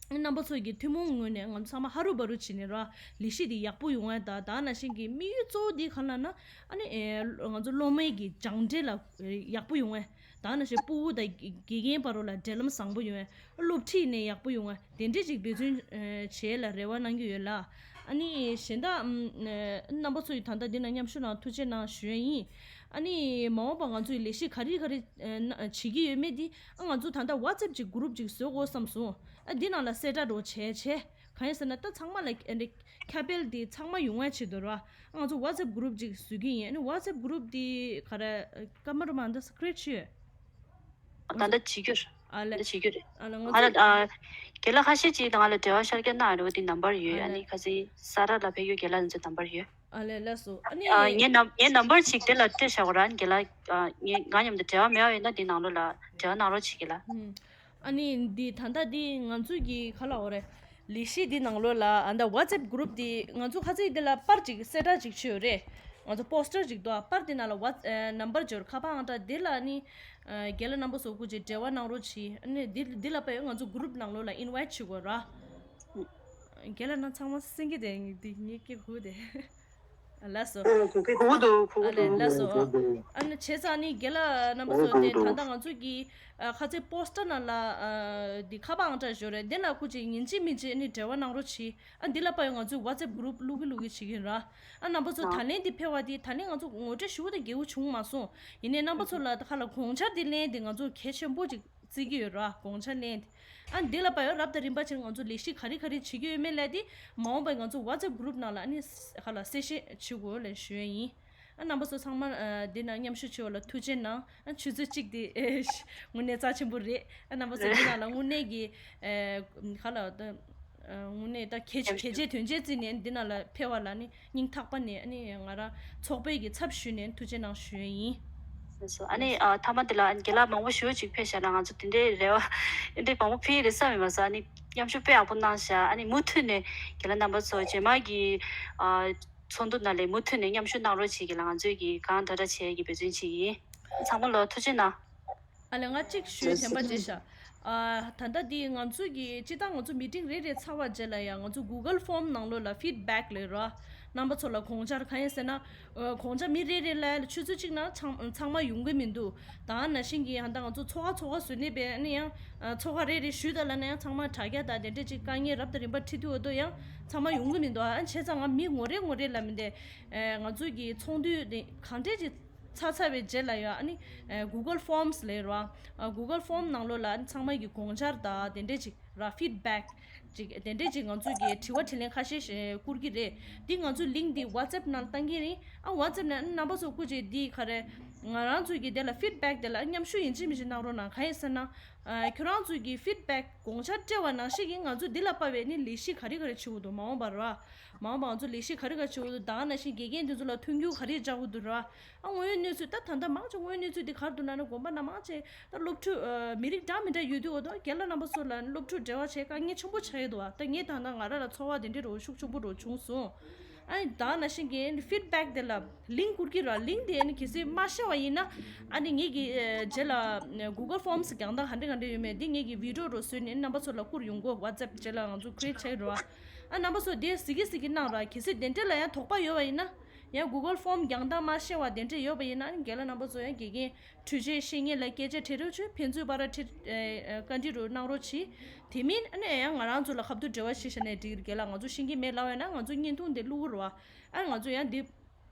རྣམ་པ་ཚོ་གི་ཐུན་མོང་ངོས་ནས་ང་ཚོ་ཚང་མ་ཧ་རུ་བ་རུ་བྱས་ནས་ར་ལས་གཞི་འདི་ཡག་པོ་ཡོང་བ་དང་ད་ནང་བཞིན་གྱི་དམིགས་ཡུལ་གཙོ་བོ་འདི་གང་ལབ་ན་ཨ་ནི་ཨེ་ང་ཚོ་སློབ་མའི་གི་སྦྱངས་འབྲས་ལ་ཨེ་ཡག་པོ་ཡོང་བ་ད་ནང་བཞིན་ཕྲུ་གུ་དང་དགེ་རྒན་བར་ལ་འབྲེལ་ལམ་བཟང་པོ་ཡོང་བ་སློབ་ཁྲིད་ནས་ཡག་པོ་ཡོང་བ་དེ་འདྲས་ཅིག་འབད་བརྩོན་ཨེ་བྱེད་ལ་རེ་བ་གནང་གི་ཡོད་ལ། ཨ་ནི་གཞན་དག་ཨམ་ཨེ་རྣམ་པ་ཚོ་ཡི་ད་ལྟ་འདི་ན་མཉམ་ཞུགས་གནང་ཐུགས་རྗེ་གནང་ཞུ་ཡ་ཡིན། ཨ་ནི་མ་འོངས་པ་ང་ཚོ་ཡི་ལས་གཞི་ག་རེ་ག་རེ་ཨེ་ན་བྱེད་ཀྱི་ཡོད་མེད་འདི་ཨ་ང་ཚོ་ད་ལྟ་ཝ་ཙེབ་ཅིག་གུ་རུབ་ཅིག་བཟོ་དགོས་བསམ་སོང་། ཨ་འདི་ནང་ལ་གསལ་བསྒྲགས་རོགས་བྱས་བྱས། གང་ཡིན་ཟེར་ན་ད་ཚང་མ་ལ་ཨ་འདི་ཁྱབ་སྤེལ་འདི་ཚང་མ་ཡོང་བའི་ཆེད་དུ་ར། ཨ་ང་ཚོ་ཝ་ཙེབ་གུ་རུབ་ཅིག་བཟོ་གི་ཡིན། ཨ་ནི་ཝ་ཙེབ་གུ་རུབ་འདི་ག་རེ་ཀ་མ་ར་མ་འདི་སི་ཀི་རེཊ་ཤོད། ད་ལྟ་བྱེད་རྒྱུ་རེད། ཨ་ལེ། ད་བྱེད་རྒྱུ་རེད། ཨ་ལེ་ང་ཨ་ལ་ཚོ་ཨ། རྒན་ལགས་ཁ་ཤས་ཅིག་དང་ང་ལ་འབྲེལ་བ་ཤར་རྒྱག་གནང་རེད་བ། འདི་ནམ་པར་ཡོད། ཨ་ཨ་ནི་ལེ། ཁ་སང་ས་ར་ལ་ཕེབས་ཡོད་རྒན་ལགས་ཚོའི་ནམ་པར་ཡོད། ཨ་ལེ་ལགས་སོ། ཨ་ནི། ཨ་ངའི་ནམ་ངའི་ནམ་པར་ཅིག་དེ་ལ་སྤྲད་བཞག་གོ་ར་རྒན་ལགས། ཨ་ངའི་ང་མཉམ་དུ་འབྲེལ་བ་མེད་པ་ཡོད་ན་འདི་ནང་ལོགས་ལ་འབྲེལ་བ་གནང་རོགས་བྱེད་རྒན་ལགས། ཨ་ནི་འདི་ད་ལྟ་འདི་ང་ཚོའི་གི་ག་ལབ་དགོས་རེད། ལས་གཞི་འདི་ནང་ལོགས་ལ་ཨ་ད་ཝ་ཙེབ་གུ་རུབ་འདི་ང་ཚོ་ཁ་སང་འདི་ལ་པར་ཅིག་གསལ་བསྒྲགས་ཅིག་བྱས་ཡོད་རེད། ང་ཚོ་པོ་སི་ཊར་ཅིག་འདུག་ཨ་པར་འདི་ནང་ལ་ཝ་ཨ་ནམ་པར་འབྱོར་ཁ་པར་ཨང་གྲངས་འདི་ལ་ཨ་ནི་ཨ་རྒན་ལགས་རྣམ་པ་ཚོ་སྐུ་མཁྱེན་འབྲེལ་བ་གནང་རོགས་གྱིས། ཨ་ནི་འདི་འདི་ལ་དཔེ་ང་ཚོ་གུ་རུབ་ནང་ལོགས་ལ་ཨིན་ཝའི་ཊི་བྱེད་དགོས་ར། རྒན་ལགས་རྣམ་ཚང་མ་སེང་གེ་དེ་འདི་ངའི་སྐད་གོ་དེ། ལགས་སོ། གོ་གི་གོ་འདུག་གོ་གི་ཨ་ལེ་འདུག་ལགས་སོ། གོ་གི་འདུག་ཨ་ནི་བྱས་ཙང་ནི་རྒན་ལགས་རྣམ་པ་ཚོ་དེ་ད་ལྟ་ང་ཚོ་གི་ཨ་ཁ་ཚའི་པོ་སི་ཊར་ནང་ལ་ཨ་འདི་ཁ་པར་ཨང་གྲངས་ཡོད་རེད། དེ་ལ་སྐུ་མཁྱེན་ཡིན་གཅིག་མིན་གཅིག་ཨ་ནི་འབྲེལ་བ་གནང་རོགས་གྱིས། ཨ་འདི་ལ་དཔག་ཡོད་ང་ཚོའི་ཝ་ཙེབ་གུ་རུབ་བླུག་གི་བླུག་གི་བྱེད་ཀྱི་ཡིན་ར། ཨ་རྣམ་པ་ཚོ་ད་ལན་འདི་ཕེབས་པ་འདི་ད་ལན་ང་ཚོ་ངོ་སྤྲོད་ཞུ་བ་དང་རྒྱལ་པོ་བྱུང་མ་སོང་། ཡིན་ནའི་རྣམ་པ་ཚོ་ལ་ཁ་ལ་དགོངས་འཆར་འདི་ལན་འདི་ང་ཚོ་གལ་ཆེན་པོ་ཅིག་བརྩི་གི་ཡོད་ར། དགོངས་འཆར་ལེན། ཨ་འདི་ལ་དཔག་ཡོད་རབ་དང་རིམ་པ་ཅན་ང་ཚོ་ལས་གཞི་ག་རེ་ག་རེ་བྱེད་ཀྱི་ཡོད་མེད་ལས་དེ་མ་འོངས་པའི་ང་ཚོ་ཝ་ཙེབ་གུ་རུབ་ནང་ལ་ཨ་ནི་ཧ་ལ་གསལ་བཤད་བྱེད་དགོས་ལ་ཞུ་ཡ་ཡིན། ཨ་རྣམ་པ་ཚོ་ཚང་མ་ཨ་འདི་ན་མཉམ་ཞུགས་བྱེད་པ་ལ་ཐུགས་རྗེ་གནང་། ཨ་ཆུ་ཚོད་གཅིག་དེ་ཨེ་དངོས་གནས་རྩ་ཆེན་པོ་རེད། ཨ་རྣམ་པ་ཚོ་འདི་ནང་ལ་དངོས་གནས་ཀྱི་ཨེ་ཧ་ལ་ད། དངོས་གནས་ད་གལ་གལ་ཆེ་དོན་ཆེ་བརྩིས་ནས་འདི་ནང་ལ་ཕེབས་པ་ལ་ནི་སྙིང་ཐག་པ་ནས་ནི་ང་རང་ཚོགས་པའི་གི་ཚབ་ཞུས་ནས་ཐུགས་རྗེ་གནང་ཞུ་ཡས་ཡིན། ལགས་སོ། ཨ་ནི་ཨ་མཐའ་མ་འདི་ལ་ཨ་ནི་རྒན་ལགས་མང་པོ་ཞེ་པོ་ཅིག་ཕེབས་ཤག་ན་ང་ཚོ་དེ་འདྲའི་རེ་བ་འདི་མང་པོ་ཕེབས་རེད་བསམ་མེད་མ་ཟ། ཨ་ནི་མཉམ་ཞུགས་དཔེ་ཡག་པོ་གནང་ཤག་ཨ་ནི་མུ་མཐུད་ནས་རྒན་ལགས་རྣམ་པ་ཚོ་རྗེས་མ་གི་ཨ་ཚོགས་འདུ་ནང་ལ་མུ་མཐུད་ནས་མཉམ་ཞུགས་གནང་རོགས་བྱེད་རྒན་ལགས། ང་ཚོས་གི་གང་དྲག་དྲག་བྱེད་ཀྱི་འབད་བརྩོན་བྱེད་ཀྱི་ཡིན། ཚང་མ་ལ་ཐུགས་རྗེ་གནང་། ཨ་ལས་ང་གཅིག་ཞུས་དེ་འབའ་བྱས་ཤག་ཨ་ད་ལྟ་འདི་ང་ཚོ་གི་སྤྱི་བཏང་ང་ཚོ་མི་ཊིང་རེ་རེ་ཚར་བ་རྗེས་ལ་ཡང་ང་ཚོ་གུ་གལ་ཕོམ་ནང་ལོགས་ལ་ཕིཌ་བེག་ལས་ར་རྣམ་པ་ཚོ་ལ་དགོངས་འཆར་གང་ཡིན་ཟེར་ན། ཨ་དགོངས་འཆར་མི་རེ་རེ་ལ་ཆུ་ཚོད་གཅིག་ནང་ཚང་ཚང་མ་ཡོང་གི་མི་འདུག་ད་ནང་བཞིན་གྱི་ཧ་ད་ང་ཚོ་ཚོགས་ཁག་ཚོགས་ཁག་བཟོས་ནས་པས་ཨ་ནི་ཡང་ཨ་ཚོགས་ཁག་རེ་རེ་ཞུས་ད་ལ་ན་ཡང་ཚང་མ་དྲ་རྒྱ་དང་དེ་འདྲས་ཅིག་དཀའ་ངལ་རབ་དང་རིམ་པ་འཕྲད་དུས་འོ་དོ་ཡང་ཚང་མ་ཡོང་གི་མི་འདུག་ཨ་བྱས་ཙང་ང་མི་ངོ་རེ་ངོ་རེ་ལ་མི་འདས་ཨ་ང་ཚོ་གི་ཚོགས་འདུ་དེ་གང་འདྲས་ཅིག་ཚར་ཚར་བའི་རྗེས་ལ་ཡང་ཨ་ནི་ཨ་གུ་གལ་ཕོམ་ལས་ར་ཨ་གུ་གལ་ཕོམ་ནང་ལོགས་ལ་ཨ་ནི་ཚང་མ་གི་དགོངས་འཆར་དང་དེ་འདྲས་ཅིག་ར་ཕིཌ་བེག་ཅིག་དེ་འདྲས་ཅིག་ང་ཚོ་གི་དྲི་བ་དྲིས་ལན་ཁ་ཤས་ཤིག་བསྐུར་གི་རེད། འདི་ང་ཚོ་ལིང་འདི་ཝ་ཙེབ་ནང་བཏང་གི་རེད། ཨ་ཝ་ཙེབ་ནང་རྣམ་པ་ཚོ་སྐུ་མཁྱེན་འདི་ག་རེ་ ང་རང་ཚོའི་གི་དེ་ལ་ཕིཌ་བེག་དེ་ལ་མཉམ་ཞུགས་ཡིན་གཅིག་མིན་གཅིག་གནང་རོགས་གནང་། གང་ཡིན་ཟེར་ན། ཨ། ཁྱོད་རང་ཚོའི་གི་ཕིཌ་བེག་དགོངས་འཆར་སྤྲད་པ་ནང་བཞིན་གྱི་ང་ཚོ་འདི་ལ་དཔག་པའི་ནི་ལས་གཞི་ག་རེ་ག་རེ་བྱེད་དགོས་འདུག་མ་འོངས་པར་བ། མ་འོངས་པར་ང་ཚོ་ལས་གཞི་ག་རེ་ག་རེ་བྱེད་དགོས་འདུག་ད་ག་ནང་བཞིན་དགེ་རྒན་དེ་ཚོ་ལ་མཐུན་འགྱུར་ག་རེ་རྒྱག་དགོས་འདུག་ར། ཨ། དངོས་ཡོད་གནས་ཚུལ་ད་ད་ལྟ་མང་ཆེ་དངོས་ཡོད་གནས་ཚུལ་འདི་ག་རེ་འདུག་ལབ་ན། དགོན་པ་ནང་མང་ཆེ་ད་སློབ་ཕྲུག་ཨ། མི་རིགས་འདྲ་མི་འདྲ་ཡོད་དུས་འོ་དོ་རྒན་ལགས་རྣམ་པ་ཚོ་ལ་སློབ་ཕྲུག་འབྲེལ་བ་བྱེད་དཀའ་ངལ་ཆེན་པོ་ཆགས་ཡོད་འདུག་བ། ད་ངས་ད་ལྟ་ང་རང་ལ་ཚོར་བ་དེ་འདྲའི་རོ་ཤུགས་ཆེན་པོ་རོ་བྱུང་སོང་། ཨ་ནི་ད་ནང་བཞིན་གྱི་ཕིཌ་བེག་དེ་ལ་ལིང་ཀ་བསྐུར་གྱི་ར། ལིང་དེ་ཨ་ནི་གལ་སྲིད་མ་ཤེས་པ་ཡིན་ན། ཨ་ནི་ངེད་ཀྱི་ཨ། རྗེས་ལ་གུ་གལ་ཕོམ་སི་རྒྱག་སྟངས་ག་འདྲ་ག་འདྲ་ཡོད་མེད་འདི་ངེད་ཀྱི་བི་ཌི་ཡོ་རོ་བཟོས་ནས་རྣམ་པ་ཚོ་ལ་བསྐུར་ཡོང་གོ། ཝ་ཊི་སེབ་རྗེས་ལ་ང་ཚོ་ཀི་རི་ཨེ་ཊི་བྱས་རོ། ཨ། རྣམ་པ་ཚོ་དེ་གཟིགས་ཀྱི་གཟིགས་ཀྱི་གནང་ར། གལ་སྲིད་དེ་འདྲ་ལ་ཡང་དོགས་པ་ཡོད་པ་ཡིན་ན། ཡང་གུ་གལ་ཕོམ་རྒྱག་སྟངས་མ་ཤེས་པ་དེ་འདྲ་ཡོད་པ་ཡིན་ན། ཨ་ནི་རྒན་ལགས་རྣམ་པ་ཚོ་ཡང་དགེ་རྒན་འཕྲུལ་ཆས་ཤེས་མཁན་ལ་སྐད་ཆ་དྲི་རོགས་བྱོས། ཕན་ཚུན་བར་ཁྲིད་ཨ། བཀའ་འདྲི་རོགས་གནང་རོགས་གྱིས། དེ་མིན་ཨ་ནི་ཡང་ང་རང་ཚོ་ལ་ཁ་ཐུག་འབྲེལ་བ་བྱེད་བྱས་ནས་འགྲིག་རྒན་ལགས། ང་ཚོ་ཤེས་ཀྱི་མེད་ལབ་ཡོད་ན་ང་ཚོ་བརྙན་ཐུང་དེ་བླུག་གི་རེད་བ། ཨ། ང་ཚོ་ཡང་འདི་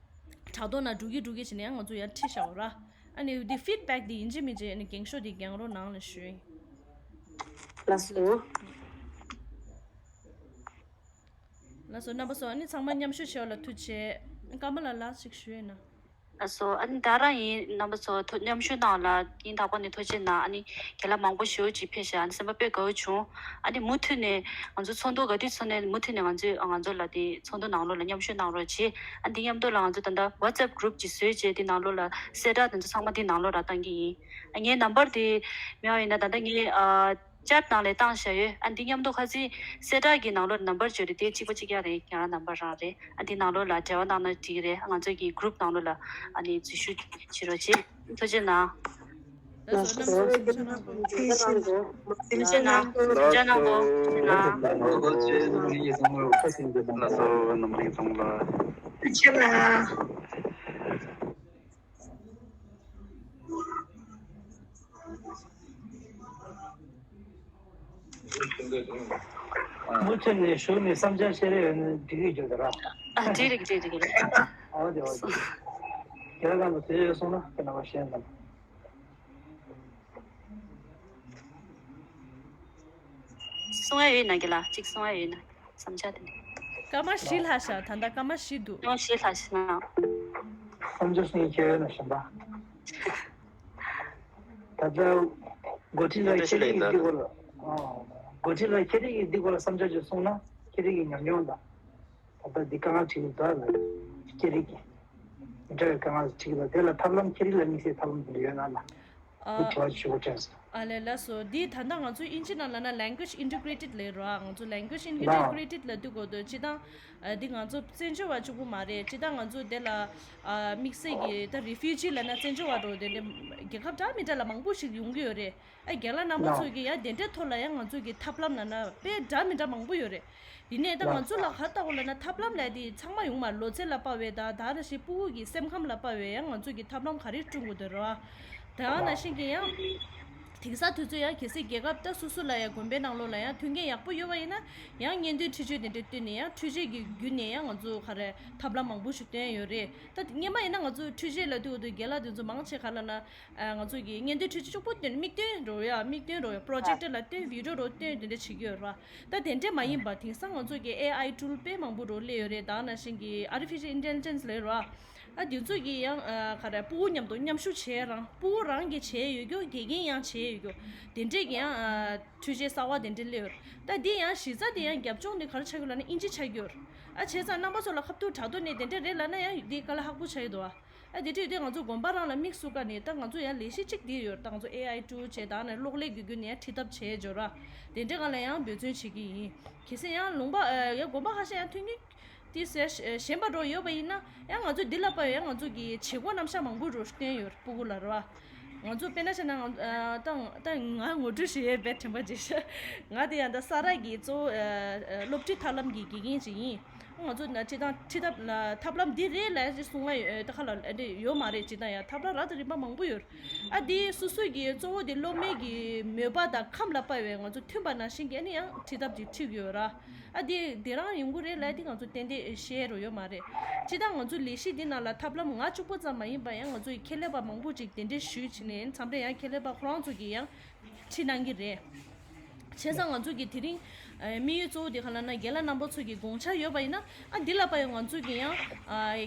དྲ་ཐོག་ནང་འགྲོ་གི་འགྲོ་གི་བྱས་ནས་ཡང་ང་ཚོ་ཡང་ཁྲིད་བཞག་ར། ཨ་ནི་འདི་ཕིཌ་བེག་འདི་ཡིན་གཅིག་མིན་གཅིག་ཨ་ནི་འགེངས་ཤོག་འདི་འགེངས་རོགས་གནང་ལ་ཞུ་ཡིན། ལགས་སོ། ལགས་སོ། རྣམ་པ་ཚོ་ཨ་ནི་ཚང་མ་མཉམ་ཞུགས་བྱས་པ་ལ་ཐུགས་རྗེ་ཆེ། ཀརྨ་ལགས་ལ་ཅིག་ཞུ་ཡོད་ན། ལགས་སོ། ཨ་ནི་ད་རང་ཡིན། རྣམ་པ་ཚོ་ཐུགས་མཉམ་ཞུགས་གནང་ལ་སྙིང་ཐག་པ་ནས་ཐུགས་རྗེ་གནང་། ཨ་ནི་རྒན་ལགས་མང་པོ་ཞེ་པོ་ཅིག་ཕེབས་ཤག་ཨ་ནི་སེམས་པ་དཔེ་དགའ་བོ་བྱུང་། ཨ་ནི་མུ་མཐུད་ནས་ང་ཚོ་ཚོགས་འདུ་ག་དུས་ཚོགས་ནས་མུ་མཐུད་ནས་ང་ཚོས་ང་ཚོ་ལ་དེ་ཚོགས་འདུ་ནང་ལོགས་ལ་མཉམ་ཞུགས་གནང་རོགས་བྱེད། ཨ་ནི་དེ་མཉམ་དུ་ལ་ང་ཚོ་ད་ལྟ་ཝ་ཊི་སེབ་གུ་རུབ་ཅིག་བཟོས་བྱས་དེ་ནང་ལོགས་ལ་གསལ་བསྒྲགས་དེ་ཚོ་ཚང་མ་དེ་ནང་ལོགས་ལ་བཏང་གི་ཡིན། ཨ། ངའི་ནམ་བར་དེ་མེད་པ་ཡིན་ན་ད་ལྟ་ངས་ཨ། ཅེཊ་ནང་ལ་བཏང་བཞག་ཡོད། ཨ། འདི་མཉམ་དུ་ཁ་སང་གསལ་བསྒྲགས་ཀྱི་ནང་ལོགས་ནམ་བར་བརྗོད་རེད། དེ་གཅིག་པ་གཅིག་རྐྱང་རེད། ཁྱེད་རང་ནམ་བར་རང་རེད། ཨ། འདི་ནང་ལོགས་ལ་འབྲེལ་བ་གནང་ན་འགྲིག་རེད། ང་ཚོ་གི་གུ་རུབ་ནང་ལོགས་ལ་ཨ་ནི་འཛུལ་ཞུགས་བྱེད་རོགས་བྱེད། ཐུགས་རྗེ་གནང་། ལགས་སོ། རྣམ་པ་ཚོ་ཐུགས་རྗེ་གནང་། ཐུགས་རྗེ་གནང་། ཐུགས་རྗེ་གནང་། ཐུགས་རྗེ་གནང་། ལགས་སོ། རྣམ་པ་ཚོ་ཚང་མ་ལ། ཐུགས་རྗེ་གནང་། མུ་མཐུད་ནས་གཞུག་ནས་བསམ་འཆར་བཤད་རེས་ཡོད་ན་འགྲིག་གི་ཡོད་ར། ཨ། འགྲིག་རེད། འགྲིག་རེད། འགྲིག་རེད། ཨ། འོ་དེ་འོ་དེ། རྒན་ལགས་ལ་དེ་ཡོད་སོང་ན་ཁྱེད་རྣམ་པ་བཤད་དང་། གསུང་ཡ་ཡོད་ན་རྒན་ལགས་གཅིག་གསུང་ཡ་ཡོད་ན། བསམ་འཆར་དེ་ནི། སྐར་མ་བཞི་ལྷག་ཤག་ད་ལྟ་སྐར་མ་བཞི་འདུག་སྐར་མ་བཞི་ལྷག་ཤག་ན། བསམ་འཆར་གསུང་ཡ་ཁྱེད་ཡོད་ན་གཞན་པ། ད་ལྟ་འགོ་ཁྲིད་ལ་ཁྱེད་རིགས་འདི་སྐོར་ལ། ཨ། འགོ་ཁྲིད་ལ་ཁྱེད་རིགས་འདི་སྐོར་ལ་བསམ་འཆར་ཅིག་གསུངས་ན་ཁྱེད་རིགས་ཀྱི་ཉམས་མྱོང་དང་། ད་ལྟ་འདི་དཀའ་ངལ་འཕྲད་ཀྱི་འདུག་ལ། ཁྱེད་རིགས་ཀྱི་མི་འདྲ་བའི་དཀའ་ངལ་འཕྲད་ཀྱི་འདུག་དེ་ལ་ཐབས་ལམ་ཁྱེད་རིགས་ལ་དམིགས་བསལ་ཐབས་ལམ་འདི་འདྲ་ཡོད་ན་ལ། འདི་དྲི་བ་ཞུ་དགོས་དྲན་སོང་། ཨ་ལས། ལགས་སོ། འདི་ད་ལྟ་ང་ཚོ་ཨིན་ཇི་ནང་ལབ་ན་language integrated ལབ་རེད་བ། ང་ཚོ་language integrated ལབ་དུས་གོ་དོ་སྤྱིར་བཏང་ཨ། འདི་ང་ཚོ་བཙན་བྱོལ་བ་གཅིག་པུ་མ་རེད། སྤྱིར་བཏང་ང་ཚོ་དེ་ལ་ཨ། དམིགས་བསལ་གྱི་ད་refugee ལབ་ན་བཙན་བྱོལ་བ་འགྲོ་དེ་འདྲ་རྒྱལ་ཁབ་འདྲ་མི་འདྲ་ལ་མང་པོ་ཞིག་ཡོང་གི་ཡོད་རེད། ཨ། རྒན་ལགས་རྣམ་པ་ཚོ་གིས་ཡང་དེ་འདྲའི་ཐོག་ལ་ཡང་ང་ཚོ་གི་ཐབས་ལམ་ལབ་ན་དཔེ་འདྲ་མི་འདྲ་མང་པོ་ཡོད་རེད། ཡིན་ནའི་ད་ང་ཚོ་ལ་ག་རེ་ལྟ་དགོས་ལབ་ན་ཐབས་ལམ་ལབ་དེ་ཚང་མ་ཡོང་མ་རེད། ལོ་ཚད་ལ་དཔག་པའི་ད་ད་རེ་ཞིག་ཕྲུ་གུ་གི་སེམས་ཁམས་ལ་དཔག་པའི་ཡང་ང་ཚོ་གི་ཐབས་ལམ་ག་རེ་བསྐྲུན་དགོས་དེ་རེད་བ། དེ་ཡང་ནང་བཞིན་གྱི་ཡང་། དེང་སང་དུས་ཚོད་ཡང་གལ་སྲིད་རྒྱལ་ཁབ་ད་སོ་སོ་ལ་ཡང་དགོན་པའི་ནང་ལོགས་ལ་ཡང་མཐུན་རྐྱེན་ཡག་པོ་ཡོད་པ་ཡིན་ན་ཡང་གཉེན་སྟོན་འཕྲུལ་ཆས་དེ་འདྲ་བཏོན་ནས་ཡང་འཕྲུལ་ཆས་ཀྱི་བརྒྱུད་ནས་ཡང་ང་ཚོ་ག་རེ་ཐབས་ལམ་མང་པོ་ཞིག་བཏོན་ཡོད་རེད། ད་སྔོན་མ་ཡིན་ན་ང་ཚོ་འཕྲུལ་ཆས་ལབ་དུས་འོ་དུ་རྒན་ལགས་དེ་ཚོ་མང་ཆེ་ག་ལབ་ན་ང་ཚོ་གི་གཉེན་སྟོན་འཕྲུལ་ཆས་གཅིག་པོ་བཏོན། མིག་སྟོན་རོ་ཡ། མིག་སྟོན་རོ་ཡ། པྲོ་ཇེག་ཊར་ལ་བཏོན། བི་ཌི་ཡོ་རོ་བཏོན། དེ་འདྲ་བྱེད་ཀྱི་ཡོད་རེད་བ། ད་དེ་འདྲས་མ་ཡིན་པ་དེང་སང་ང་ཚོ་གི་ཨེ་ཨའི་ཊུལ་དཔེ་མང་པོ་རོ་སླེབས་ཡོད་རེད། ད་ནང་བཞིན་གྱི་artificial intelligence ལབ་ར། ཨ། དེ་ཚོ་གི་ཡང་ཨ། ག་རེ་ཕྲུ་གུ་མཉམ་དུ་མཉམ་ཞུགས་བྱས་རང་ཕྲུ་གུ་རང་གིས་བྱས་ཡོད་རྒྱུ། དགེ་རྒན་ཡང་བྱས་ཡོད་རྒྱུ། དེ་འདྲས་ཀྱི་ཡང་ཨ། འཕྲུལ་ཆས་གསར་བ་དེ་འདྲས་སླེབས་ཡོད་རེད། ད་འདི་ཡང་གཞི་རྩ་དེ་ཡང་རྒྱབ་ལྗོངས་དེ་ག་རེ་ཆགས་ཀྱི་ཡོད་ལབ་ན་དབྱིན་ཇི་ཆགས་ཀྱི་ཡོད་རེད། ཨ། བྱས་ཙང་རྣམ་པ་ཚོ་ལ་ཁ་ཐུག་དྲ་ཐོག་ནས་དེ་འདྲས་རེད་ལབ་ན་ཡང་འདི་དཀའ་ལས་ཁག་པོ་ཆགས་ཀྱི་འདུག་ཨ། ཨ། དེ་འདྲས་དེ་ང་ཚོ་དགོན་པ་རང་ལ་དམིགས་སུ་བཀར་ནས་ད་ང་ཚོ་ཡང་ལས་གཞི་གཅིག་དེ་ཡོད་རེད། ད་ང་ཚོ་ཨེ་ཨའི་ཊུལ་བྱས་ད་ནས་གློག་ཀླད་ཀྱི་བརྒྱུད་ནས་ཡང་ཁྲིད་ཐབས་བྱས་འབྱོར་ར། དེ་འདྲས་སྒང་ལ་ཡང་འབད་བརྩོན་བྱེད་ཀྱི་ཡིན། གལ་སྲིད་ཡང་ལུང་པ་ཨ། ཡང་དགོན་པ་ཁ་ཤས་ཡང་མཐུན་རྐྱེན་དེ་ཟེར་ཞན་པ་འདྲ་ཡོད་པ་ཡིན་ན་ཡང་ང་ཚོ་འདི་ལ་དཔག་ཡོད་ཡང་ང་ཚོ་གི་བྱེད་སྒོ་རྣམ་གཞག་མང་པོ་རུ་བསྟན་ཡོད་རེད། ཕྲུ་གུ་ལ་རེད་བ། ང་ཚོ་དཔེར་ན་བྱས་ན་ང་ད་ད་ང་ངོ་སྤྲོད་ཞུ་ཡས་དཔེ་དྲན་པ་ཅིག་ང་དེ་ཡང་ད་ས་རཱ་གི་གཙོ་བོ་ཨ། ཨ། སློབ་ཁྲིད་ཐབས་ལམ་གྱི་དགེ་རྒན་ཅིག་ཡིན། ང་ཚོ་ན་ཁྲིད་སྟངས་ཁྲིད་ཐབས་ལ་ཐབས་ལམ་འདི་རེད་ལབ་ཅིག་གསུང་ང་ཡོད་ད་ཁ་ལ་འདི་ཡོད་མ་རེད། ཅི་ད་ཡང་ཐབས་ལམ་རབ་དང་རིམ་པ་མང་པོ་ཡོད་རེད། ཨ། འདི་སོ་སོ་གི་གཙོ་བོ་འདི་སློབ་མའི་གི་མོས་པ་དང་ཁམས་ལ་དཔག་པའི་ང་ཚོ་མཐུན་པ་ནང་བཞིན་གྱི་ཨ་ནི་ཡང་ཁྲིད་ཐབས་ཅིག་ཁྲིད་ཡོད་ར། ཨ། འདི་འདི་རང་ཡོང་གི་རེད་ལབ་འདི་ང་ཚོ་ཏན་ཏན་བཤད་རོགས་ཡོད་མ་རེད། སྤྱིར་བཏང་ང་ཚོའི་ལས་གཞི་འདི་ནང་ལ་ཐབས་ལམ་ང་གཅིག་པོ་ཙམ་མ་ཡིན་པ་ཡང་ང་ཚོའི་ཁྱད་ལས་པ་མང་པོ་ཅིག་གདན་འདྲེན་ཞུས་ཕྱིན་ནས་མཚམས་རེ་ཡང་ཁྱད་ལས་པ་ཁོ་རང་ཚོ་གིས་ཡང་ཁྲིད་གནང་གི་རེད། བྱས་ཙང་ང་ཚོ་གིས་དེ་རིང་ དམིགས་ཡུལ་གཙོ་བོ་དེ་ག་ལབ་ན་རྒན་ལགས་རྣམ་པ་ཚོ་གི་དགོངས་འཆར་ཡོད་པ་ཡིན་ན་ཨ་འདི་ལ་ཕར་ཡང་ང་ཚོ་གི་ཡང་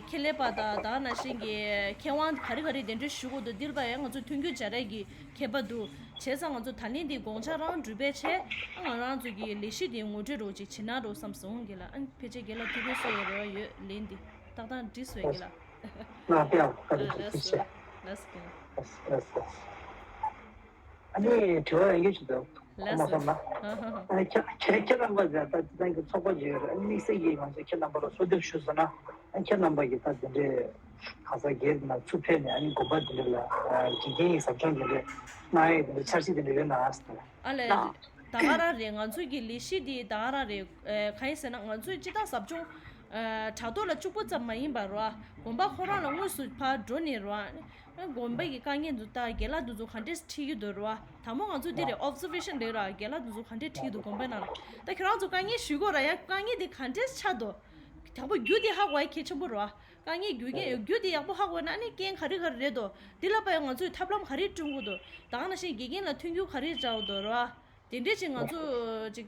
ཁྱད་ལས་པ་དང་ད་ནང་བཞིན་གྱི་མཁས་དབང་ག་རེ་ག་རེ་གདན་འདྲེན་ཞུ་དགོས་འདུག་འདི་ལ་ཕར་ཡང་ང་ཚོ་མཐུན་འགྱུར་སྦྱར་ཡས་ཀྱི་ཁྱད་པར་འདུག་བྱས་ཙང་ང་ཚོ་ད་ལན་འདི་དགོངས་འཆར་རང་འགྲུབ་པའི་ཆེད་ང་རང་ཚོ་གི་ལས་གཞི་འདི་ངོ་སྤྲོད་རོགས་ཅིག་བྱེད་གནང་རོགས་བསམ་སོང་རྒན་ལགས། ཨ་ཕལ་ཆེར་རྒན་ལགས་ཐུགས་ཕན་གསོས་ཡས་རེ་བ་ཡོད། ལན་འདི་ཏག་ཏག་འགྲིག་སོང་རྒན་ལགས། ང་དེ་ཡང་བཀའ་དྲིན་ཆེ། ཐུགས་རྗེ་ཆེ། ལགས་སོ་རྒན་ལགས། ལགས་སོ་ལགས་སོ། ཨ་ནི་དྲི་བ་ཡང་ཡོད་ཅིག་འདུག་ལགས་སོ། ཨ་ནི་ཁྱེད་ཁྱེད་ཁྱེད་རྣམ་པ་ད་ལྟ་འདི་ཚང་གི་ཚོགས་པ་ཅིག་ཡོད་རེད། ཨ་ནི་དམིགས་བསལ་གྱིས་ང་ཚོ་ཁྱེད་རྣམ་པ་ལ་གསོལ་འདེབས་ཞུ་ཟེར་ན་ཨ་ཁྱེད་རྣམ་པ་གིས་ད་འདི་འདྲའི་ག་ས་སྒེར་ནང་ཚུར་ཕེབས་ནས་ཨ་ནི་དགོན་པ་འདི་འདྲ་ལ་དགེ་རྒན་གྱི་ཟབ་སྦྱོང་འདི་འདྲ་གནང་ཡས་འདི་འདྲ་འཆར་གཞི་འདི་འདྲ་ཡོད་ན་ཟེར། ཨ་ལས། ད་ག་རང་རེད། ང་ཚོའི་གི་ལས་གཞི་འདི་ད་ག་རང་རེད། གང་ཡིན་ཟེར་ན་ང་ཚོའི་སྤྱི་བཏང་ཟབ་སྦྱོང་དྲ་ཐོག་ལ་གཅིག་པོ་ཙམ་མ་ཡིན་པར་རོ། དགོན་པ་ཁོ་རང་ལ་དངོས་སུ་ཕར་འགྲོ་ནས་རོ། དགོན་པ་གི་དཀའ་ངལ་འདུག་ད་རྒན་ལགས་འདི་ཚོ་ག་འདྲས་འཁྲིད་ཀྱི་འདུག་རོ། དང་པོ་ང་ཚོ་འདི་རེད། ཨོབ་ཛར་ཝེ་ཤན་རེད་ར། རྒན་ལགས་འདི་ཚོ་ག་འདྲས་འཁྲིད་ཀྱི་འདུག་དགོན་པའི་ནང་ལ། ད་ཁྱོད་རང་ཚོ་དཀའ་ངལ་ཞུ་དགོས་ར། ཡ་དཀའ་ངལ་འདི་ག་འདྲས་ཆགས་འདུག་དང་པོ་རྒྱུ་འདི་ཧ་གོ་ཡ་གལ་ཆེན་པོ་རོ། དཀའ་ངལ་རྒྱུ་རྐྱེན་རྒྱུ་འདི་ཡག་པོ་ཧ་གོ་ན་ཨ་ནི་རྐྱེན་ག་རེ་ག་རེ་རེད་དོ། འདི་ལ་ཕར་ཡང་ང་ཚོས་ཐབས་ལམ་ག་རེ་བསྐྲུན་དགོས་དོ། ད་ག་ནང་བཞིན་དགེ་རྒན་ལ་མཐུན་འགྱུར་ག་རེ་སྦྱར་དགོས་དོ་ར། དེ་འདྲས་ཅིག་ང་ཚོ་ཅིག་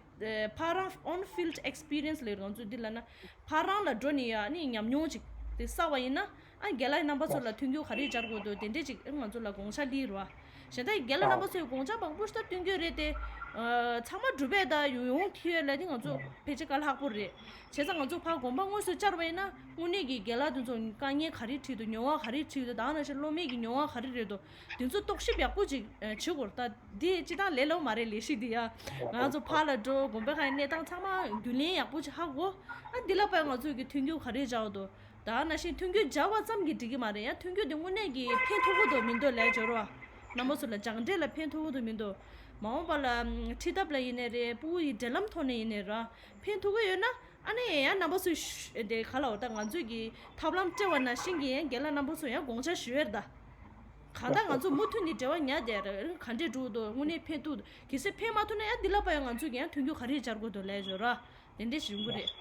ཕར་རང་on field experience ལབ་ང་ཚོ་འདི་ལ་ན་ཕར་རང་ལ་འགྲོ་ནས་ཡ་ཨ་ནི་ཉམས་མྱོང་ཅིག་དེ་བསགས་པ་ཡིན་ན་ཨ་རྒན་ལགས་རྣམ་པ་ཚོ་ལ་མཐུན་འགྱུར་ག་རེ་སྦྱར་དགོས་དོ། དེ་འདྲས་ཅིག་ང་ཚོ་ལ་དགོངས་འཆར་འདི་ར། གཞན་དག་རྒན་ལགས་རྣམ་པ་ཚོས་དགོངས་འཆར་མང་པོ་ཞིག་ད་བཏོན་གྱི་ཡོད་རེད་དེ། ཚང་མ་འགྲུབ་པས་ད་ཡོང་ཡོང་ཐུབ་ཡོད་ལབ་དེ་ང་ཚོ་ཕལ་ཆེར་དཀའ་ལས་ཁག་པོ་རེད། བྱས་ཙང་ང་ཚོ་ཕར་དགོན་པ་དངོས་སུ་བཅར་བ་ཡིན་ན་དངོས་གནས་ཀྱི་རྒན་ལགས་དེ་ཚོ་དཀའ་ངལ་ག་རེ་འཕྲད་འདུག་མྱོང་བ་ག་རེ་འཕྲད་འདུག་ད་ག་ནང་བཞིན་སློབ་མའི་གི་མྱོང་བ་ག་རེ་རེད་འདུག་དེ་ཚོ་རྟོག་ཞིབ་ཡག་པོ་ཅིག་བྱེད་དགོས་རེད། ད་འདི་སྤྱི་བཏང་ལས་སླ་པོ་མ་རེད་ལས་གཞི་འདི་ཡ། ང་ཚོ་ཕར་ལ་འགྲོ་དགོན་པའི་ཁ་གནས་སྟངས་ཚང་མ་རྒྱུས་ལོན་ཡག་པོ་ཅིག་ཧ་གོ་ཨ་འདི་ལ་ཕར་ང་ཚོས་ཀྱི་མཐུན་འགྱུར་ག་རེ་སྦྱར་འདུག་ད་ག་ནང་བཞིན་མཐུན་འགྱུར་སྦྱར་བ་ཙམ་གྱིས་འགྲིག་གི་མ་རེད། ཡང་མཐུན་འགྱུར་དེ་དངོས་གནས་ཀྱི་ཕན་ཐོགས་ཀྱི་འདུག་མི་འདུག་ལབ་སྦྱོར་བ། རྣམ་པ་ཚོ་ལ་སྦྱངས་འབྲས་ལ་ཕན་ཐོགས་ཀྱི་འདུག་མི་འདུག་མ་འོངས་པ་ལ་ཁྲིད་ཐབས་ལ་ཡིན་ནའི་རེད། ཕྲུ་གུ་ཡི་འབྲེལ་ལམ་ཐོག་ནས་ཡིན་ནའི་ར་ཕན་ཐོགས་ཀྱི་ཡོད་ན་ཨ་ནི་ཡང་རྣམ་པ་ཚོས་ཤ་དེ་ག་ལ་འོ་ད་ང་ཚོས་ཀྱི་ཐབས་ལམ་སྤྲད་པ་ནང་བཞིན་གྱི་ཡང་རྒན་ལགས་རྣམ་པ་ཚོ་ཡང་དགོངས་འཆར་ཞུ་ཡས་རེད་ད། གང་ལྟར་ང་ཚོ་མུ་མཐུད་ནས་འབྲེལ་བ་ཉར་བསྡད་ར། ག་འདྲས་འགྲོ་འདུག་དངོས་གནས་ཕན་ཐོགས་འདུག་གལ་སྲིད་ཕན་མ་ཐོགས་ན་ཡང་འདི་ལ་ཕར་ཡང་ང་ཚོས་ཀྱི་ཡང་མཐུན་འགྱུར་ག་རེ་སྦྱར་དགོས་འདུག་ལབ་སྦྱོར་ར། དེ་འདྲས་ཞིག་ཡོང་གི་རེད།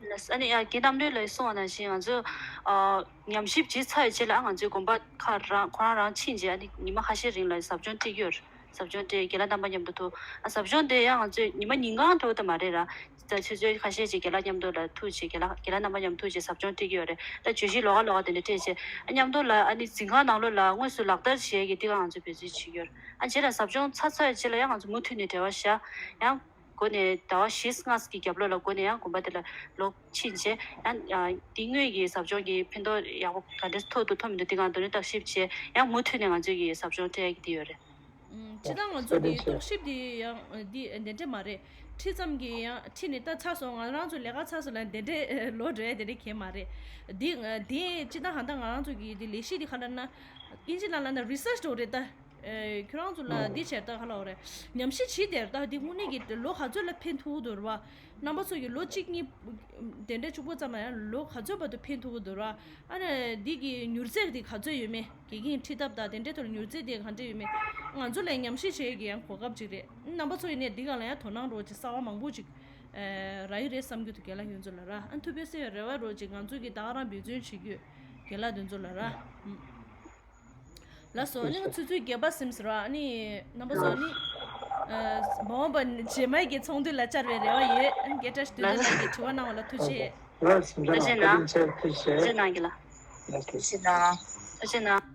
ཨ་ནི་ཡ་རྒན་རྣམ་གྲོལ་ལགས་གསུངས་པ་ནང་བཞིན་ང་ཚོས་ཨ་ཉམས་ཞིབ་བྱས་ཚར་བའི་རྗེས་ལ་ང་ཚོའི་དགོན་པ་ཁག་རང་ཁོ་རང་རང་ཕྱིན་རྗེས་ཨ་ནི་ཉི་མ་ཁ་ཤས་རིང་ལ་ཟབ་སྦྱོང་སྤྲད་ཀྱི་ཡོད་རེད། ཟབ་སྦྱོང་སྤྲད་རྒན་ལགས་རྣམ་པ་མཉམ་དུ་ཐུག་ཨ་ཟབ་སྦྱོང་དེ་ཡང་ང་ཚོས་ཉི་མ་ཉིན་གང་འགྲོ་དེ་མ་རེད་ར། ད་ཆུ་ཚོད་ཁ་ཤས་ཅིག་རྒན་ལགས་མཉམ་དུ་ལ་ཐུག་བྱས་རྒན་ལགས་རྒན་ལགས་རྣམ་པ་མཉམ་ཐུག་བྱས་ཟབ་སྦྱོང་སྤྲད་ཀྱི་ཡོད་རེད། ད་བརྗོད་གཞི་ལོགས་ཀ་ལོགས་ཀ་དེ་འདྲ་སྤྲད་བྱས་ཨ་མཉམ་དུ་ལ་ཨ་ནི་འཛིན་ཁང་ནང་ལོགས་ལ་དངོས་སུ་ལག་བསྟར་བྱེད་ཡས་ཀྱི་དེ་ག་ང་ཚོས་འབད་བརྩོན་བྱེད་ཀྱི་ཡོད་རེད། ཨ་རྗེས་ལ་ཟབ་སྦྱོང་ཚར་ཚར་བའི་རྗེས་ལ་ཡང་ང་ཚོ་མུ་མཐུད་ནས་འབྲེལ་བ་བཞག་ཡང་། འགོ་ནས་ཟླ་བ་བཞི་ལྔ་གི་རྒྱབ་ལོགས་ལ་འགོ་ནས་ཡང་དགོན་པ་དེ་ལ་ལོག་ཕྱིན་རྗེས་ཡང་དེ་སྔོན་གྱི་ཟབ་སྦྱོང་གི་ཕན་ཐོགས་ཡག་པོ་ག་འདྲས་ཐོགས་འདུག་ཐོགས་མི་འདུག་དེ་གང་དོ་ནས་བརྟག་ཞིབ་བྱས་ཡང་མུ་མཐུད་ནས་ང་ཚོས་ཀྱི་ཟབ་སྦྱོང་སྤྲད་ཀྱི་དེ་ཡོད་རེད། ཨུམ། སྤྱིར་བཏང་ང་ཚོ་འདི་རྟོག་ཞིབ་འདི་ཡང་འདི་འདི་འདྲས་མ་རེད། ཁྲིད་ཙམ་གྱི་ཡང་ཁྲིད་ནས་ད་ཚར་སོང་ང་རང་ཚོ་ལས་ཀ་ཚར་སོང་ལ་འདི་འདྲས་ལོག་འགྲོ་ཡ་འདི་འདྲས་གང་ཡང་མ་རེད། འདི་འདི་སྤྱིར་བཏང་ཧ་ད་ང་རང་ཚོ་གི་འདི་ལས་གཞི་འདི་ག་ལབ་ན་ཨིན་ཇི་ནང་ལབ་ན་རི་སར་ཆི་འདྲ་བོ་རེད་ད། ཨེ། ཁྱོད་རང་ཚོ་ལ་འདི་བྱས་ད་ག་ལབ་དགོས་རེད། ཉམས་ཞིབ་བྱས་དེར་ད་འདི་དངོས་གནས་ཀྱི་ལོ་ག་ཚོད་ལ་ཕན་ཐོགས་འདུག་ར། རྣམ་པ་ཚོ་གི་ལོ་གཅིག་གཉིས་དེ་འདྲས་གཅིག་པོ་ཙམ་ལ་ཡང་ལོ་ག་ཚོད་བར་དུ་ཕན་ཐོགས་འདུག་ར། ཨ་ནི་འདི་གི་མྱུར་ཚད་འདི་ག་ཚོད་ཡོད་མེད་དགེ་རྒན་ཁྲིད་ཐབས་དང་དེ་འདྲས་ཐོག་ལ་མྱུར་ཚད་དེ་ག་འདྲས་ཡོད་མེད་ང་ཚོ་ལ་ཉམས་ཞིབ་བྱེད་ཀྱི་ཡང་གོ་སྐབས་ཅིག་རེད། རྣམ་པ་ཚོ་ཡིན་ནས་འདི་ག་ལ་ཡང་དོ་སྣང་རོགས་ཅིག་གསར་བ་མང་པོ་ཅིག་ཨེ། རག་གི་རེད་བསམ་རྒྱུ་འདུག་རྒན་ལགས་ཁྱོད་ཚོ་ལ་ར། ཨ་ཐུགས་ཕན་གསོས་ཡ་རེ་བ་རོགས་ཅིག་ང་ཚོ་གི་ད་ག་རང་འབད་བརྩོན་བྱེད་རྒྱུ་རྒན་ལགས་དེ་ཚོ་ལ་ར། ལགས་སོ། ཨ་ནི་ང་ཚོ་ཆུ་ཚོད་བརྒྱད་པ་ཟིན་ཟེར་བ། ཨ་ནི་རྣམ་པ་ཚོ་ཨ་ནི་མ་འོངས་པ་རྗེས་མའི་གི་ཚོགས་འདུ་ལ་བཅར་བའི་རེ་བ་ཡོད། ཨ་ནི་རྒན་བཀྲ་ཤིས་དོན་ལྡན་ལགས་ཀྱིས་དྲི་བ་གནང་བ་ལ་ཐུགས་རྗེ་ཆེ། ལགས་སོ། ཐུགས་རྗེ་གནང་། བཀའ་དྲིན་ཆེ། ཐུགས་རྗེ་ཆེ། ཐུགས་རྗེ་གནང་རྒན་ལགས། ཐུགས་རྗེ་གནང་། ཐུགས་རྗེ་གནང་།